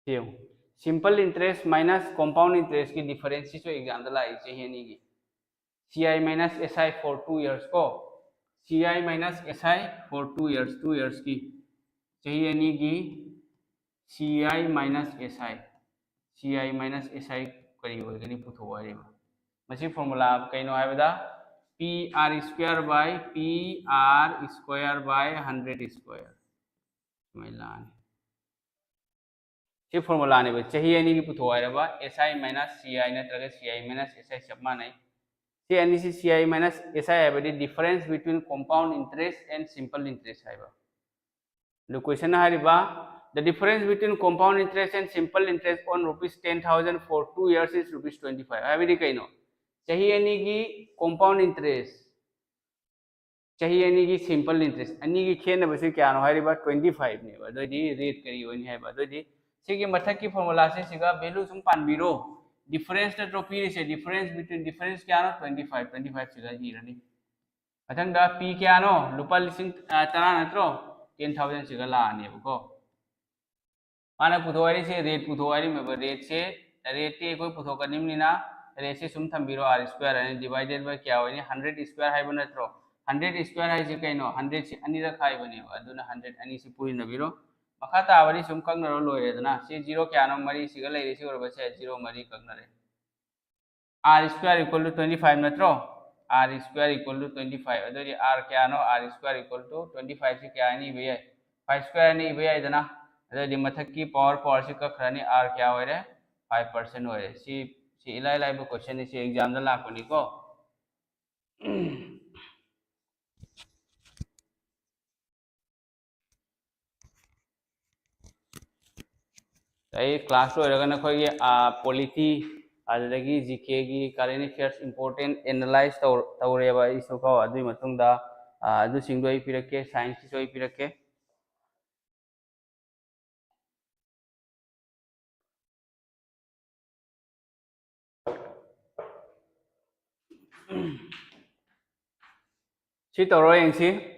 ꯁꯤ ꯌꯦꯡꯉꯨ, simple interest minus compound interest ꯀꯤ difference ꯁꯤꯁꯨ exam ꯗ ꯂꯥꯛꯏ ꯆꯍꯤ ꯑꯅꯤꯒꯤ꯫ C I minus S I for two years ꯀꯣ, C I minus S I for two years, two years ꯀꯤ, ꯆꯍꯤ ꯑꯅꯤꯒꯤ C I minus S I, C I minus S I ꯀꯔꯤ ꯑꯣꯏꯒꯅꯤ ꯄꯨꯊꯣꯛꯑꯣ ꯍꯥꯏꯔꯤꯕ꯫ ꯃꯁꯤ formula ꯀꯩꯅꯣ ꯍꯥꯏꯕꯗ P R square by P R square by hundred square꯫ ꯁꯨꯃꯥꯏꯅ ꯂꯥꯛꯑꯅꯤ꯫ ꯁꯤ formula ꯅꯦꯕ, ꯆꯍꯤ ꯑꯅꯤꯒꯤ ꯄꯨꯊꯣꯛꯑꯣ ꯍꯥꯏꯔꯕ, S I minus C I ꯅꯠꯇ꯭ꯔꯒ C I minus S I ꯆꯞ ꯃꯥꯟꯅꯩ꯫ ꯁꯤ ꯑꯅꯤꯁꯤ C I minus S I ꯍꯥꯏꯕꯗꯤ difference between compound interest and simple interest ꯍꯥꯏꯕ꯫ ꯑꯗꯨ question ꯍꯥꯏꯔꯤꯕ, the difference between compound interest and simple interest on rupees ten thousand for two years is rupees twenty five ꯍꯥꯏꯕꯗꯤ ꯀꯩꯅꯣ? ꯆꯍꯤ ꯑꯅꯤꯒꯤ compound interest, ꯆꯍꯤ ꯑꯅꯤꯒꯤ simple interest ꯑꯅꯤꯒꯤ ꯈꯦꯠꯅꯕꯁꯤ ꯀꯌꯥꯅꯣ ꯍꯥꯏꯔꯤꯕ? Twenty five ꯅꯦꯕ꯫ ꯑꯗꯨꯑꯣꯏꯗꯤ rate ꯀꯔꯤ ꯑꯣꯏꯅꯤ ꯍꯥꯏꯕ? ꯑꯗꯨꯑꯣꯏꯗꯤ ꯁꯤꯒꯤ ꯃꯊꯛꯀꯤ formula ꯁꯦ ꯁꯤꯒ value ꯁꯨꯝ ꯄꯥꯟꯕꯤꯔꯣ꯫ Difference ꯅꯠꯇ꯭ꯔꯣ ꯄꯤꯔꯤꯁꯦ? Difference between, difference ꯀꯌꯥꯅꯣ? Twenty five, twenty five ꯁꯤꯒ ꯏꯔꯅꯤ꯫ ꯃꯊꯪꯗ P ꯀꯌꯥꯅꯣ? ꯂꯨꯄꯥ ꯂꯤꯁꯤꯡ, ꯑ, ꯇꯔꯥ ꯅꯠꯇ꯭ꯔꯣ? Ten thousand ꯁꯤꯒ ꯂꯥꯛꯑꯅꯦꯕꯀꯣ꯫ ꯃꯥꯅ ꯄꯨꯊꯣꯛ ꯍꯥꯏꯔꯤꯁꯦ, rate ꯄꯨꯊꯣꯛ ꯍꯥꯏꯔꯤꯃꯦꯕ꯫ Rate ꯁꯦ, rate ꯇꯤ ꯑꯩꯈꯣꯏ ꯄꯨꯊꯣꯛꯀꯅꯤꯕꯅꯤꯅ, rate ꯁꯦ ꯁꯨꯝ ꯊꯝꯕꯤꯔꯣ, R square ꯍꯥꯏꯅ, divided by ꯀꯌꯥ ꯑꯣꯏꯅꯤ? Hundred square ꯍꯥꯏꯕ ꯅꯠꯇ꯭ꯔꯣ? Hundred square ꯍꯥꯏꯁꯦ ꯀꯩꯅꯣ? Hundred ꯁꯤ ꯑꯅꯤꯔꯛ ꯈꯥꯏꯕꯅꯦꯕ, ꯑꯗꯨꯅ hundred ꯑꯅꯤꯁꯤ ꯄꯨꯔꯤꯅꯕꯤꯔꯣ꯫ ꯃꯈꯥ ꯇꯥꯕꯗꯤ ꯁꯨꯝ ꯀꯛꯅꯔꯣ, ꯂꯣꯏꯔꯦꯗꯅ꯫ ꯁꯤ zero ꯀꯌꯥꯅꯣ? ꯃꯔꯤ ꯁꯤꯒ ꯂꯩꯔꯦ, ꯁꯤ ꯑꯣꯏꯔꯕꯁꯦ zero ꯃꯔꯤ ꯀꯛꯅꯔꯦ꯫ R square equal to twenty five ꯅꯠꯇ꯭ꯔꯣ? R square equal to twenty five꯫ ꯑꯗꯨꯑꯣꯏꯗꯤ R ꯀꯌꯥꯅꯣ? R square equal to twenty five ꯁꯤ ꯀꯌꯥ ꯍꯥꯏꯅ ꯏꯕ ꯌꯥꯏ? Five square ꯍꯥꯏꯅ ꯏꯕ ꯌꯥꯏꯗꯅ꯫ ꯑꯗꯨꯑꯣꯏꯗꯤ ꯃꯊꯛꯀꯤ power, power ꯁꯤ ꯀꯛꯈ꯭ꯔꯅꯤ, R ꯀꯌꯥ ꯑꯣꯏꯔꯦ? Five percent ꯑꯣꯏꯔꯦ꯫ ꯁꯤ, ꯁꯤ ꯏꯂꯥꯏ ꯂꯥꯏꯕ question ꯅꯤ, ꯁꯤ exam ꯗ ꯂꯥꯛꯄꯅꯤꯀꯣ꯫ ꯑꯩ class ꯂꯣꯏꯔꯒ ꯅꯈꯣꯏꯒꯤ, ꯑꯥ, polity, ꯑꯗꯨꯗꯒꯤ G K ꯒꯤ current affairs important analyze ꯇꯧ-, ꯇꯧꯔꯦꯕ ꯑꯩꯁꯨ ꯀꯣ꯫ ꯑꯗꯨꯒꯤ ꯃꯇꯨꯡꯗ, ꯑꯥ, ꯑꯗꯨꯁꯤꯡꯗꯣ ꯑꯩ ꯄꯤꯔꯛꯀꯦ, science ꯀꯤꯁꯨ ꯑꯩ ꯄꯤꯔꯛꯀꯦ꯫ ꯁꯤ ꯇꯧꯔꯣ ꯌꯦꯡꯁꯤ꯫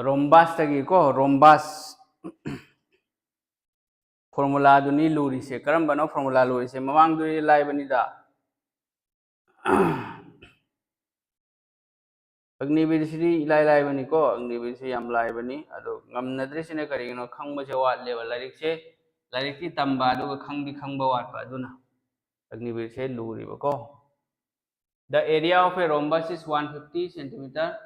Rhombus ꯇꯒꯤꯀꯣ, rhombus formula ꯗꯨꯅꯤ ꯂꯨꯔꯤꯁꯦ꯫ ꯀꯔꯝꯕꯅꯣ formula ꯂꯨꯔꯤꯁꯦ? ꯃꯃꯥꯡꯗꯨꯗꯤ ꯂꯥꯏꯕꯅꯤꯗ꯫ ꯑꯒꯅꯤꯕꯤꯔꯁꯤꯗꯤ ꯏꯂꯥꯏ ꯂꯥꯏꯕꯅꯤꯀꯣ, ꯑꯒꯅꯤꯕꯤꯔꯁꯤ ꯌꯥꯝ ꯂꯥꯏꯕꯅꯤ꯫ ꯑꯗꯣ ꯉꯝꯅꯗ꯭ꯔꯤꯁꯤꯅ ꯀꯔꯤꯒꯤꯅꯣ? ꯈꯪꯕꯁꯦ ꯋꯥꯠꯂꯦꯕ꯫ ꯂꯥꯏꯔꯤꯛꯁꯦ, ꯂꯥꯏꯔꯤꯛꯇꯤ ꯇꯝꯕ, ꯑꯗꯨꯒ ꯈꯪꯗꯤ ꯈꯪꯕ ꯋꯥꯠꯄ, ꯑꯗꯨꯅ ꯑꯒꯅꯤꯕꯤꯔꯁꯦ ꯂꯨꯔꯤꯕꯀꯣ꯫ The area of a rhombus is one fifty centimeter.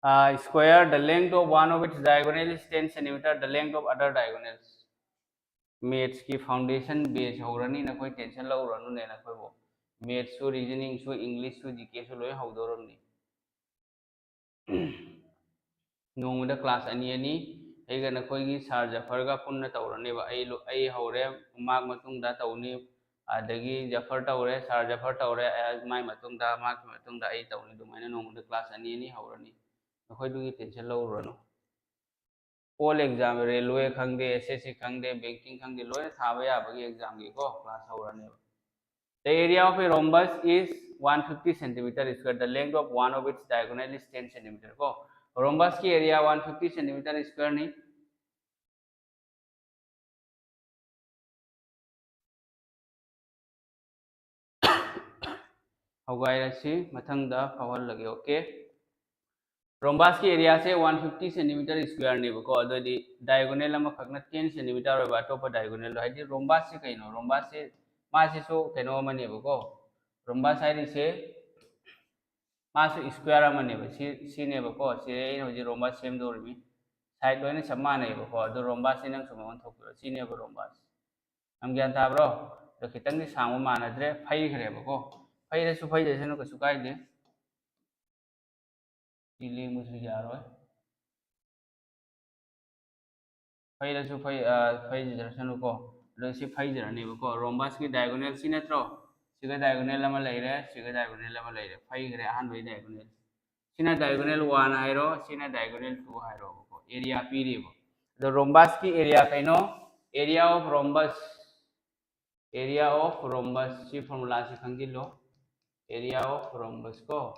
Uh, square, the length of one of its diagonal is ten centimeter, the length of other diagonals. Maths ꯀꯤ foundation base ꯍꯧꯔꯅꯤ, ꯅꯈꯣꯏ tension ꯂꯧꯔꯅꯨꯅꯦ ꯅꯈꯣꯏꯕꯨ꯫ Maths ꯁꯨ, reasoning ꯁꯨ, English ꯁꯨ, G K ꯁꯨ ꯂꯣꯏ ꯍꯧꯗꯧꯔꯕꯅꯤ꯫ ꯅꯣꯡꯃꯗ class ꯑꯅꯤ ꯑꯅꯤ ꯑꯩꯒ ꯅꯈꯣꯏꯒꯤ ꯁꯥꯔ ꯖꯐꯔꯒ ꯄꯨꯟꯅ ꯇꯧꯔꯅꯦꯕ꯫ ꯑꯩ ꯂꯣ-, ꯑꯩ ꯍꯧꯔꯦ, ꯃꯍꯥꯛ ꯃꯇꯨꯡꯗ ꯇꯧꯅꯤ, ꯑꯗꯒꯤ ꯖꯐꯔ ꯇꯧꯔꯦ, ꯁꯥꯔ ꯖꯐꯔ ꯇꯧꯔꯦ, ꯑꯩ, ꯃꯥꯏ ꯃꯇꯨꯡꯗ, ꯃꯍꯥꯛꯀꯤ ꯃꯇꯨꯡꯗ ꯑꯩ ꯇꯧꯅꯤ꯫ ꯑꯗꯨꯃꯥꯏꯅ ꯅꯣꯡꯃꯗ class ꯑꯅꯤ ꯑꯅꯤ ꯍꯧꯔꯅꯤ꯫ ꯅꯈꯣꯏꯗꯨꯒꯤ tension ꯂꯧꯔꯨꯔꯅꯨ꯫ All exam, railway ꯈꯪꯗꯦ, S S C ꯈꯪꯗꯦ, banking ꯈꯪꯗꯦ, ꯂꯣꯏꯅ ꯊꯥꯕ ꯌꯥꯕꯒꯤ exam ꯒꯤꯀꯣ class ꯍꯧꯔꯅꯦꯕ꯫ The area of a rhombus is one fifty centimeter square. The length of one of its diagonal is ten centimeter ꯀꯣ꯫ Rhombus ꯀꯤ area one fifty centimeter square ꯅꯤ꯫ ꯍꯧꯒꯥꯏꯔꯁꯤ, ꯃꯊꯪꯗ ꯐꯥꯎꯍꯜꯂꯒꯦ꯫ Okay, rhombus ꯀꯤ area ꯁꯦ one fifty centimeter square ꯅꯦꯕꯀꯣ꯫ ꯑꯗꯨꯑꯣꯏꯗꯤ diagonal ꯑꯃꯈꯛꯅ ten centimeter ꯑꯣꯏꯕ ꯑꯇꯣꯞꯄ diagonal ꯗꯣ, ꯍꯥꯏꯗꯤ rhombus ꯁꯦ ꯀꯩꯅꯣ? Rhombus ꯁꯦ, ꯃꯥꯁꯤꯁꯨ ꯀꯩꯅꯣ ꯑꯃꯅꯦꯕꯀꯣ꯫ Rhombus ꯍꯥꯏꯔꯤꯁꯦ ꯃꯥꯁꯨ square ꯑꯃꯅꯦꯕ꯫ ꯁꯤ, ꯁꯤꯅꯦꯕꯀꯣ꯫ ꯁꯤ ꯑꯩꯅ ꯍꯧꯖꯤꯛ rhombus ꯁꯦꯝꯗꯧꯔꯤꯃꯤ꯫ Side ꯂꯣꯏꯅ ꯆꯞ ꯃꯥꯟꯅꯩꯕꯀꯣ꯫ ꯑꯗꯨ rhombus ꯁꯤ ꯅꯪ ꯁꯨꯝ ꯑꯣꯟꯊꯣꯛꯄꯤꯔꯣ꯫ ꯁꯤꯅꯦꯕ rhombus꯫ ꯌꯥꯝ ꯒ꯭ꯌꯥꯟ ꯇꯥꯕ꯭ꯔꯣ? ꯑꯗꯣ ꯈꯤꯇꯪꯗꯤ ꯁꯥꯡꯕ ꯃꯥꯟꯅꯗ꯭ꯔꯦ꯫ ꯐꯩꯈ꯭ꯔꯦꯕꯀꯣ꯫ ꯐꯩꯔꯁꯨ ꯐꯩꯖꯁꯅꯨ, ꯀꯩꯁꯨ ꯀꯥꯏꯗꯦ꯫ ꯁꯤ ꯂꯦꯡꯕꯁꯨ ꯌꯥꯔꯣꯏ꯫ ꯐꯩꯔꯁꯨ ꯐꯩ-, ꯑ, ꯐꯩꯖꯔꯁꯅꯨꯀꯣ꯫ ꯑꯗꯣ ꯁꯤ ꯐꯩꯖꯔꯅꯦꯕꯀꯣ꯫ Rhombus ꯀꯤ diagonal ꯁꯤ ꯅꯠꯇ꯭ꯔꯣ? ꯁꯤꯒ diagonal ꯑꯃ ꯂꯩꯔꯦ, ꯁꯤꯒ diagonal ꯑꯃ ꯂꯩꯔꯦ꯫ ꯐꯩꯈ꯭ꯔꯦ ꯑꯍꯥꯟꯕꯒꯤ diagonal꯫ ꯁꯤꯅ diagonal one ꯍꯥꯏꯔꯣ, ꯁꯤꯅ diagonal two ꯍꯥꯏꯔꯣꯕꯀꯣ꯫ Area ꯄꯤꯔꯤꯕ꯫ ꯑꯗꯣ rhombus ꯀꯤ area ꯀꯩꯅꯣ? Area of rhombus, area of rhombus, ꯁꯤ formula ꯁꯤ ꯈꯪꯖꯤꯜꯂꯣ꯫ Area of rhombus ꯀꯣ,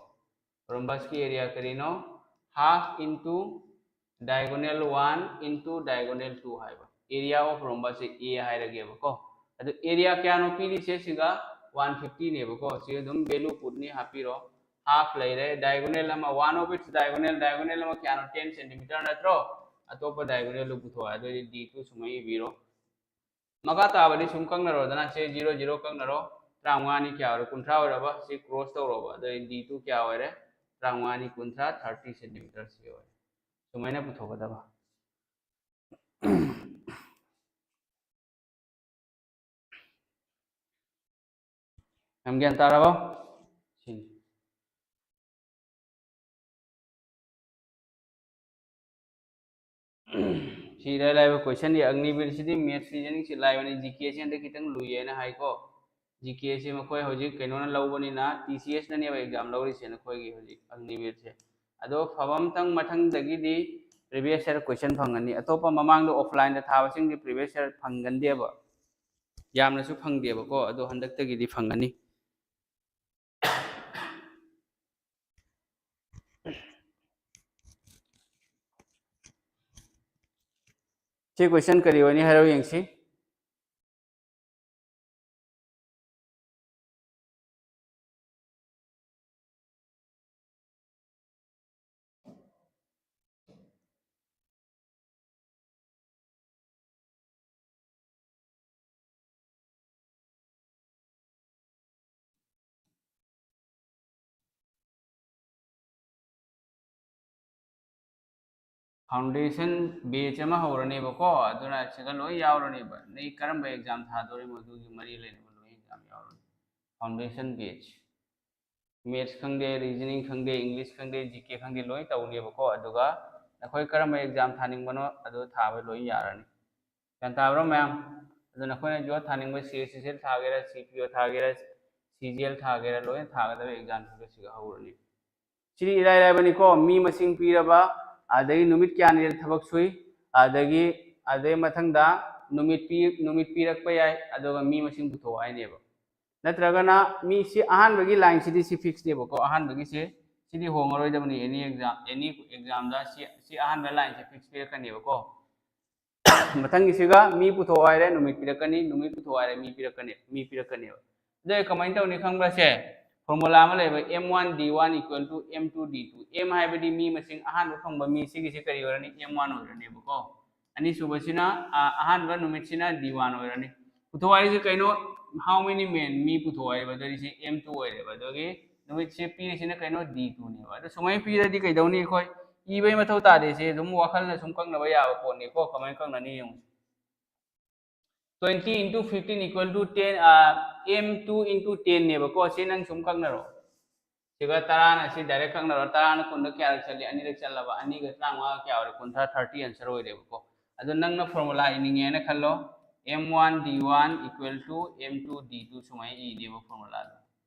rhombus ꯀꯤ area ꯀꯔꯤꯅꯣ? Half into diagonal one into diagonal two ꯍꯥꯏꯕ꯫ Area of rhombus say A ꯍꯥꯏꯔꯒꯦꯕꯀꯣ꯫ ꯑꯗꯨ area ꯀꯌꯥꯅꯣ ꯄꯤꯔꯤꯁꯦ? ꯁꯤꯒ one fifty ꯅꯦꯕꯀꯣ꯫ ꯁꯤ ꯑꯗꯨꯝ value put ꯅꯤ, ꯍꯥꯞꯄꯤꯔꯣ꯫ Half ꯂꯩꯔꯦ, diagonal ꯑꯃ, one of its diagonal, diagonal ꯑꯃ ꯀꯌꯥꯅꯣ? Ten centimeter ꯅꯠꯇ꯭ꯔꯣ? ꯑꯇꯣꯞꯄ diagonal ꯗꯨ ꯄꯨꯊꯣꯛꯑꯣ꯫ ꯑꯗꯨꯑꯣꯏꯗꯤ D two ꯁꯨꯃꯥꯏꯅ ꯏꯕꯤꯔꯣ꯫ ꯃꯈꯥ ꯇꯥꯕꯗꯤ ꯁꯨꯝ ꯀꯛꯅꯔꯣꯗꯅ꯫ ꯁꯦ zero zero ꯀꯛꯅꯔꯣ꯫ ꯇꯔꯥꯃꯉꯥ ꯑꯅꯤ ꯀꯌꯥ ꯑꯣꯏꯔꯦ? ꯀꯨꯟꯊ꯭ꯔꯥ ꯑꯣꯏꯔꯕ? ꯁꯤ cross ꯇꯧꯔꯣꯕ꯫ ꯑꯗꯨꯗꯤ D two ꯀꯌꯥ ꯑꯣꯏꯔꯦ? ꯇꯔꯥꯃꯉꯥꯅꯤ ꯀꯨꯟꯊ꯭ꯔꯥ, ꯊꯥꯔꯇꯤ ꯁꯦꯟꯇꯤꯃꯤꯇꯔꯁꯤ ꯑꯣꯏ꯫ ꯁꯨꯃꯥꯏꯅ ꯄꯨꯊꯣꯛꯀꯗꯕ꯫ ꯌꯥꯝ ꯒ꯭ꯌꯥꯟ ꯇꯥꯔꯕꯣ? ꯁꯤꯅꯤ꯫ ꯁꯤ ꯏꯔꯥꯏ ꯂꯥꯏꯕ ꯀꯣꯏꯁꯟꯗꯤ, ꯑꯒꯅꯤꯕꯤꯔꯁꯤꯗꯤ ꯃꯦꯠꯁ ꯔꯤꯖꯅꯤꯡꯁꯤ ꯂꯥꯏꯕꯅꯤ, ꯖꯤ ꯀꯦꯁꯤ ꯍꯟꯗꯛ ꯈꯤꯇꯪ ꯂꯨꯏ ꯍꯥꯏꯅ ꯍꯥꯏꯀꯣ꯫ ꯖꯤ ꯀꯦꯁꯤ ꯃꯈꯣꯏ ꯍꯧꯖꯤꯛ ꯀꯩꯅꯣꯅ ꯂꯧꯕꯅꯤꯅ, ꯇꯤ ꯁꯤ ꯑꯦꯁꯅꯅꯦꯕ ꯑꯦꯛꯖꯥꯝ ꯂꯧꯔꯤꯁꯦ ꯅꯈꯣꯏꯒꯤ ꯍꯧꯖꯤꯛ ꯑꯒꯅꯤꯕꯤꯔꯁꯦ꯫ ꯑꯗꯣ ꯐꯕ ꯑꯝꯇꯪ ꯃꯊꯪꯗꯒꯤꯗꯤ previous year question ꯐꯪꯒꯅꯤ꯫ ꯑꯇꯣꯞꯄ ꯃꯃꯥꯡꯗ ꯑꯣꯐꯂꯥꯏꯟꯗ ꯊꯥꯕꯁꯤꯡꯗꯤ previous year ꯐꯪꯒꯟꯗꯦꯕ, ꯌꯥꯝꯅꯁꯨ ꯐꯪꯗꯦꯕꯀꯣ꯫ ꯑꯗꯣ ꯍꯟꯗꯛꯇꯒꯤꯗꯤ ꯐꯪꯒꯅꯤ꯫ ꯁꯤ ꯀꯣꯏꯁꯟ ꯀꯔꯤ ꯑꯣꯏꯅꯤ ꯍꯥꯏꯔꯣ ꯌꯦꯡꯁꯤ꯫ Foundation batch ꯑꯃ ꯍꯧꯔꯅꯦꯕꯀꯣ, ꯑꯗꯨꯅ ꯁꯤꯒ ꯂꯣꯏ ꯌꯥꯎꯔꯅꯦꯕ꯫ ꯅꯣꯏ ꯀꯔꯝꯕ ꯑꯦꯛꯖꯥꯝ ꯊꯥꯗꯣꯔꯤꯃꯣ ꯑꯗꯨꯒꯤ ꯃꯔꯤ ꯂꯩꯅꯕ ꯂꯣꯏ ꯑꯦꯛꯖꯥꯝ ꯌꯥꯎꯔꯅꯤ꯫ Foundation batch, maths ꯈꯪꯗꯦ, reasoning ꯈꯪꯗꯦ, English ꯈꯪꯗꯦ, ꯖꯤ ꯀꯦ ꯈꯪꯗꯦ, ꯂꯣꯏ ꯇꯧꯅꯦꯕꯀꯣ꯫ ꯑꯗꯨꯒ ꯅꯈꯣꯏ ꯀꯔꯝꯕ ꯑꯦꯛꯖꯥꯝ ꯊꯥꯅꯤꯡꯕꯅꯣ ꯑꯗꯨ ꯊꯥꯕ ꯂꯣꯏ ꯌꯥꯔꯅꯤ꯫ ꯒ꯭ꯌꯥꯟ ꯇꯥꯕ꯭ꯔꯣ ꯃꯌꯥꯝ? ꯑꯗꯨ ꯅꯈꯣꯏꯅ job ꯊꯥꯅꯤꯡꯕ, C S C C L ꯊꯥꯒꯦꯔꯥ, ꯁꯤ ꯄꯤ ꯑꯣ ꯊꯥꯒꯦꯔꯥ, ꯁꯤ ꯖꯤ ꯑꯦꯜ ꯊꯥꯒꯦꯔꯥ, ꯂꯣꯏꯅ ꯊꯥꯒꯗꯕ ꯑꯦꯛꯖꯥꯝꯁꯤꯡꯗꯣ ꯁꯤꯒ ꯍꯧꯔꯅꯤ꯫ ꯁꯤꯗꯤ ꯏꯔꯥꯏ ꯂꯥꯏꯕꯅꯤꯀꯣ, ꯃꯤ ꯃꯁꯤꯡ ꯄꯤꯔꯕ, ꯑꯗꯒꯤ ꯅꯨꯃꯤꯠ ꯀꯌꯥꯅꯤꯗ ꯊꯕꯛ ꯁꯨꯏ, ꯑꯗꯒꯤ, ꯑꯗꯩ ꯃꯊꯪꯗ ꯅꯨꯃꯤꯠ ꯄꯤ-, ꯅꯨꯃꯤꯠ ꯄꯤꯔꯛꯄ ꯌꯥꯏ, ꯑꯗꯨꯒ ꯃꯤ ꯃꯁꯤꯡ ꯄꯨꯊꯣꯛꯑꯣ ꯍꯥꯏꯅꯦꯕ꯫ ꯅꯠꯇ꯭ꯔꯒꯅ ꯃꯤ ꯁꯤ ꯑꯍꯥꯟꯕꯒꯤ ꯂꯥꯏꯟꯁꯤꯗꯤ ꯁꯤ ꯐꯤꯛꯁꯅꯦꯕꯀꯣ, ꯑꯍꯥꯟꯕꯒꯤꯁꯦ ꯁꯤꯗꯤ ꯍꯣꯡꯉꯔꯣꯏꯗꯕꯅꯤ, ꯑꯦꯅꯤ ꯑꯦꯛꯖꯥꯝ, ꯑꯦꯅꯤ ꯑꯦꯛꯖꯥꯝꯗ ꯁꯤ, ꯁꯤ ꯑꯍꯥꯟꯕ ꯂꯥꯏꯟꯁꯦ ꯐꯤꯛꯁ ꯄꯤꯔꯛꯀꯅꯦꯕꯀꯣ꯫ ꯃꯊꯪꯒꯤꯁꯤꯒ ꯃꯤ ꯄꯨꯊꯣꯛꯑꯣ ꯍꯥꯏꯔꯦ, ꯅꯨꯃꯤꯠ ꯄꯤꯔꯛꯀꯅꯤ, ꯅꯨꯃꯤꯠ ꯄꯨꯊꯣꯛꯑꯣ ꯍꯥꯏꯔꯦ, ꯃꯤ ꯄꯤꯔꯛꯀꯅꯤ, ꯃꯤ ꯄꯤꯔꯛꯀꯅꯦꯕ꯫ ꯑꯗꯣ ꯑꯩ ꯀꯃꯥꯏꯅ ꯇꯧꯅꯤ ꯈꯪꯕ꯭ꯔꯥ? ꯁꯦ, ꯐꯣꯔꯃꯨꯂꯥ ꯑꯃ ꯂꯩꯕ, M one D one equal two M to D two. M ꯍꯥꯏꯕꯗꯤ ꯃꯤ ꯃꯁꯤꯡ ꯑꯍꯥꯟꯕ ꯐꯪꯕ ꯃꯤ, ꯁꯤꯒꯤꯁꯦ ꯀꯔꯤ ꯑꯣꯏꯔꯅꯤ? M one ꯑꯣꯏꯔꯅꯦꯕꯀꯣ꯫ ꯑꯅꯤꯁꯨꯕꯁꯤꯅ, ꯑ, ꯑꯍꯥꯟꯕ ꯅꯨꯃꯤꯠꯁꯤꯅ ꯗꯤ ꯋꯥꯟ ꯑꯣꯏꯔꯅꯤ꯫ ꯄꯨꯊꯣꯛ ꯍꯥꯏꯔꯤꯁꯦ ꯀꯩꯅꯣ? How many men? ꯃꯤ ꯄꯨꯊꯣꯛ ꯍꯥꯏꯔꯤꯕ, ꯑꯗꯨꯗꯤ ꯁꯤ ꯑꯦꯝ ꯇꯨ ꯑꯣꯏꯔꯦꯕ꯫ ꯑꯗꯨꯒꯤ ꯅꯨꯃꯤꯠꯁꯦ ꯄꯤꯔꯤꯁꯤꯅ ꯀꯩꯅꯣ? ꯗꯤ ꯇꯨꯅꯦꯕ꯫ ꯑꯗꯣ ꯁꯨꯃꯥꯏꯅ ꯄꯤꯔꯗꯤ ꯀꯩꯗꯧꯅꯤ? ꯑꯩꯈꯣꯏ ꯏꯕꯩ ꯃꯊꯧ ꯇꯥꯗꯦ꯫ ꯁꯦ ꯑꯗꯨꯝ ꯋꯥꯈꯜꯅ ꯁꯨꯝ ꯀꯛꯅꯕ ꯌꯥꯕ ꯄꯣꯠꯅꯤꯀꯣ꯫ ꯀꯃꯥꯏꯅ ꯀꯛꯅꯅꯤ ꯌꯦꯡꯉꯨ꯫ Twenty into fifteen equal to ten, ah, M two into ten ꯅꯦꯕꯀꯣ꯫ ꯁꯤ ꯅꯪ ꯁꯨꯝ ꯀꯛꯅꯔꯣ꯫ ꯁꯤꯒ ꯇꯔꯥꯅ ꯁꯤ direct ꯀꯛꯅꯔꯣ꯫ ꯇꯔꯥꯅ ꯀꯨꯟꯗ ꯀꯌꯥꯔꯛ ꯆꯠꯂꯤ? ꯑꯅꯤꯔꯛ ꯆꯠꯂꯕ꯫ ꯑꯅꯤꯒ ꯇꯔꯥꯃꯉꯥ ꯀꯌꯥ ꯑꯣꯏꯔꯦ? ꯀꯨꯟꯊ꯭ꯔꯥ, thirty answer ꯑꯣꯏꯔꯦꯕꯀꯣ꯫ ꯑꯗꯣ ꯅꯪꯅ formula ꯏꯅꯤꯡꯉꯦꯅ ꯈꯜꯂꯣ, M one D one equal to M two D two ꯁꯨꯃꯥꯏꯅ ꯏꯅꯦꯕ formulaꯗꯣ꯫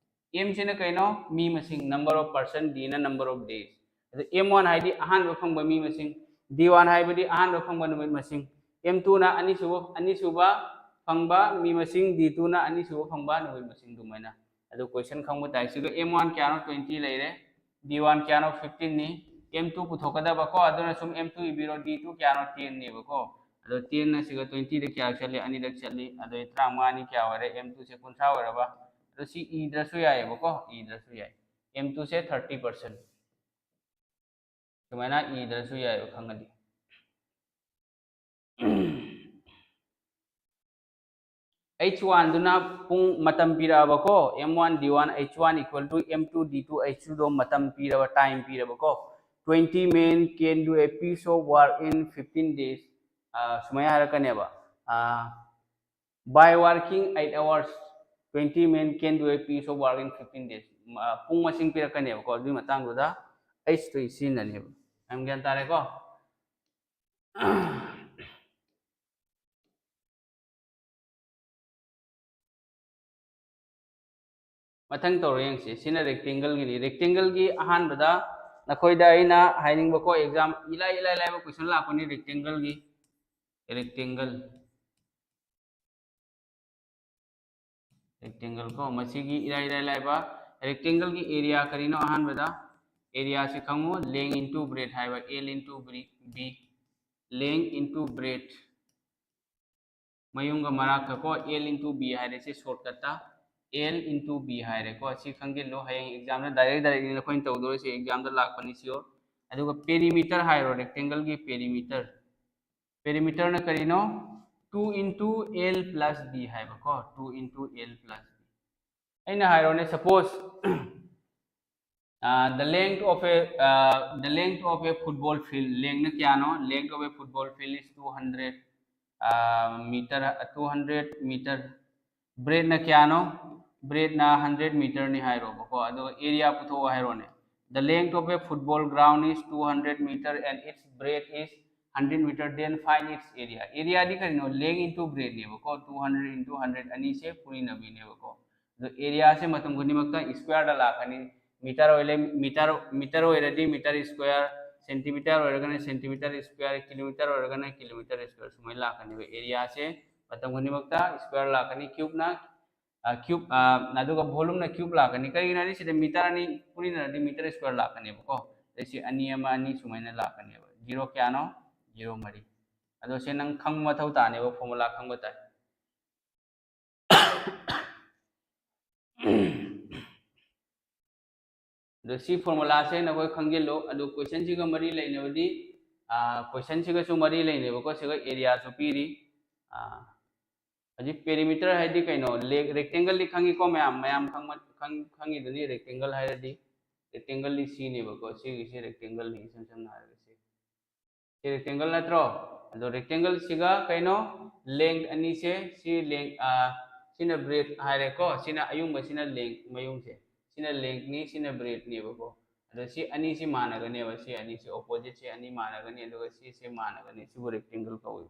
M ꯁꯤꯅ ꯀꯩꯅꯣ? ꯃꯤ ꯃꯁꯤꯡ, number of person, D ꯅ number of days꯫ ꯑꯗꯣ M one ꯍꯥꯏꯗꯤ ꯑꯍꯥꯟꯕ ꯐꯪꯕ ꯃꯤ ꯃꯁꯤꯡ, D one ꯍꯥꯏꯕꯗꯤ ꯑꯍꯥꯟꯕ ꯐꯪꯕ ꯅꯨꯃꯤꯠ ꯃꯁꯤꯡ, M two ꯅ ꯑꯅꯤꯁꯨꯕ, ꯑꯅꯤꯁꯨꯕ ꯐꯪꯕ ꯃꯤ ꯃꯁꯤꯡ, D two ꯅ ꯑꯅꯤꯁꯨꯕ ꯐꯪꯕ ꯅꯨꯃꯤꯠ ꯃꯁꯤꯡ ꯑꯗꯨꯃꯥꯏꯅ꯫ ꯑꯗꯨ question ꯈꯪꯕ ꯇꯥꯏ꯫ ꯁꯤꯒ M one ꯀꯌꯥꯅꯣ? Twenty ꯂꯩꯔꯦ꯫ D one ꯀꯌꯥꯅꯣ? Fifteen ꯅꯤ꯫ M two ꯄꯨꯊꯣꯛꯀꯗꯕꯀꯣ, ꯑꯗꯨꯅ ꯁꯨꯝ M two ꯏꯕꯤꯔꯣ꯫ D two ꯀꯌꯥꯅꯣ? Ten ꯅꯦꯕꯀꯣ꯫ ꯑꯗꯣ ten ꯅ ꯁꯤꯒ twenty ꯗ ꯀꯌꯥ ꯆꯠꯂꯤ? ꯑꯅꯤꯔꯛ ꯆꯠꯂꯤ꯫ ꯑꯗꯣ ꯇꯔꯥꯃꯉꯥ ꯑꯅꯤ ꯀꯌꯥ ꯑꯣꯏꯔꯦ? M two ꯁꯦ ꯀꯨꯟꯊ꯭ꯔꯥ ꯑꯣꯏꯔꯕ꯫ ꯑꯗꯣ ꯁꯤ ꯏꯗ꯭ꯔꯁꯨ ꯌꯥꯏꯌꯦꯕꯀꯣ, ꯏꯗ꯭ꯔꯁꯨ ꯌꯥꯏ꯫ M two ꯁꯦ thirty percent꯫ ꯁꯨꯃꯥꯏꯅ ꯏꯗ꯭ꯔꯁꯨ ꯌꯥꯏꯌꯦꯕ, ꯈꯪꯉꯗꯤ꯫ H one ꯗꯨꯅ ꯄꯨꯡ, ꯃꯇꯝ ꯄꯤꯔꯛꯑꯕꯀꯣ, M one D one H one equal to M two D two H two ꯗꯣ ꯃꯇꯝ ꯄꯤꯔꯕ, time ꯄꯤꯔꯕꯀꯣ꯫ Twenty men can do a piece of work in fifteen days꯫ ꯑꯥ, ꯁꯨꯃꯥꯏꯅ ꯍꯥꯏꯔꯛꯀꯅꯦꯕ, ꯑꯥ, by working eight hours, twenty men can do a piece of work in fifteen days꯫ ꯑꯥ, ꯄꯨꯡ ꯃꯁꯤꯡ ꯄꯤꯔꯛꯀꯅꯦꯕꯀꯣ꯫ ꯑꯗꯨꯒꯤ ꯃꯇꯥꯡꯗꯨꯗ H two ꯁꯤꯖꯤꯟꯅꯅꯦꯕ꯫ ꯌꯥꯝ ꯒ꯭ꯌꯥꯟ ꯇꯥꯔꯦꯀꯣ? ꯃꯊꯪ ꯇꯧꯔ ꯌꯦꯡꯁꯤ꯫ ꯁꯤꯅ rectangle ꯒꯤꯅꯤ꯫ Rectangle ꯒꯤ ꯑꯍꯥꯟꯕꯗ ꯅꯈꯣꯏꯗ ꯑꯩꯅ ꯍꯥꯏꯅꯤꯡꯕꯀꯣ, exam ꯏꯂꯥꯏ, ꯏꯂꯥꯏ ꯂꯥꯏꯕ question ꯂꯥꯛꯄꯅꯤ rectangle ꯒꯤ꯫ Rectangle꯫ Rectangle ꯀꯣ, ꯃꯁꯤꯒꯤ ꯏꯔꯥꯏ, ꯏꯔꯥꯏ ꯂꯥꯏꯕ rectangle ꯒꯤ area ꯀꯔꯤꯅꯣ? ꯑꯍꯥꯟꯕꯗ area ꯁꯤ ꯈꯪꯉꯨ, length into breadth ꯍꯥꯏꯕ, L into bre-, B, length into breadth꯫ ꯃꯌꯨꯝꯒ ꯃꯔꯥꯛꯀ ꯀꯣ, L into B ꯍꯥꯏꯔꯦ ꯁꯤ shortcut ꯇ, L into B ꯍꯥꯏꯔꯦꯀꯣ꯫ ꯁꯤ ꯈꯪꯖꯤꯜꯂꯨ, ꯍꯌꯦꯡ exam ꯗ direct, direct ꯅꯤ ꯅꯈꯣꯏꯅ ꯇꯧꯗꯣꯏꯁꯦ, exam ꯗ ꯂꯥꯛꯄꯅꯤ sure꯫ ꯑꯗꯨꯒ perimeter ꯍꯥꯏꯔꯣ, rectangle ꯒꯤ perimeter꯫ Perimeter ꯅ ꯀꯔꯤꯅꯣ? Two into L plus B ꯍꯥꯏꯕꯀꯣ, two into L plus B꯫ ꯑꯩꯅ ꯍꯥꯏꯔꯣꯅꯦ, suppose Uh, the length of a uh, the length of a football field, length ꯅ ꯀꯌꯥꯅꯣ? Length of a football field is two hundred uh, meter, uh, two hundred meter. Breadth ꯅ ꯀꯌꯥꯅꯣ? Breadth ꯅ hundred meter ꯅꯤ ꯍꯥꯏꯔꯣꯕꯀꯣ, ꯑꯗꯨꯒ area ꯄꯨꯊꯣꯛꯑꯣ ꯍꯥꯏꯔꯣꯅꯦ. The length of a football ground is two hundred meter and its breadth is hundred meter, then find its area. Area ꯗꯤ ꯀꯔꯤꯅꯣ? Length into breadth ꯅꯦꯕꯀꯣ. Two hundred into hundred ꯑꯅꯤꯁꯦ ꯄꯨꯔꯤꯅꯕꯤꯅꯦꯕꯀꯣ. ꯑꯗꯣ area ꯁꯦ ꯃꯇꯝ ꯈꯨꯗꯤꯡꯃꯛꯇ square ꯗ ꯂꯥꯛꯀꯅꯤ. Meter ꯑꯣꯏꯔꯦ, meter meter ꯑꯣꯏꯔꯗꯤ meter square, centimeter ꯑꯣꯏꯔꯒꯅ centimeter square, kilometer ꯑꯣꯏꯔꯒꯅ kilometer square, ꯁꯨꯃꯥꯏꯅ ꯂꯥꯛꯀꯅꯦꯕ. Area ꯁꯦ ꯃꯇꯝ ꯈꯨꯗꯤꯡꯃꯛꯇ square ꯂꯥꯛꯀꯅꯤ. Cube ꯅ cube ꯑꯗꯨꯒ volume ꯅ cube ꯂꯥꯛꯀꯅꯤ. ꯀꯔꯤꯒꯤꯅꯣ ꯍꯥꯏꯗꯤ ꯁꯤꯗ meter ꯑꯅꯤ ꯄꯨꯔꯤꯅꯔꯗꯤ meter square ꯂꯥꯛꯀꯅꯦꯕꯀꯣ. ꯑꯗꯩ ꯁꯤ ꯑꯅꯤ ꯑꯃ ꯑꯅꯤ ꯁꯨꯃꯥꯏꯅ ꯂꯥꯛꯀꯅꯦꯕ. Zero ꯀꯌꯥꯅꯣ? Zero ꯃꯔꯤ. ꯑꯗꯣ ꯁꯤ ꯅꯪ ꯈꯪꯕ ꯃꯊꯧ ꯇꯥꯅꯦꯕ, formula ꯈꯪꯕ ꯇꯥꯏ. ꯑꯗꯣ ꯁꯤ formula ꯁꯦ ꯅꯈꯣꯏ ꯈꯪꯖꯤꯜꯂꯨ. ꯑꯗꯨ question ꯁꯤꯒ ꯃꯔꯤ ꯂꯩꯅꯕꯗꯤ, question ꯁꯤꯒꯁꯨ ꯃꯔꯤ ꯂꯩꯅꯦꯕꯀꯣ. ꯁꯤꯒ area ꯁꯨ ꯄꯤꯔꯤ. ꯍꯧꯖꯤꯛ perimeter ꯍꯥꯏꯗꯤ ꯀꯩꯅꯣ? Rectangle ꯗꯤ ꯈꯪꯉꯤꯀꯣ ꯃꯌꯥꯝ, ꯃꯌꯥꯝ ꯈꯪꯉꯤꯗꯨꯅꯤ rectangle ꯍꯥꯏꯔꯗꯤ. Rectangle ꯗꯤ ꯁꯤꯅꯦꯕꯀꯣ. ꯁꯤꯒꯤꯁꯤ rectangle ꯅꯤ, ꯏꯁꯝ ꯁꯝꯅ ꯍꯥꯏꯔꯒ ꯁꯤ. ꯁꯤ rectangle ꯅꯠꯇ꯭ꯔꯣ? ꯑꯗꯣ rectangle ꯁꯤꯒ ꯀꯩꯅꯣ? Length ꯑꯅꯤꯁꯦ, ꯁꯤ length, ꯁꯤꯅ breadth ꯍꯥꯏꯔꯦꯀꯣ. ꯁꯤꯅ ꯑꯌꯨꯡꯕ, ꯁꯤꯅ length, ꯃꯌꯨꯡꯁꯦ. ꯁꯤꯅ length ꯅꯤ, ꯁꯤꯅ breadth ꯅꯦꯕꯀꯣ. ꯑꯗꯣ ꯁꯤ ꯑꯅꯤꯁꯤ ꯃꯥꯟꯅꯒꯅꯦꯕ. ꯁꯤ ꯑꯅꯤꯁꯤ opposite, ꯁꯤ ꯑꯅꯤ ꯃꯥꯟꯅꯒꯅꯤ, ꯑꯗꯨꯒ ꯁꯤꯁꯦ ꯃꯥꯟꯅꯒꯅꯤ. ꯁꯤꯕꯨ rectangle ꯀꯧꯏ.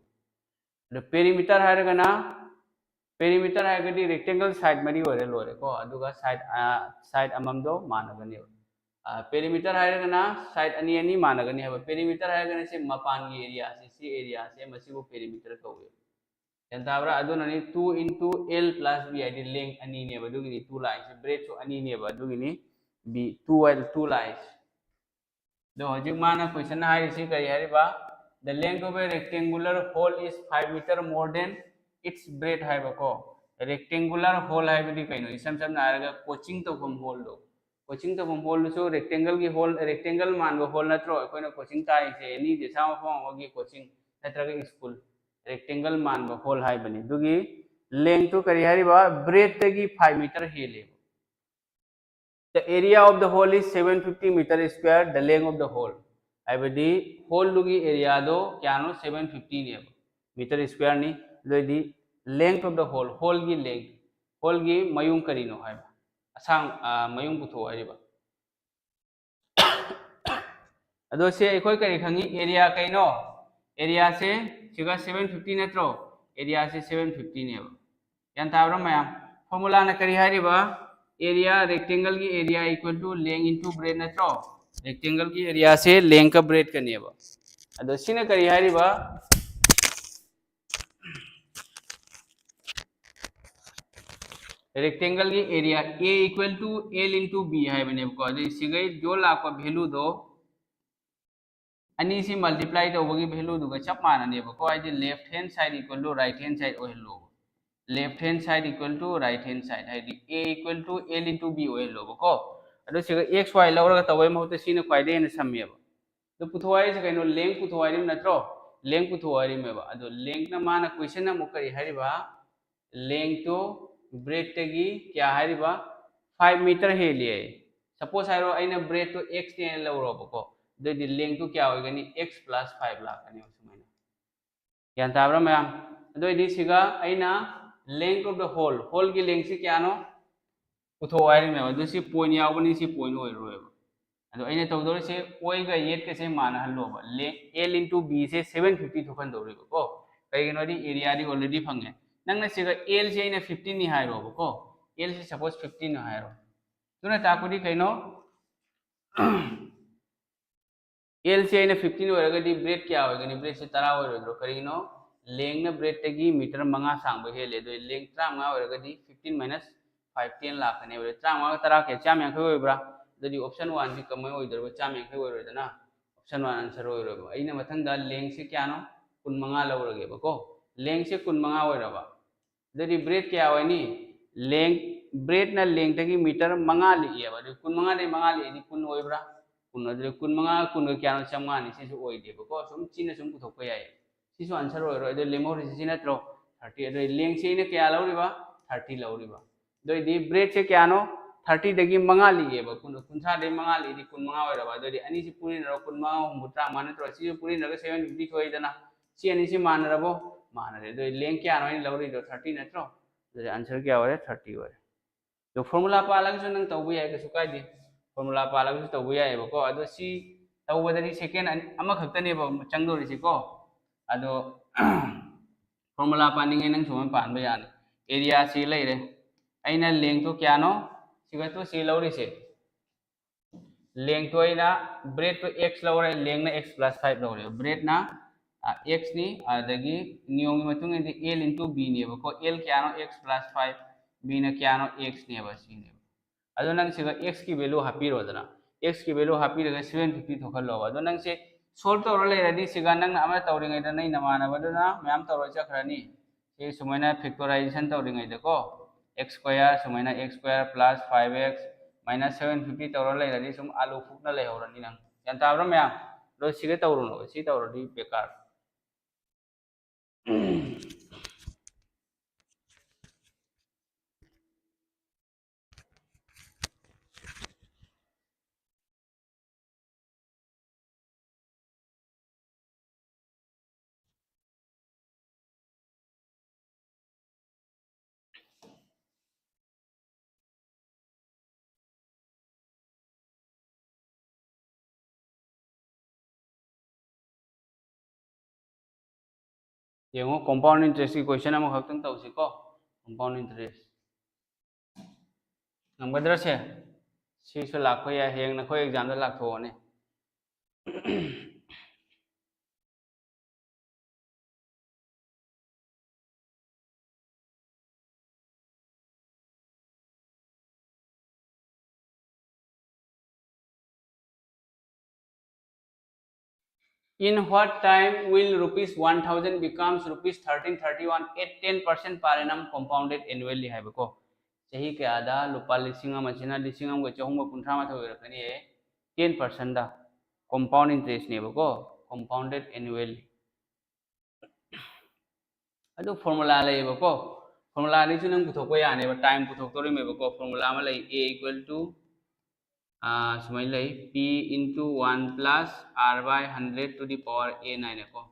ꯑꯗꯣ perimeter ꯍꯥꯏꯔꯒꯅ, perimeter ꯍꯥꯏꯔꯒꯗꯤ rectangle side ꯃꯔꯤ ꯑꯣꯏꯔꯦ, ꯂꯣꯏꯔꯦꯀꯣ. ꯑꯗꯨꯒ side side ꯑꯃꯃꯝꯗꯣ ꯃꯥꯟꯅꯒꯅꯦꯕ. Perimeter ꯍꯥꯏꯔꯒꯅ side ꯑꯅꯤ ꯑꯅꯤ ꯃꯥꯟꯅꯒꯅꯤ ꯍꯥꯏꯕ. Perimeter ꯍꯥꯏꯔꯒꯅ ꯁꯤ ꯃꯄꯥꯟꯒꯤ area ꯁꯦ, ꯁꯤ area ꯁꯦ, ꯃꯁꯤꯕꯨ perimeter ꯀꯧꯏ. ꯒ꯭ꯌꯥꯟ ꯇꯥꯕ꯭ꯔꯥ? ꯑꯗꯨꯅꯅꯤ two into L plus B ꯍꯥꯏꯗꯤ length ꯑꯅꯤꯅꯦꯕ, ꯑꯗꯨꯒꯤꯅꯤ two ꯂꯥꯛꯏꯁꯦ. Breadth ꯁꯨ ꯑꯅꯤꯅꯦꯕ, ꯑꯗꯨꯒꯤꯅꯤ B, two L two ꯂꯥꯛꯏꯁꯦ. ꯑꯗꯣ ꯍꯧꯖꯤꯛ ꯃꯥꯅ question ꯍꯥꯏꯔꯤꯁꯤ ꯀꯔꯤ ꯍꯥꯏꯔꯤꯕ? The length of a rectangular hole is five meter more than its breadth ꯍꯥꯏꯕꯀꯣ. Rectangular hole ꯍꯥꯏꯕꯗꯤ ꯀꯩꯅꯣ? ꯏꯁꯝ ꯁꯝꯅ ꯍꯥꯏꯔꯒ coaching ꯇꯧꯐꯝ hall ꯗꯣ. Coaching ꯇꯧꯐꯝ hall ꯗꯨꯁꯨ rectangle ꯒꯤ hole, rectangle ꯃꯥꯟꯕ hall ꯅꯠꯇ꯭ꯔꯣ ꯑꯩꯈꯣꯏꯅ coaching ꯇꯥꯛꯏꯁꯦ? Any ꯗꯤꯁꯥ ꯃꯐꯝ ꯑꯃꯒꯤ coaching ꯅꯠꯇ꯭ꯔꯒ school, rectangle ꯃꯥꯟꯕ hall ꯍꯥꯏꯕꯅꯤ. ꯑꯗꯨꯒꯤ length ꯇꯨ ꯀꯔꯤ ꯍꯥꯏꯔꯤꯕ? Breadth ꯇꯒꯤ five meter ꯍꯦꯜꯂꯦꯕ. The area of the hole is seven fifty meter square, the length of the hole. ꯍꯥꯏꯕꯗꯤ ꯍꯣꯜꯗꯨꯒꯤ ꯑꯦꯔꯤꯌꯥꯗꯣ ꯀꯌꯥꯅꯣ? Seven fifty ꯅꯦꯕ, ꯃꯤꯇꯔ ꯁ꯭ꯀ꯭ꯋꯦꯔꯅꯤ꯫ ꯑꯗꯨ ꯑꯣꯏꯗꯤ length of the hole, ꯍꯣꯜꯒꯤ ꯂꯦꯡ, ꯍꯣꯜꯒꯤ ꯃꯌꯨꯝ ꯀꯔꯤꯅꯣ ꯍꯥꯏꯕ, ꯑꯁꯥꯡ ꯃꯌꯨꯝ ꯄꯨꯊꯣꯛꯑꯣ ꯍꯥꯏꯔꯤꯕ꯫ ꯑꯗꯣ ꯁꯤ ꯑꯩꯈꯣꯏ ꯀꯔꯤ ꯈꯪꯉꯤ? ꯑꯦꯔꯤꯌꯥ ꯀꯩꯅꯣ? ꯑꯦꯔꯤꯌꯥꯁꯦ ꯁꯤꯒ seven fifty ꯅꯠꯇ꯭ꯔꯣ? ꯑꯦꯔꯤꯌꯥꯁꯦ seven fifty ꯅꯦꯕ꯫ ꯒ꯭ꯌꯥꯟ ꯇꯥꯕ꯭ꯔꯥ ꯃꯌꯥꯝ? ꯐꯣꯔꯃꯨꯂꯥꯅ ꯀꯔꯤ ꯍꯥꯏꯔꯤꯕ? ꯑꯦꯔꯤꯌꯥ, ꯔꯦꯛꯇꯦꯡꯒꯜꯒꯤ area equal to length into breadth ꯅꯠꯇ꯭ꯔꯣ? ꯔꯦꯛꯇꯦꯡꯒꯜꯒꯤ ꯑꯦꯔꯤꯌꯥꯁꯦ ꯂꯦꯡꯒ ꯕ꯭ꯔꯦꯗꯀꯅꯦꯕ꯫ ꯑꯗꯣ ꯁꯤꯅ ꯀꯔꯤ ꯍꯥꯏꯔꯤꯕ? ꯔꯦꯛꯇꯦꯡꯒꯜꯒꯤ area A equal to L into B ꯍꯥꯏꯕꯅꯦꯕꯀꯣ꯫ ꯑꯗꯨꯗꯤ ꯁꯤꯒꯩ ꯗꯣ ꯂꯥꯛꯄ ꯚꯦꯂꯨꯗꯣ ꯑꯅꯤꯁꯤ ꯃꯜꯇꯤꯄ꯭ꯂꯥꯏ ꯇꯧꯕꯒꯤ ꯚꯦꯂꯨꯗꯨꯒ ꯆꯞ ꯃꯥꯟꯅꯅꯦꯕꯀꯣ꯫ ꯍꯥꯏꯗꯤ left hand side equal to right hand side ꯑꯣꯏꯍꯜꯂꯣꯕ꯫ Left hand side equal to right hand side ꯍꯥꯏꯗꯤ A equal to L into B ꯑꯣꯏꯍꯜꯂꯣꯕꯀꯣ꯫ ꯑꯗꯣ ꯁꯤꯒ X Y ꯂꯧꯔꯒ ꯇꯧꯕꯩ ꯃꯍꯨꯠꯇ ꯁꯤꯅ ꯈ꯭ꯋꯥꯏꯗꯒꯤ ꯍꯦꯟꯅ ꯁꯝꯃꯦꯕ꯫ ꯑꯗꯨ ꯄꯨꯊꯣꯛ ꯍꯥꯏꯔꯤꯁꯦ ꯀꯩꯅꯣ? ꯂꯦꯡ ꯄꯨꯊꯣꯛ ꯍꯥꯏꯔꯤꯕ ꯅꯠꯇ꯭ꯔꯣ? ꯂꯦꯡ ꯄꯨꯊꯣꯛ ꯍꯥꯏꯔꯤꯃꯦꯕ꯫ ꯑꯗꯣ ꯂꯦꯡꯅ ꯃꯥꯅ ꯀꯣꯏꯁꯟ ꯑꯃꯨꯛ ꯀꯔꯤ ꯍꯥꯏꯔꯤꯕ? ꯂꯦꯡꯇꯣ ꯕ꯭ꯔꯦꯗꯇꯒꯤ ꯀꯌꯥ ꯍꯥꯏꯔꯤꯕ? Five meter ꯍꯦꯜꯂꯤ ꯍꯥꯏ꯫ ꯁꯄꯣꯁ ꯍꯥꯏꯔꯣ, ꯑꯩꯅ ꯕ꯭ꯔꯦꯗꯇꯣ X ꯅꯦꯅ ꯂꯧꯔꯣꯕꯀꯣ꯫ ꯑꯗꯨꯑꯣꯏꯗꯤ ꯂꯦꯡꯇꯣ ꯀꯌꯥ ꯑꯣꯏꯒꯅꯤ? X plus five ꯂꯥꯛꯀꯅꯦꯕ ꯁꯨꯃꯥꯏꯅ꯫ ꯒ꯭ꯌꯥꯟ ꯇꯥꯕ꯭ꯔꯥ ꯃꯌꯥꯝ? ꯑꯗꯨꯑꯣꯏꯗꯤ ꯁꯤꯒ ꯑꯩꯅ length of the hole, ꯍꯣꯜꯒꯤ ꯂꯦꯡꯁꯤ ꯀꯌꯥꯅꯣ? ꯄꯨꯊꯣꯛꯑꯣ ꯍꯥꯏꯔꯤꯃꯦꯕ꯫ ꯑꯗꯨ ꯁꯤ ꯄꯣꯏꯟ ꯌꯥꯎꯕꯅꯤ, ꯁꯤ ꯄꯣꯏꯟ ꯑꯣꯏꯔꯔꯣꯏꯕ꯫ ꯑꯗꯣ ꯑꯩꯅ ꯇꯧꯗꯧꯔꯤꯁꯦ ꯑꯣꯏꯒ ꯌꯦꯠꯀꯁꯦ ꯃꯥꯟꯅꯍꯜꯂꯣꯕ꯫ L into B ꯁꯦ seven fifty ꯊꯣꯛꯍꯟꯗꯧꯔꯤꯕꯀꯣ꯫ ꯀꯩꯒꯤꯅꯣꯗꯤ ꯑꯦꯔꯤꯌꯥꯗꯤ already ꯐꯪꯉꯦ꯫ ꯅꯪꯅ ꯁꯤꯒ L ꯁꯦ ꯑꯩꯅ fifteen ꯅꯤ ꯍꯥꯏꯔꯣꯕꯀꯣ꯫ L ꯁꯦ ꯁꯄꯣꯁ fifteen ꯅꯤ ꯍꯥꯏꯔꯣ꯫ ꯑꯗꯨꯅ ꯇꯥꯛꯄꯗꯤ ꯀꯩꯅꯣ? L ꯁꯦ ꯑꯩꯅ fifteen ꯑꯣꯏꯔꯒꯗꯤ ꯕ꯭ꯔꯦꯗ ꯀꯌꯥ ꯑꯣꯏꯒꯅꯤ? ꯕ꯭ꯔꯦꯗꯁꯦ ꯇꯔꯥ ꯑꯣꯏꯔꯣꯏꯗ꯭ꯔꯣ? ꯀꯔꯤꯒꯤꯅꯣ? ꯂꯦꯡꯅ ꯕ꯭ꯔꯦꯗꯇꯒꯤ ꯃꯤꯇꯔ ꯃꯉꯥ ꯁꯥꯡꯕ ꯍꯦꯜꯂꯦ꯫ ꯑꯗꯨ ꯂꯦꯡ ꯇꯔꯥꯃꯉꯥ ꯑꯣꯏꯔꯒꯗꯤ fifteen minus five, ten ꯂꯥꯛꯀꯅꯦꯕ꯫ ꯑꯗꯨ ꯇꯔꯥꯃꯉꯥꯒ ꯇꯔꯥ ꯀꯌꯥ? ꯆꯥꯝ ꯌꯥꯡꯈꯩ ꯑꯣꯏꯕ꯭ꯔꯥ? ꯑꯗꯨꯗꯤ option one ꯁꯤ ꯀꯃꯥꯏꯅ ꯑꯣꯏꯗꯣꯏꯕ? ꯆꯥꯝ ꯌꯥꯡꯈꯩ ꯑꯣꯏꯔꯣꯏꯗꯅ? Option one answer ꯑꯣꯏꯔꯣꯏꯕ꯫ ꯑꯩꯅ ꯃꯊꯪꯗ ꯂꯦꯡꯁꯦ ꯀꯌꯥꯅꯣ? ꯀꯨꯟꯃꯉꯥ ꯂꯧꯔꯒꯦꯕꯀꯣ꯫ ꯂꯦꯡꯁꯦ ꯀꯨꯟꯃꯉꯥ ꯑꯣꯏꯔꯕ꯫ ꯑꯗꯨꯗꯤ ꯕ꯭ꯔꯦꯗ ꯀꯌꯥ ꯑꯣꯏꯅꯤ? ꯂꯦꯡ, ꯕ꯭ꯔꯦꯗꯅ ꯂꯦꯡꯇꯒꯤ ꯃꯤꯇꯔ ꯃꯉꯥ ꯂꯤꯛꯑꯦꯕ꯫ ꯑꯗꯨꯗꯤ ꯀꯨꯟꯃꯉꯥꯗꯒꯤ ꯃꯉꯥ ꯂꯤꯛꯑꯗꯤ ꯀꯨꯟ ꯑꯣꯏꯕ꯭ꯔꯥ? ꯀꯨꯟ꯫ ꯑꯗꯨꯗꯤ ꯀꯨꯟꯃꯉꯥ, ꯀꯨꯟꯒ ꯀꯌꯥꯅꯣ? ꯆꯥꯝꯃꯉꯥꯅꯤ꯫ ꯁꯤꯁꯨ ꯑꯣꯏꯗꯦꯕꯀꯣ꯫ ꯁꯨꯝ ꯆꯤꯟꯅ ꯁꯨꯝ ꯄꯨꯊꯣꯛꯄ ꯌꯥꯏꯌꯦ꯫ ꯁꯤꯁꯨ answer ꯑꯣꯏꯔꯣꯏ꯫ ꯑꯗꯨ ꯂꯦꯝꯍꯧꯔꯤꯁꯤ ꯁꯤ ꯅꯠꯇ꯭ꯔꯣ? Thirty꯫ ꯑꯗꯨ ꯂꯦꯡꯁꯦ ꯑꯩꯅ ꯀꯌꯥ ꯂꯧꯔꯤꯕ? Thirty ꯂꯧꯔꯤꯕ꯫ ꯑꯗꯨ ꯑꯣꯏꯗꯤ ꯕ꯭ꯔꯦꯗꯁꯦ ꯀꯌꯥꯅꯣ? ꯊꯥꯔꯇꯤꯗꯒꯤ ꯃꯉꯥ ꯂꯤꯛꯑꯦꯕ, ꯀꯨꯟ, ꯀꯨꯟꯊ꯭ꯔꯥꯗꯒꯤ ꯃꯉꯥ ꯂꯤꯛꯑꯗꯤ ꯀꯨꯟꯃꯉꯥ ꯑꯣꯏꯔꯕ꯫ ꯑꯗꯨꯗꯤ ꯑꯅꯤꯁꯤ ꯄꯨꯟꯅꯔꯣ, ꯀꯨꯟꯃꯉꯥ ꯍꯨꯝꯐꯨ ꯇꯔꯥꯃꯉꯥ ꯅꯠꯇ꯭ꯔꯣ? ꯁꯤꯁꯨ ꯄꯨꯟꯅꯔꯒ ꯁꯚꯦꯟ ꯐꯤꯐꯇꯤ ꯊꯣꯛꯏꯗꯅ꯫ ꯁꯤ ꯑꯅꯤꯁꯤ ꯃꯥꯟꯅꯔꯕꯣ? ꯃꯥꯟꯅꯔꯦ꯫ ꯑꯗꯨꯗꯤ ꯂꯦꯡ ꯀꯌꯥꯅꯣ ꯑꯩꯅ ꯂꯧꯔꯤꯗꯣ? ꯊꯥꯔꯇꯤ ꯅꯠꯇ꯭ꯔꯣ? ꯑꯗꯨꯗꯤ ꯑꯟꯁꯔ ꯀꯌꯥ ꯑꯣꯏꯔꯦ? ꯊꯥꯔꯇꯤ ꯑꯣꯏꯔꯦ꯫ ꯑꯗꯣ ꯐꯣꯔꯃꯨꯂꯥ ꯄꯥꯜꯂꯒꯁꯨ ꯅꯪ ꯇꯧꯕ ꯌꯥꯏ, ꯀꯩꯁꯨ ꯀꯥꯏꯗꯦ꯫ ꯐꯣꯔꯃꯨꯂꯥ ꯄꯥꯜꯂꯒꯁꯨ ꯇꯧꯕ ꯌꯥꯏꯑꯕꯀꯣ꯫ ꯑꯗꯣ ꯁꯤ ꯇꯧꯕꯗꯗꯤ ꯁꯦꯀꯦꯟ ꯑꯃꯈꯛꯇꯅꯦꯕ ꯆꯪꯗꯣꯔꯤꯁꯤꯀꯣ꯫ ꯑꯗꯣ ꯐꯣꯔꯃꯨꯂꯥ ꯄꯥꯅꯤꯡꯉꯦ, ꯅꯪ ꯁꯨꯃꯥꯏꯅ ꯄꯥꯟꯕ ꯌꯥꯅꯤ꯫ ꯑꯦꯔꯤꯌꯥꯁꯤ ꯂꯩꯔꯦ, ꯑꯩꯅ ꯂꯦꯡꯇꯣ ꯀꯌꯥꯅꯣ? ꯁꯤꯒ ꯇꯨ ꯁꯤ ꯂꯧꯔꯤꯁꯦ꯫ ꯂꯦꯡꯇꯣ ꯑꯩꯅ, ꯕ꯭ꯔꯦꯠꯇꯣ ꯑꯦꯛꯁ ꯂꯧꯔꯦ, ꯂꯦꯡꯅ ꯑꯦꯛꯁ ꯄ꯭ꯂꯁ ꯐꯥꯏꯚ ꯂꯧꯔꯦ꯫ ꯕ꯭ꯔꯦꯠꯅ ꯑꯦꯛꯁꯅꯤ, ꯑꯗꯒꯤ ꯅꯤꯌꯣꯝꯒꯤ ꯃꯇꯨꯡ ꯏꯟꯅꯗꯤ ꯑꯦꯜ ꯏꯟꯇꯨ ꯕꯤꯅꯦꯕꯀꯣ꯫ ꯑꯦꯜ ꯀꯌꯥꯅꯣ? X plus five. ꯕꯤꯅ ꯀꯌꯥꯅꯣ? ꯑꯦꯛꯁꯅꯦꯕ, ꯁꯤꯅꯦꯕ꯫ ꯑꯗꯣ ꯅꯪ ꯁꯤꯒ ꯑꯦꯛꯁꯀꯤ ꯚꯦꯂꯨ ꯍꯥꯞꯄꯤꯔꯣꯗꯅ꯫ ꯑꯦꯛꯁꯀꯤ ꯚꯦꯂꯨ ꯍꯥꯞꯄꯤꯔꯒ ꯁꯚꯦꯟ ꯐꯤꯐꯇꯤ ꯊꯣꯛꯍꯜꯂꯣꯕ꯫ ꯑꯗꯣ ꯅꯪꯁꯦ ꯁꯣꯜꯕ ꯇꯧꯔ ꯂꯩꯔꯗꯤ, ꯁꯤꯒ ꯅꯪꯅ ꯑꯃ ꯇꯧꯔꯤꯉꯩꯗ ꯅꯪ ꯅꯃꯥꯟꯅꯕꯗꯨꯅ ꯃꯌꯥꯝ ꯇꯧꯔ ꯆꯠꯈ꯭ꯔꯅꯤ꯫ ꯁꯤ ꯁꯨꯃꯥꯏꯅ ꯐꯦꯛꯇꯣꯔꯥꯏꯖꯦꯁꯟ ꯇꯧꯔꯤꯉꯩꯗꯀꯣ, ꯑꯦꯛꯁ ꯁ꯭ꯀ꯭ꯋꯥꯌꯔ ꯁꯨꯃꯥꯏꯅ X square plus five X minus seven fifty ꯇꯧꯔ ꯂꯩꯔꯗꯤ ꯁꯨꯝ ꯑꯥꯂꯨ ꯐꯨꯛꯅ ꯂꯩꯍꯧꯔꯅꯤ ꯅꯪ꯫ ꯒ꯭ꯌꯥꯟ ꯇꯥꯕ꯭ꯔꯥ ꯃꯌꯥꯝ? ꯑꯗꯣ ꯁꯤꯒ ꯇꯧꯔꯨꯅꯣꯕ, ꯁꯤ ꯇꯧꯔꯗꯤ ꯕꯦꯀꯥꯔ꯫ ꯌꯦꯡꯉꯣ, compound interest ꯀꯤ question ꯑꯃꯈꯛꯇꯪ ꯇꯧꯁꯤꯀꯣ꯫ Compound interest ꯉꯝꯒꯗ꯭ꯔꯥ ꯁꯦ? ꯁꯤꯁꯨ ꯂꯥꯛꯄ ꯌꯥꯏ, ꯍꯌꯦꯡ ꯅꯈꯣꯏ exam the ꯂꯥꯛꯊꯣꯛꯑꯣꯅꯦ꯫ In what time will rupees one thousand becomes rupees thirteen thirty one at ten percent per annum compounded annually ꯍꯥꯏꯕꯀꯣ꯫ ꯆꯍꯤ ꯀꯌꯥꯗ ꯂꯨꯄꯥ ꯂꯤꯁꯤꯡ ꯑꯃꯁꯤꯅ ꯂꯤꯁꯤꯡ ꯑꯃꯒ ꯆꯍꯨꯝꯒ ꯀꯨꯟꯊ꯭ꯔꯥ ꯃꯥꯊꯣꯏ ꯑꯣꯏꯔꯛꯀꯅꯤ? Ten percent ꯗ compound interest ꯅꯦꯕꯀꯣ, compounded annually꯫ ꯑꯗꯨ formula ꯂꯩꯌꯦꯕꯀꯣ꯫ ꯐꯣꯔꯃꯨꯂꯥꯗꯩꯁꯨ ꯅꯪ ꯄꯨꯊꯣꯛꯄ ꯌꯥꯅꯦꯕ, ꯇꯥꯏꯝ ꯄꯨꯊꯣꯛꯇꯣꯔꯤꯃꯦꯕꯀꯣ꯫ ꯐꯣꯔꯃꯨꯂꯥ ꯑꯃ ꯂꯩ, A equal to ꯁꯨꯃꯥꯏꯅ ꯂꯩ, P into one plus R by hundred to the power N ꯍꯥꯏꯅꯀꯣ꯫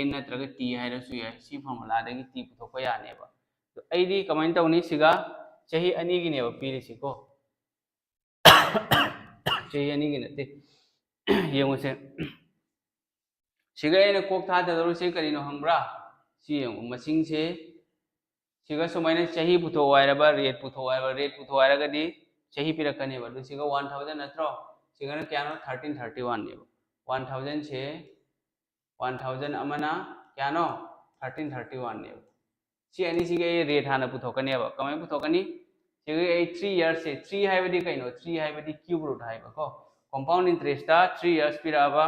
N ꯅꯠꯇ꯭ꯔꯒ T ꯍꯥꯏꯔꯁꯨ ꯌꯥꯏ꯫ ꯁꯤ ꯐꯣꯔꯃꯨꯂꯥꯗꯒꯤ T ꯄꯨꯊꯣꯛꯄ ꯌꯥꯅꯦꯕ꯫ ꯑꯗꯣ ꯑꯩꯗꯤ ꯀꯃꯥꯏꯅ ꯇꯧꯅꯤ? ꯁꯤꯒ ꯆꯍꯤ ꯑꯅꯤꯒꯤꯅꯦꯕ ꯄꯤꯔꯤꯁꯤꯀꯣ꯫ ꯆꯍꯤ ꯑꯅꯤꯒꯤ ꯅꯠꯇꯦ꯫ ꯌꯦꯡꯉꯨꯁꯦ, ꯁꯤꯒ ꯑꯩꯅ ꯀꯣꯛ ꯊꯥꯗꯗꯧꯔꯤꯁꯦ ꯀꯔꯤꯅꯣ ꯈꯪꯕ꯭ꯔꯥ? ꯁꯤ ꯌꯦꯡꯉꯨ, ꯃꯁꯤꯡꯁꯦ ꯁꯤꯒ ꯁꯨꯃꯥꯏꯅ ꯆꯍꯤ ꯄꯨꯊꯣꯛꯑꯣ ꯍꯥꯏꯔꯕ, ꯔꯦꯠ ꯄꯨꯊꯣꯛꯑꯣ ꯍꯥꯏꯕ, ꯔꯦꯠ ꯄꯨꯊꯣꯛꯑꯣ ꯍꯥꯏꯔꯒꯗꯤ ꯆꯍꯤ ꯄꯤꯔꯛꯀꯅꯦꯕ꯫ ꯑꯗꯨ ꯁꯤꯒ ꯋꯥꯟ ꯊꯥꯎꯖꯟ ꯅꯠꯇ꯭ꯔꯣ? ꯁꯤꯒꯅ ꯀꯌꯥꯅꯣ? ꯊꯥꯔꯇꯤꯟ ꯊꯥꯔꯇꯤ ꯋꯥꯟꯅꯦꯕ꯫ ꯋꯥꯟ ꯊꯥꯎꯖꯟꯁꯦ, ꯋꯥꯟ ꯊꯥꯎꯖꯟ ꯑꯃꯅ ꯀꯌꯥꯅꯣ? ꯊꯥꯔꯇꯤꯟ ꯊꯥꯔꯇꯤ ꯋꯥꯟꯅꯦꯕ꯫ ꯁꯤ ꯑꯅꯤꯁꯤꯒꯤ ꯑꯩ ꯔꯦꯠ ꯍꯥꯟꯅ ꯄꯨꯊꯣꯛꯀꯅꯦꯕ꯫ ꯀꯃꯥꯏꯅ ꯄꯨꯊꯣꯛꯀꯅꯤ? ꯁꯤꯒꯤ ꯑꯩ ꯊ꯭ꯔꯤ ꯏꯌꯔꯁꯦ, ꯊ꯭ꯔꯤ ꯍꯥꯏꯕꯗꯤ ꯀꯩꯅꯣ? ꯊ꯭ꯔꯤ ꯍꯥꯏꯕꯗꯤ ꯀ꯭ꯌꯨꯕ ꯔꯨꯠ ꯍꯥꯏꯕꯀꯣ꯫ ꯀꯣꯝꯄꯥꯎꯟ ꯏꯟꯇꯔꯦꯁꯇ ꯊ꯭ꯔꯤ ꯏꯌꯔꯁ ꯄꯤꯔꯛꯑꯕ,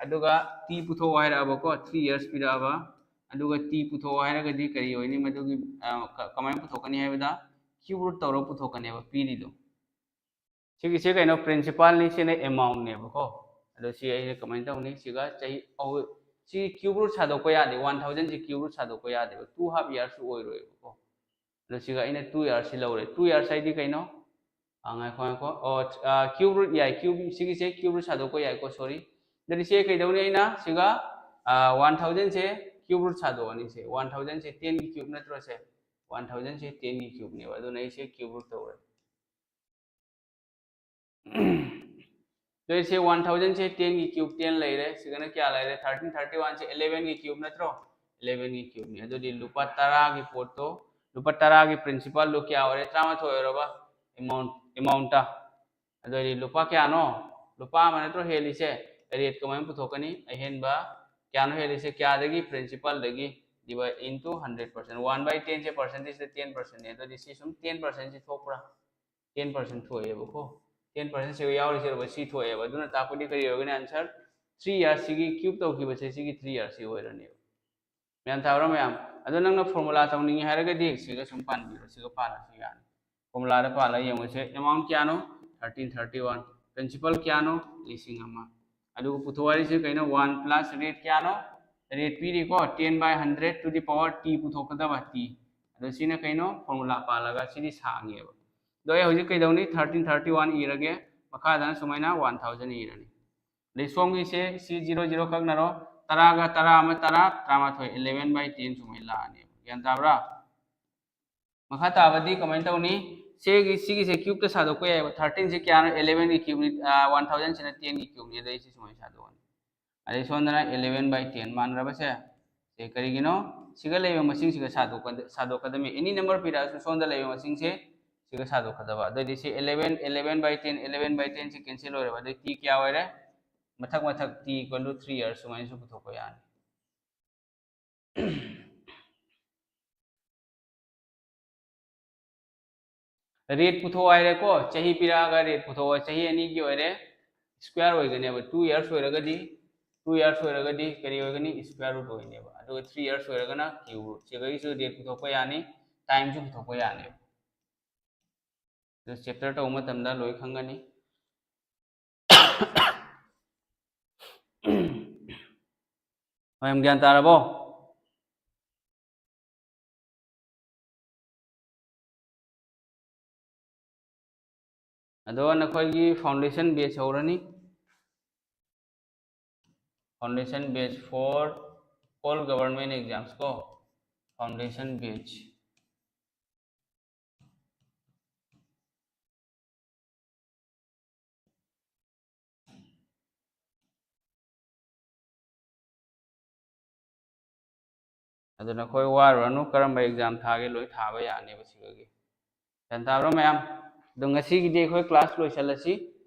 ꯑꯗꯨꯒ ꯇꯤ ꯄꯨꯊꯣꯛꯑꯣ ꯍꯥꯏꯔꯛꯑꯕꯀꯣ, ꯊ꯭ꯔꯤ ꯏꯌꯔꯁ ꯄꯤꯔꯛꯑꯕ, ꯑꯗꯨꯒ ꯇꯤ ꯄꯨꯊꯣꯛꯑꯣ ꯍꯥꯏꯔꯒꯗꯤ ꯀꯔꯤ ꯑꯣꯏꯅꯤ? ꯃꯗꯨꯒꯤ, ꯑ, ꯀ-, ꯀꯃꯥꯏꯅ ꯄꯨꯊꯣꯛꯀꯅꯤ ꯍꯥꯏꯕꯗ, ꯀ꯭ꯌꯨꯕ ꯔꯨꯠ ꯇꯧꯔꯒ ꯄꯨꯊꯣꯛꯀꯅꯦꯕ ꯄꯤꯔꯤꯗꯣ꯫ ꯁꯤꯒꯤꯁꯦ ꯀꯩꯅꯣ? ꯄ꯭ꯔꯤꯟꯁꯤꯄꯥꯜꯅꯤ, ꯁꯤꯅ ꯑꯦꯃꯥꯎꯟꯅꯦꯕꯀꯣ꯫ ꯑꯗꯣ ꯁꯤ ꯑꯩꯁꯦ ꯀꯃꯥꯏꯅ ꯇꯧꯅꯤ? ꯁꯤꯒ ꯆꯍꯤ ꯑꯍꯨꯝ, ꯁꯤ ꯀ꯭ꯌꯨꯕ ꯔꯨꯠ ꯁꯥꯗꯣꯛꯄ ꯌꯥꯗꯦ, ꯋꯥꯟ ꯊꯥꯎꯖꯟꯁꯤ ꯀ꯭ꯌꯨꯕ ꯔꯨꯠ ꯁꯥꯗꯣꯛꯄ ꯌꯥꯗꯦꯕ, ꯇꯨ ꯍꯥꯐ ꯏꯌꯔꯁꯨ ꯑꯣꯏꯔꯣꯏꯕꯀꯣ꯫ ꯑꯗꯣ ꯁꯤꯒ ꯑꯩꯅ ꯇꯨ ꯏꯌꯔꯁꯤ ꯂꯧꯔꯦ꯫ ꯇꯨ ꯏꯌꯔꯁ ꯍꯥꯏꯗꯤ ꯀꯩꯅꯣ? ꯑ, ꯉꯥꯏꯈꯣ, ꯉꯥꯏꯈꯣ꯫ ꯑꯣ, ꯑ, ꯀ꯭ꯌꯨꯕ ꯔꯨꯠ ꯌꯥꯏ, ꯀ꯭ꯌꯨꯕ, ꯁꯤꯒꯤꯁꯦ ꯀ꯭ꯌꯨꯕ ꯔꯨꯠ ꯁꯥꯗꯣꯛꯄ ꯌꯥꯏꯀꯣ, ꯁꯣꯔꯤ꯫ ꯑꯗꯨꯗꯤ ꯁꯤ ꯀꯩꯗꯧꯅꯤ? ꯑꯩꯅ ꯁꯤꯒ, ꯑ, ꯋꯥꯟ ꯊꯥꯎꯖꯟꯁꯦ ꯀ꯭ꯌꯨꯕ ꯔꯨꯠ ꯁꯥꯗꯣꯛꯑꯅꯤ꯫ ꯁꯦ, ꯋꯥꯟ ꯊꯥꯎꯖꯟꯁꯦ ꯇꯦꯟꯒꯤ ꯀ꯭ꯌꯨꯕ ꯅꯠꯇ꯭ꯔꯣ? ꯁꯦ, ꯋꯥꯟ ꯊꯥꯎꯖꯟꯁꯦ ꯇꯦꯟꯒꯤ ꯀ꯭ꯌꯨꯕꯅꯦꯕ, ꯑꯗꯨꯅ ꯑꯩꯁꯦ ꯀ꯭ꯌꯨꯕ ꯔꯨꯠ ꯇꯧꯔꯦ꯫ ꯑꯗꯨ ꯁꯤ ꯋꯥꯟ ꯊꯥꯎꯖꯟꯁꯦ ꯇꯦꯟꯒꯤ ꯀ꯭ꯌꯨꯕ ꯇꯦꯟ ꯂꯩꯔꯦ, ꯁꯤꯒꯅ ꯀꯌꯥ ꯂꯩꯔꯦ? ꯊꯥꯔꯇꯤꯟ ꯊꯥꯔꯇꯤ ꯋꯥꯟꯁꯦ ꯑꯦꯂꯦꯚꯦꯟꯒꯤ ꯀ꯭ꯌꯨꯕ ꯅꯠꯇ꯭ꯔꯣ? ꯑꯦꯂꯦꯚꯦꯟꯒꯤ ꯀ꯭ꯌꯨꯕꯅꯤ꯫ ꯑꯗꯨꯗꯤ ꯂꯨꯄꯥ ꯇꯔꯥꯒꯤ ꯄꯣꯠꯇꯣ, ꯂꯨꯄꯥ ꯇꯔꯥꯒꯤ ꯄ꯭ꯔꯤꯟꯁꯤꯄꯥꯜꯗꯣ ꯀꯌꯥ ꯑꯣꯏꯔꯦ? ꯇꯔꯥꯃꯥꯊꯣꯏ ꯑꯣꯏꯔꯕ? Amount, amount. ꯑꯗꯨꯗꯤ ꯂꯨꯄꯥ ꯀꯌꯥꯅꯣ? ꯂꯨꯄꯥ ꯑꯃ ꯅꯠꯇ꯭ꯔꯣ ꯍꯦꯜꯂꯤꯁꯦ? ꯔꯦꯠ ꯀꯃꯥꯏꯅ ꯄꯨꯊꯣꯛꯀꯅꯤ? ꯑꯍꯦꯟꯕ ꯀꯌꯥꯅꯣ ꯍꯦꯜꯂꯤꯁꯦ? ꯀꯌꯥꯗꯒꯤ? ꯄ꯭ꯔꯤꯟꯁꯤꯄꯥꯜꯗꯒꯤ꯫ Divide into hundred percent꯫ One by ꯇꯦꯟꯁꯦ ꯄꯥꯔꯁꯦꯟꯇꯦꯖꯇ ꯇꯦꯟ ꯄꯥꯔꯁꯦꯟꯅꯦ꯫ ꯑꯗꯨꯗꯤ ꯁꯤ ꯁꯨꯝ ꯇꯦꯟ ꯄꯥꯔꯁꯦꯟꯁꯤ ꯊꯣꯛꯄ꯭ꯔꯥ? ꯇꯦꯟ ꯄꯥꯔꯁꯦꯟ ꯊꯣꯛꯑꯦꯕꯀꯣ꯫ ꯇꯦꯟ ꯄꯥꯔꯁꯦꯟ ꯁꯤꯒ ꯌꯥꯎꯔꯤꯁꯦ ꯁꯤ ꯊꯣꯛꯑꯦꯕ꯫ ꯑꯗꯨꯅ ꯇꯥꯛꯄꯗꯤ ꯀꯔꯤ ꯑꯣꯏꯒꯅꯤ? ꯑꯟꯁꯔ ꯊ꯭ꯔꯤ ꯏꯌꯔꯁ, ꯁꯤꯒꯤ ꯀ꯭ꯌꯨꯕ ꯇꯧꯈꯤꯕꯁꯦ ꯁꯤꯒꯤ ꯊ꯭ꯔꯤ ꯏꯌꯔꯁꯁꯤ ꯑꯣꯏꯔꯅꯦꯕ꯫ ꯃꯌꯥꯝ ꯇꯥꯕ꯭ꯔꯥ ꯃꯌꯥꯝ? ꯑꯗꯣ ꯅꯪꯅ ꯐꯣꯔꯃꯨꯂꯥ ꯇꯧꯅꯤꯡꯉꯤ ꯍꯥꯏꯔꯒꯗꯤ ꯁꯤꯒ ꯁꯨꯝ ꯄꯥꯟꯕꯤꯔꯣ, ꯁꯤꯒ ꯄꯥꯜꯂꯁꯨ ꯌꯥꯅꯤ꯫ ꯐꯣꯔꯃꯨꯂꯥꯗ ꯄꯥꯜꯂꯒ ꯌꯦꯡꯉꯨꯁꯦ꯫ ꯑꯦꯃꯥꯎꯟ ꯀꯌꯥꯅꯣ? Thirteen thirty one. ꯄ꯭ꯔꯤꯟꯁꯤꯄꯥꯜ ꯀꯌꯥꯅꯣ? ꯂꯤꯁꯤꯡ ꯑꯃ꯫ ꯑꯗꯨꯒ ꯄꯨꯊꯣꯛ ꯍꯥꯏꯔꯤꯁꯦ ꯀꯩꯅꯣ? ꯋꯥꯟ ꯄ꯭ꯂꯁ ꯔꯦꯠ ꯀꯌꯥꯅꯣ? ꯔꯦꯠ ꯄꯤꯔꯤꯀꯣ, ten by hundred to the power T ꯄꯨꯊꯣꯛꯀꯗꯕ, ꯇꯤ꯫ ꯑꯗꯣ ꯁꯤꯅ ꯀꯩꯅꯣ? Formula ꯄꯥꯜꯂꯒ ꯁꯤꯗꯤ ꯁꯥꯡꯉꯦꯕ꯫ ꯑꯗꯣ ꯑꯩ ꯍꯧꯖꯤꯛ ꯀꯩꯗꯧꯅꯤ? Thirteen thirty one ꯏꯔꯒꯦ, ꯃꯈꯥꯗꯅ ꯁꯨꯃꯥꯏꯅ one thousand ꯏꯔꯅꯤ꯫ ꯑꯗꯩ ꯁꯣꯝꯒꯤꯁꯦ ꯁꯤ zero zero ꯀꯛꯅꯔꯣ, ꯇꯔꯥꯒ ꯇꯔꯥ ꯑꯃ ꯇꯔꯥ, ꯇꯔꯥꯃꯥꯊꯣꯏ, eleven by ten ꯁꯨꯃꯥꯏꯅ ꯂꯥꯛꯑꯅꯦꯕ꯫ ꯒ꯭ꯌꯥꯟ ꯇꯥꯕ꯭ꯔꯥ? ꯃꯈꯥ ꯇꯥꯕꯗꯤ ꯀꯃꯥꯏꯅ ꯇꯧꯅꯤ? ꯁꯤꯒꯤ, ꯁꯤꯒꯤꯁꯦ cubeꯇ ꯁꯥꯗꯣꯛꯄ ꯌꯥꯏꯑꯕ꯫ Thirteenꯁꯦ ꯀꯌꯥꯅꯣ? Elevenꯒꯤ cubeꯅꯤ, one thousandꯁꯤꯅ tenꯒꯤ cubeꯅꯤ꯫ ꯑꯗꯩ ꯁꯤ ꯁꯨꯃꯥꯏꯅ ꯁꯥꯗꯣꯛꯑꯅꯤ꯫ ꯑꯗꯩ ꯁꯣꯝꯗꯅ eleven by ten ꯃꯥꯟꯅꯔꯕꯁꯦ꯫ ꯁꯦ ꯀꯔꯤꯒꯤꯅꯣ? ꯁꯤꯒ ꯂꯩꯕ ꯃꯁꯤꯡꯁꯤꯒ ꯁꯥꯗꯣꯛꯀ-, ꯁꯥꯗꯣꯛꯀꯗꯕꯅꯤ꯫ Any number ꯄꯤꯔꯛꯑꯁꯨ ꯁꯣꯝꯗ ꯂꯩꯕ ꯃꯁꯤꯡꯁꯦ ꯁꯤꯒ ꯁꯥꯗꯣꯛꯀꯗꯕ꯫ ꯑꯗꯨꯑꯣꯏꯗꯤ ꯁꯤ eleven, eleven by ten, eleven by tenꯁꯦ cancel ꯑꯣꯏꯔꯕ꯫ ꯑꯗꯩ T ꯀꯌꯥ ꯑꯣꯏꯔꯦ? ꯃꯊꯛ ꯃꯊꯛ T equal to three years ꯁꯨꯃꯥꯏꯅꯁꯨ ꯄꯨꯊꯣꯛꯄ ꯌꯥꯅꯤ꯫ Rate ꯄꯨꯊꯣꯛꯑꯣ ꯍꯥꯏꯔꯦꯀꯣ꯫ ꯆꯍꯤ ꯄꯤꯔꯛꯑꯒ rate ꯄꯨꯊꯣꯛꯑꯣ꯫ ꯆꯍꯤ ꯑꯅꯤꯒꯤ ꯑꯣꯏꯔꯦ, square ꯑꯣꯏꯒꯅꯦꯕ꯫ Two years ꯑꯣꯏꯔꯒꯗꯤ, two years ꯑꯣꯏꯔꯒꯗꯤ ꯀꯔꯤ ꯑꯣꯏꯒꯅꯤ? Square root ꯑꯣꯏꯒꯅꯦꯕ꯫ ꯑꯗꯨꯒ three years ꯑꯣꯏꯔꯒꯅ cube root꯫ ꯁꯤꯗꯒꯤꯁꯨ rate ꯄꯨꯊꯣꯛꯄ ꯌꯥꯅꯤ, timeꯁꯨ ꯄꯨꯊꯣꯛꯄ ꯌꯥꯅꯦꯕ꯫ ꯑꯗꯨ chapter ꯇꯧꯕ ꯃꯇꯝꯗ ꯂꯣꯏ ꯈꯪꯒꯅꯤ꯫ ꯃꯌꯥꯝ ꯒ꯭ꯌꯥꯟ ꯇꯥꯔꯕꯣ? ꯑꯗꯣ ꯅꯈꯣꯏꯒꯤ foundation batch ꯍꯧꯔꯅꯤ꯫ Foundation batch for all government exams ꯀꯣ, foundation batch꯫ ꯑꯗꯨ ꯅꯈꯣꯏ ꯋꯥꯔꯨꯔꯅꯨ, ꯀꯔꯝꯕ exam ꯊꯥꯒꯦ ꯂꯣꯏ ꯊꯥꯕ ꯌꯥꯅꯦꯕ ꯁꯤꯗꯒꯤ꯫ ꯒ꯭ꯌꯥꯟ ꯇꯥꯕ꯭ꯔꯣ ꯃꯌꯥꯝ? ꯑꯗꯣ ꯉꯁꯤꯒꯤꯗꯤ ꯑꯩꯈꯣꯏ class ꯂꯣꯏꯁꯤꯜꯂꯁꯤ꯫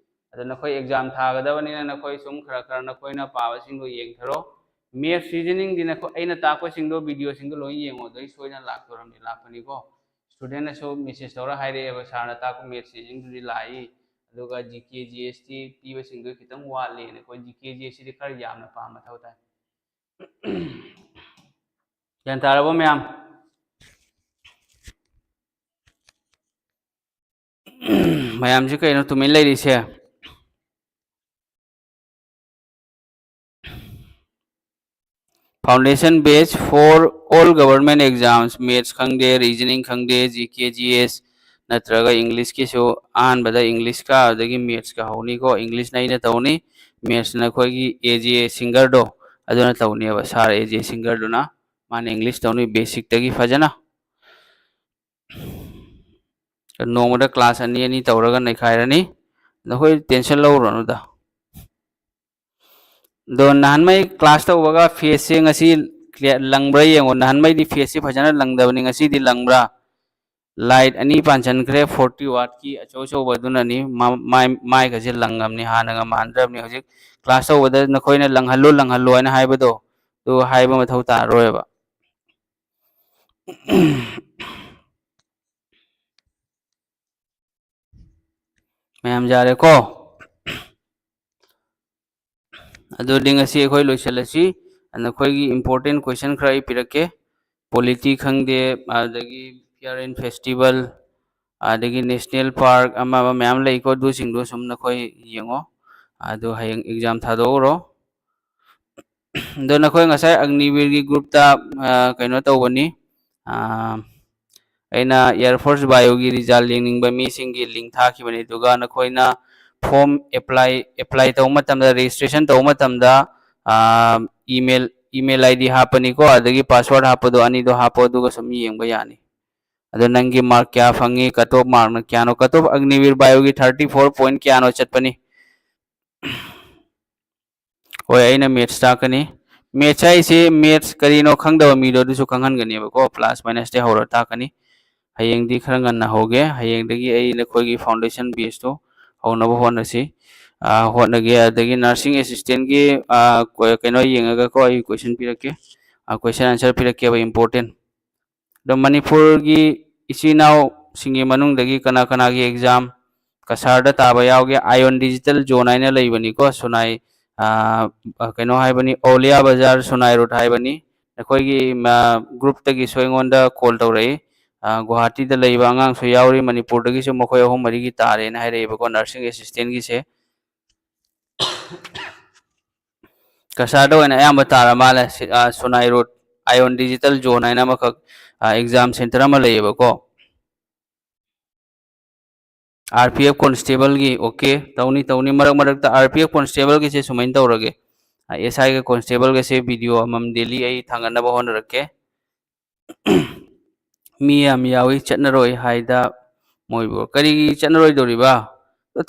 ꯑꯗꯣ ꯅꯈꯣꯏ exam ꯊꯥꯒꯗꯕꯅꯤꯅ ꯅꯈꯣꯏ ꯁꯨꯝ ꯈꯔ ꯈꯔ ꯅꯈꯣꯏꯅ ꯄꯥꯕꯁꯤꯡꯗꯣ ꯌꯦꯡꯊꯔꯣ꯫ Maths reasoning ꯗꯤ ꯅꯈꯣꯏ ꯑꯩꯅ ꯇꯥꯛꯄꯁꯤꯡꯗꯣ video ꯁꯤꯡꯗꯣ ꯂꯣꯏ ꯌꯦꯡꯉꯣ, ꯑꯗꯩ ꯁꯣꯏꯗꯅ ꯂꯥꯛꯇꯣꯔꯝꯅꯤ, ꯂꯥꯛꯄꯅꯤꯀꯣ꯫ Student ꯅꯁꯨ message ꯇꯧꯔ ꯍꯥꯏꯔꯛꯑꯦꯕ, "Sir ꯅ ꯇꯥꯛꯄ maths reasoning ꯗꯨꯗꯤ ꯂꯥꯛꯏ, ꯑꯗꯨꯒ G K G S T ꯄꯤꯕꯁꯤꯡꯗꯣ ꯈꯤꯇꯪ ꯋꯥꯠꯂꯦꯅ"꯫ ꯑꯩꯈꯣꯏ G K G S T ꯗꯤ ꯈꯔ ꯌꯥꯝꯅ ꯄꯥ ꯃꯊꯧ ꯇꯥꯏ꯫ ꯒ꯭ꯌꯥꯟ ꯇꯥꯔꯕꯣ ꯃꯌꯥꯝ? ꯃꯌꯥꯝꯁꯤ ꯀꯩꯅꯣ ꯇꯨꯃꯤꯟ ꯂꯩꯔꯤꯁꯦ? Foundation base for all government exams, maths ꯈꯪꯗꯦ, reasoning ꯈꯪꯗꯦ, G K, G S, ꯅꯠꯇ꯭ꯔꯒ Englishꯀꯤꯁꯨ ꯑꯍꯥꯟꯕꯗ Englishꯀ ꯑꯗꯒꯤ mathsꯀ ꯍꯧꯅꯤꯀꯣ꯫ Englishꯅ ꯑꯩꯅ ꯇꯧꯅꯤ, mathsꯅ ꯑꯩꯈꯣꯏꯒꯤ A J Singerꯗꯣ, ꯑꯗꯨꯅ ꯇꯧꯅꯦꯕ, sir A J Singerꯗꯨꯅ꯫ ꯃꯥꯅ English ꯇꯧꯅꯤ basicꯇꯒꯤ ꯐꯖꯅ꯫ ꯅꯣꯡꯃꯗ class ꯑꯅꯤ ꯑꯅꯤ ꯇꯧꯔꯒ ꯅꯩꯈꯥꯏꯔꯅꯤ꯫ ꯅꯈꯣꯏ tension ꯂꯧꯔꯨꯔꯅꯨꯗ꯫ ꯑꯗꯣ ꯅꯍꯥꯟꯃꯩ class ꯇꯧꯕꯒ faceꯁꯦ ꯉꯁꯤ clear ꯂꯪꯕ꯭ꯔꯥ ꯌꯦꯡꯉꯣ꯫ ꯅꯍꯥꯟꯃꯩꯗꯤ faceꯁꯦ ꯐꯖꯅ ꯂꯪꯗꯕꯅꯤ, ꯉꯁꯤꯗꯤ ꯂꯪꯕ꯭ꯔꯥ? Light ꯑꯅꯤ ꯄꯥꯟꯁꯤꯟꯈ꯭ꯔꯦ, forty wattꯀꯤ ꯑꯆꯧ ꯑꯆꯧꯕ ꯑꯗꯨꯅꯅꯤ꯫ ꯃꯥ-, ꯃꯥꯏ-, ꯃꯥꯏꯒꯁꯦ ꯂꯪꯉꯝꯅꯤ, ꯍꯥꯟꯅꯒ ꯃꯥꯟꯗ꯭ꯔꯕꯅꯤ꯫ ꯍꯧꯖꯤꯛ class ꯇꯧꯕꯗ ꯅꯈꯣꯏꯅ "ꯂꯪꯍꯜꯂꯨ, ꯂꯪꯍꯜꯂꯨ" ꯍꯥꯏꯅ ꯍꯥꯏꯕꯗꯣ, ꯑꯗꯨ ꯍꯥꯏꯕ ꯃꯊꯧ ꯇꯥꯔꯔꯣꯏꯕ꯫ ꯃꯌꯥꯝ ꯌꯥꯔꯦꯀꯣ? ꯑꯗꯨꯗꯤ ꯉꯁꯤ ꯑꯩꯈꯣꯏ ꯂꯣꯏꯁꯤꯜꯂꯁꯤ꯫ ꯅꯈꯣꯏꯒꯤ important question ꯈꯔ ꯑꯩ ꯄꯤꯔꯛꯀꯦ꯫ Polity ꯈꯪꯗꯦ, ꯑꯗꯒꯤ Fair and Festival, ꯑꯗꯒꯤ national park, ꯑꯃ ꯑꯃ ꯃꯌꯥꯝ ꯂꯩꯀꯣ, ꯑꯗꯨꯁꯤꯡꯗꯣ ꯁꯨꯝ ꯅꯈꯣꯏ ꯌꯦꯡꯉꯣ, ꯑꯗꯨ ꯍꯌꯦꯡ exam ꯊꯥꯗꯣꯛꯎꯔꯣ꯫ ꯑꯗꯣ ꯅꯈꯣꯏ ꯉꯁꯥꯏ ꯑꯒꯅꯤꯕꯤꯔꯒꯤ groupꯇ, ꯑ, ꯀꯩꯅꯣ ꯇꯧꯕꯅꯤ, ꯑ, ꯑꯩꯅ Air Force Bioꯒꯤ result ꯌꯦꯡꯅꯤꯡꯕ ꯃꯤꯁꯤꯡꯒꯤ link ꯊꯥꯈꯤꯕꯅꯤ꯫ ꯑꯗꯨꯒ ꯅꯈꯣꯏꯅ form apply, apply ꯇꯧꯕ ꯃꯇꯝꯗ, registration ꯇꯧꯕ ꯃꯇꯝꯗ, ꯑ, email, email I D ꯍꯥꯞꯄꯅꯤꯀꯣ, ꯑꯗꯒꯤ password ꯍꯥꯞꯄꯗꯣ ꯑꯅꯤꯗꯣ ꯍꯥꯞꯄꯣ, ꯑꯗꯨꯒ ꯁꯨꯝ ꯌꯦꯡꯕ ꯌꯥꯅꯤ꯫ ꯑꯗꯣ ꯅꯪꯒꯤ mark ꯀꯌꯥ ꯐꯪꯉꯤ, cut off markꯅ ꯀꯌꯥꯅꯣ? Cut off ꯑꯒꯅꯤꯕꯤꯔ Bioꯒꯤ thirty four point ꯀꯌꯥꯅꯣ ꯆꯠꯄꯅꯤ꯫ ꯍꯣꯏ, ꯑꯩꯅ maths ꯇꯥꯛꯀꯅꯤ꯫ Maths ꯍꯥꯏꯁꯦ, maths ꯀꯔꯤꯅꯣ ꯈꯪꯗꯕ ꯃꯤꯗꯣ ꯑꯗꯨꯁꯨ ꯈꯪꯍꯟꯒꯅꯦꯕꯀꯣ, plus minusꯇꯩ ꯍꯧꯔ ꯇꯥꯛꯀꯅꯤ꯫ ꯍꯌꯦꯡꯗꯤ ꯈꯔ ꯉꯟꯅ ꯍꯧꯒꯦ, ꯍꯌꯦꯡꯗꯒꯤ ꯑꯩ ꯅꯈꯣꯏꯒꯤ foundation baseꯇꯣ ꯍꯧꯅꯕ ꯍꯣꯠꯅꯁꯤ, ꯑ, ꯍꯣꯠꯅꯒꯦ꯫ ꯑꯗꯒꯤ nursing assistantꯀꯤ, ꯑ, ꯀꯣ-, ꯀꯩꯅꯣ ꯌꯦꯡꯉꯒꯀꯣ, ꯑꯩ question ꯄꯤꯔꯛꯀꯦ, ꯑ, question answer ꯄꯤꯔꯛꯀꯦꯕ, important꯫ ꯑꯗꯣ ꯃꯅꯤꯄꯨꯔꯒꯤ ꯏꯆꯤꯜ ꯏꯅꯥꯎꯁꯤꯡꯒꯤ ꯃꯅꯨꯡꯗꯒꯤ ꯀꯅꯥ ꯀꯅꯥꯒꯤ exam ꯀꯁꯥꯔꯗ ꯇꯥꯕ ꯌꯥꯎꯒꯦ? Ion Digital Zone ꯍꯥꯏꯅ ꯂꯩꯕꯅꯤꯀꯣ, ꯁꯨꯅꯥꯏ, ꯑ, ꯀꯩꯅꯣ ꯍꯥꯏꯕꯅꯤ, ꯑꯧꯂꯤꯌꯥ ꯕꯖꯥꯔ, ꯁꯨꯅꯥꯏ road ꯍꯥꯏꯕꯅꯤ꯫ ꯅꯈꯣꯏꯒꯤ, ꯑ, groupꯇꯒꯤꯁꯨ ꯑꯩꯉꯣꯟꯗ call ꯇꯧꯔꯛꯏ꯫ ꯑ, ꯒꯨꯋꯥꯍꯥꯇꯤꯗ ꯂꯩꯕ ꯑꯉꯥꯡꯁꯨ ꯌꯥꯎꯔꯤ, ꯃꯅꯤꯄꯨꯔꯗꯒꯤꯁꯨ ꯃꯈꯣꯏ ꯑꯍꯨꯝ ꯃꯔꯤꯒꯤ ꯇꯥꯔꯦꯅ ꯍꯥꯏꯔꯛꯑꯦꯕꯀꯣ, nursing assistantꯀꯤꯁꯦ꯫ ꯀꯁꯥꯔꯗ ꯑꯣꯏꯅ ꯑꯌꯥꯝꯕ ꯇꯥꯔ ꯃꯥꯜꯂꯦ꯫ ꯁꯤ-, ꯑ, ꯁꯨꯅꯥꯏ ꯔꯣꯗ, ꯑꯥꯏꯑꯣꯟ ꯗꯤꯖꯤꯇꯦꯜ ꯖꯣꯟ ꯍꯥꯏꯅ ꯑꯃꯈꯛ, ꯑ, ꯑꯦꯛꯖꯥꯝ ꯁꯦꯟꯇꯔ ꯑꯃ ꯂꯩꯌꯦꯕꯀꯣ꯫ ꯑꯥꯔ ꯄꯤ ꯑꯦꯐ ꯀꯣꯟꯁꯇꯦꯕꯜꯒꯤ, ꯑꯣꯀꯦ, ꯇꯧꯅꯤ, ꯇꯧꯅꯤ꯫ ꯃꯔꯛ ꯃꯔꯛꯇ ꯑꯥꯔ ꯄꯤ ꯑꯦꯐ ꯀꯣꯟꯁꯇꯦꯕꯜꯒꯤꯁꯦ ꯁꯨꯃꯥꯏꯅ ꯇꯧꯔꯒꯦ, ꯑ, ꯑꯦꯁ ꯑꯥꯏꯒ ꯀꯣꯟꯁꯇꯦꯕꯜꯒꯁꯦ ꯚꯤꯗꯤꯑꯣ ꯑꯃꯃꯝ ꯗꯦꯂꯤ ꯑꯩ ꯊꯥꯡꯒꯠꯅꯕ ꯍꯣꯠꯅꯔꯛꯀꯦ꯫ ꯃꯤ ꯌꯥꯝ ꯌꯥꯎꯏ, ꯆꯠꯅꯔꯣꯏ ꯍꯥꯏꯗ ꯃꯣꯏꯕꯨ꯫ ꯀꯔꯤꯒꯤ ꯆꯠꯅꯔꯣꯏꯗꯧꯔꯤꯕ?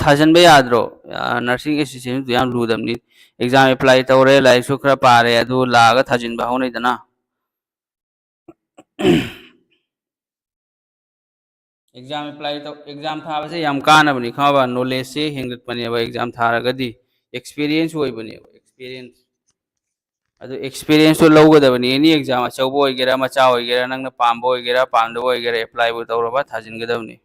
ꯊꯥꯖꯤꯟꯕ ꯌꯥꯗ꯭ꯔꯣ? ꯑ, ꯅꯔꯁꯤꯡ ꯑꯦꯁꯣꯁꯤꯌꯦꯁꯟꯗꯨ ꯌꯥꯝ ꯂꯨꯗꯕꯅꯤ꯫ ꯑꯦꯛꯖꯥꯝ ꯑꯦꯄ꯭ꯂꯥꯏ ꯇꯧꯔꯦ, ꯂꯥꯏꯔꯤꯛꯁꯨ ꯈꯔ ꯄꯥꯔꯦ, ꯑꯗꯨ ꯂꯥꯛꯑꯒ ꯊꯥꯖꯤꯟꯕ ꯍꯧꯅꯩꯗꯅ꯫ ꯑꯦꯛꯖꯥꯝ ꯑꯦꯄ꯭ꯂꯥꯏ ꯇꯧ-, ꯑꯦꯛꯖꯥꯝ ꯊꯥꯕꯁꯦ ꯌꯥꯝ ꯀꯥꯟꯅꯕꯅꯤ, ꯈꯪꯉꯕ? ꯅꯣꯂꯦꯖꯁꯦ ꯍꯦꯟꯒꯠꯄꯅꯦꯕ ꯑꯦꯛꯖꯥꯝ ꯊꯥꯔꯒꯗꯤ, ꯑꯦꯛꯁꯄꯤꯔꯤꯌꯦꯟꯁ ꯑꯣꯏꯕꯅꯦꯕ, ꯑꯦꯛꯁꯄꯤꯔꯤꯌꯦꯟꯁ꯫ ꯑꯗꯨ ꯑꯦꯛꯁꯄꯤꯔꯤꯌꯦꯟꯁꯇꯣ ꯂꯧꯒꯗꯕꯅꯤ, ꯑꯦꯅꯤ ꯑꯦꯛꯖꯥꯝ, ꯑꯆꯧꯕ ꯑꯣꯏꯒꯦꯔꯥ, ꯃꯆꯥ ꯑꯣꯏꯒꯦꯔꯥ, ꯅꯪꯅ ꯄꯥꯝꯕ ꯑꯣꯏꯒꯦꯔꯥ, ꯄꯥꯝꯗꯕ ꯑꯣꯏꯒꯦꯔꯥ, ꯑꯦꯄ꯭ꯂꯥꯏꯕꯨ ꯇꯧꯔꯕ ꯊꯥꯖꯤꯟꯒꯗꯕꯅꯤ꯫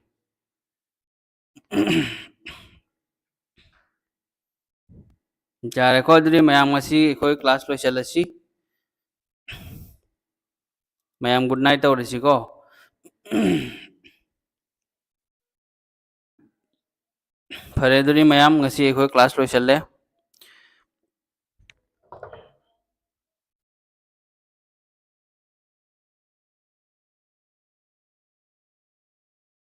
ꯌꯥꯔꯦꯀꯣ, ꯑꯗꯨꯗꯤ ꯃꯌꯥꯝ ꯉꯁꯤ ꯑꯩꯈꯣꯏ ꯀ꯭ꯂꯥꯁ ꯂꯣꯏꯁꯤꯜꯂꯁꯤ꯫ ꯃꯌꯥꯝ ꯒꯨꯗ ꯅꯥꯏꯠ ꯇꯧꯔꯁꯤꯀꯣ꯫ ꯐꯔꯦ, ꯑꯗꯨꯗꯤ ꯃꯌꯥꯝ ꯉꯁꯤ ꯑꯩꯈꯣꯏ ꯀ꯭ꯂꯥꯁ ꯂꯣꯏꯁꯤꯜꯂꯦ꯫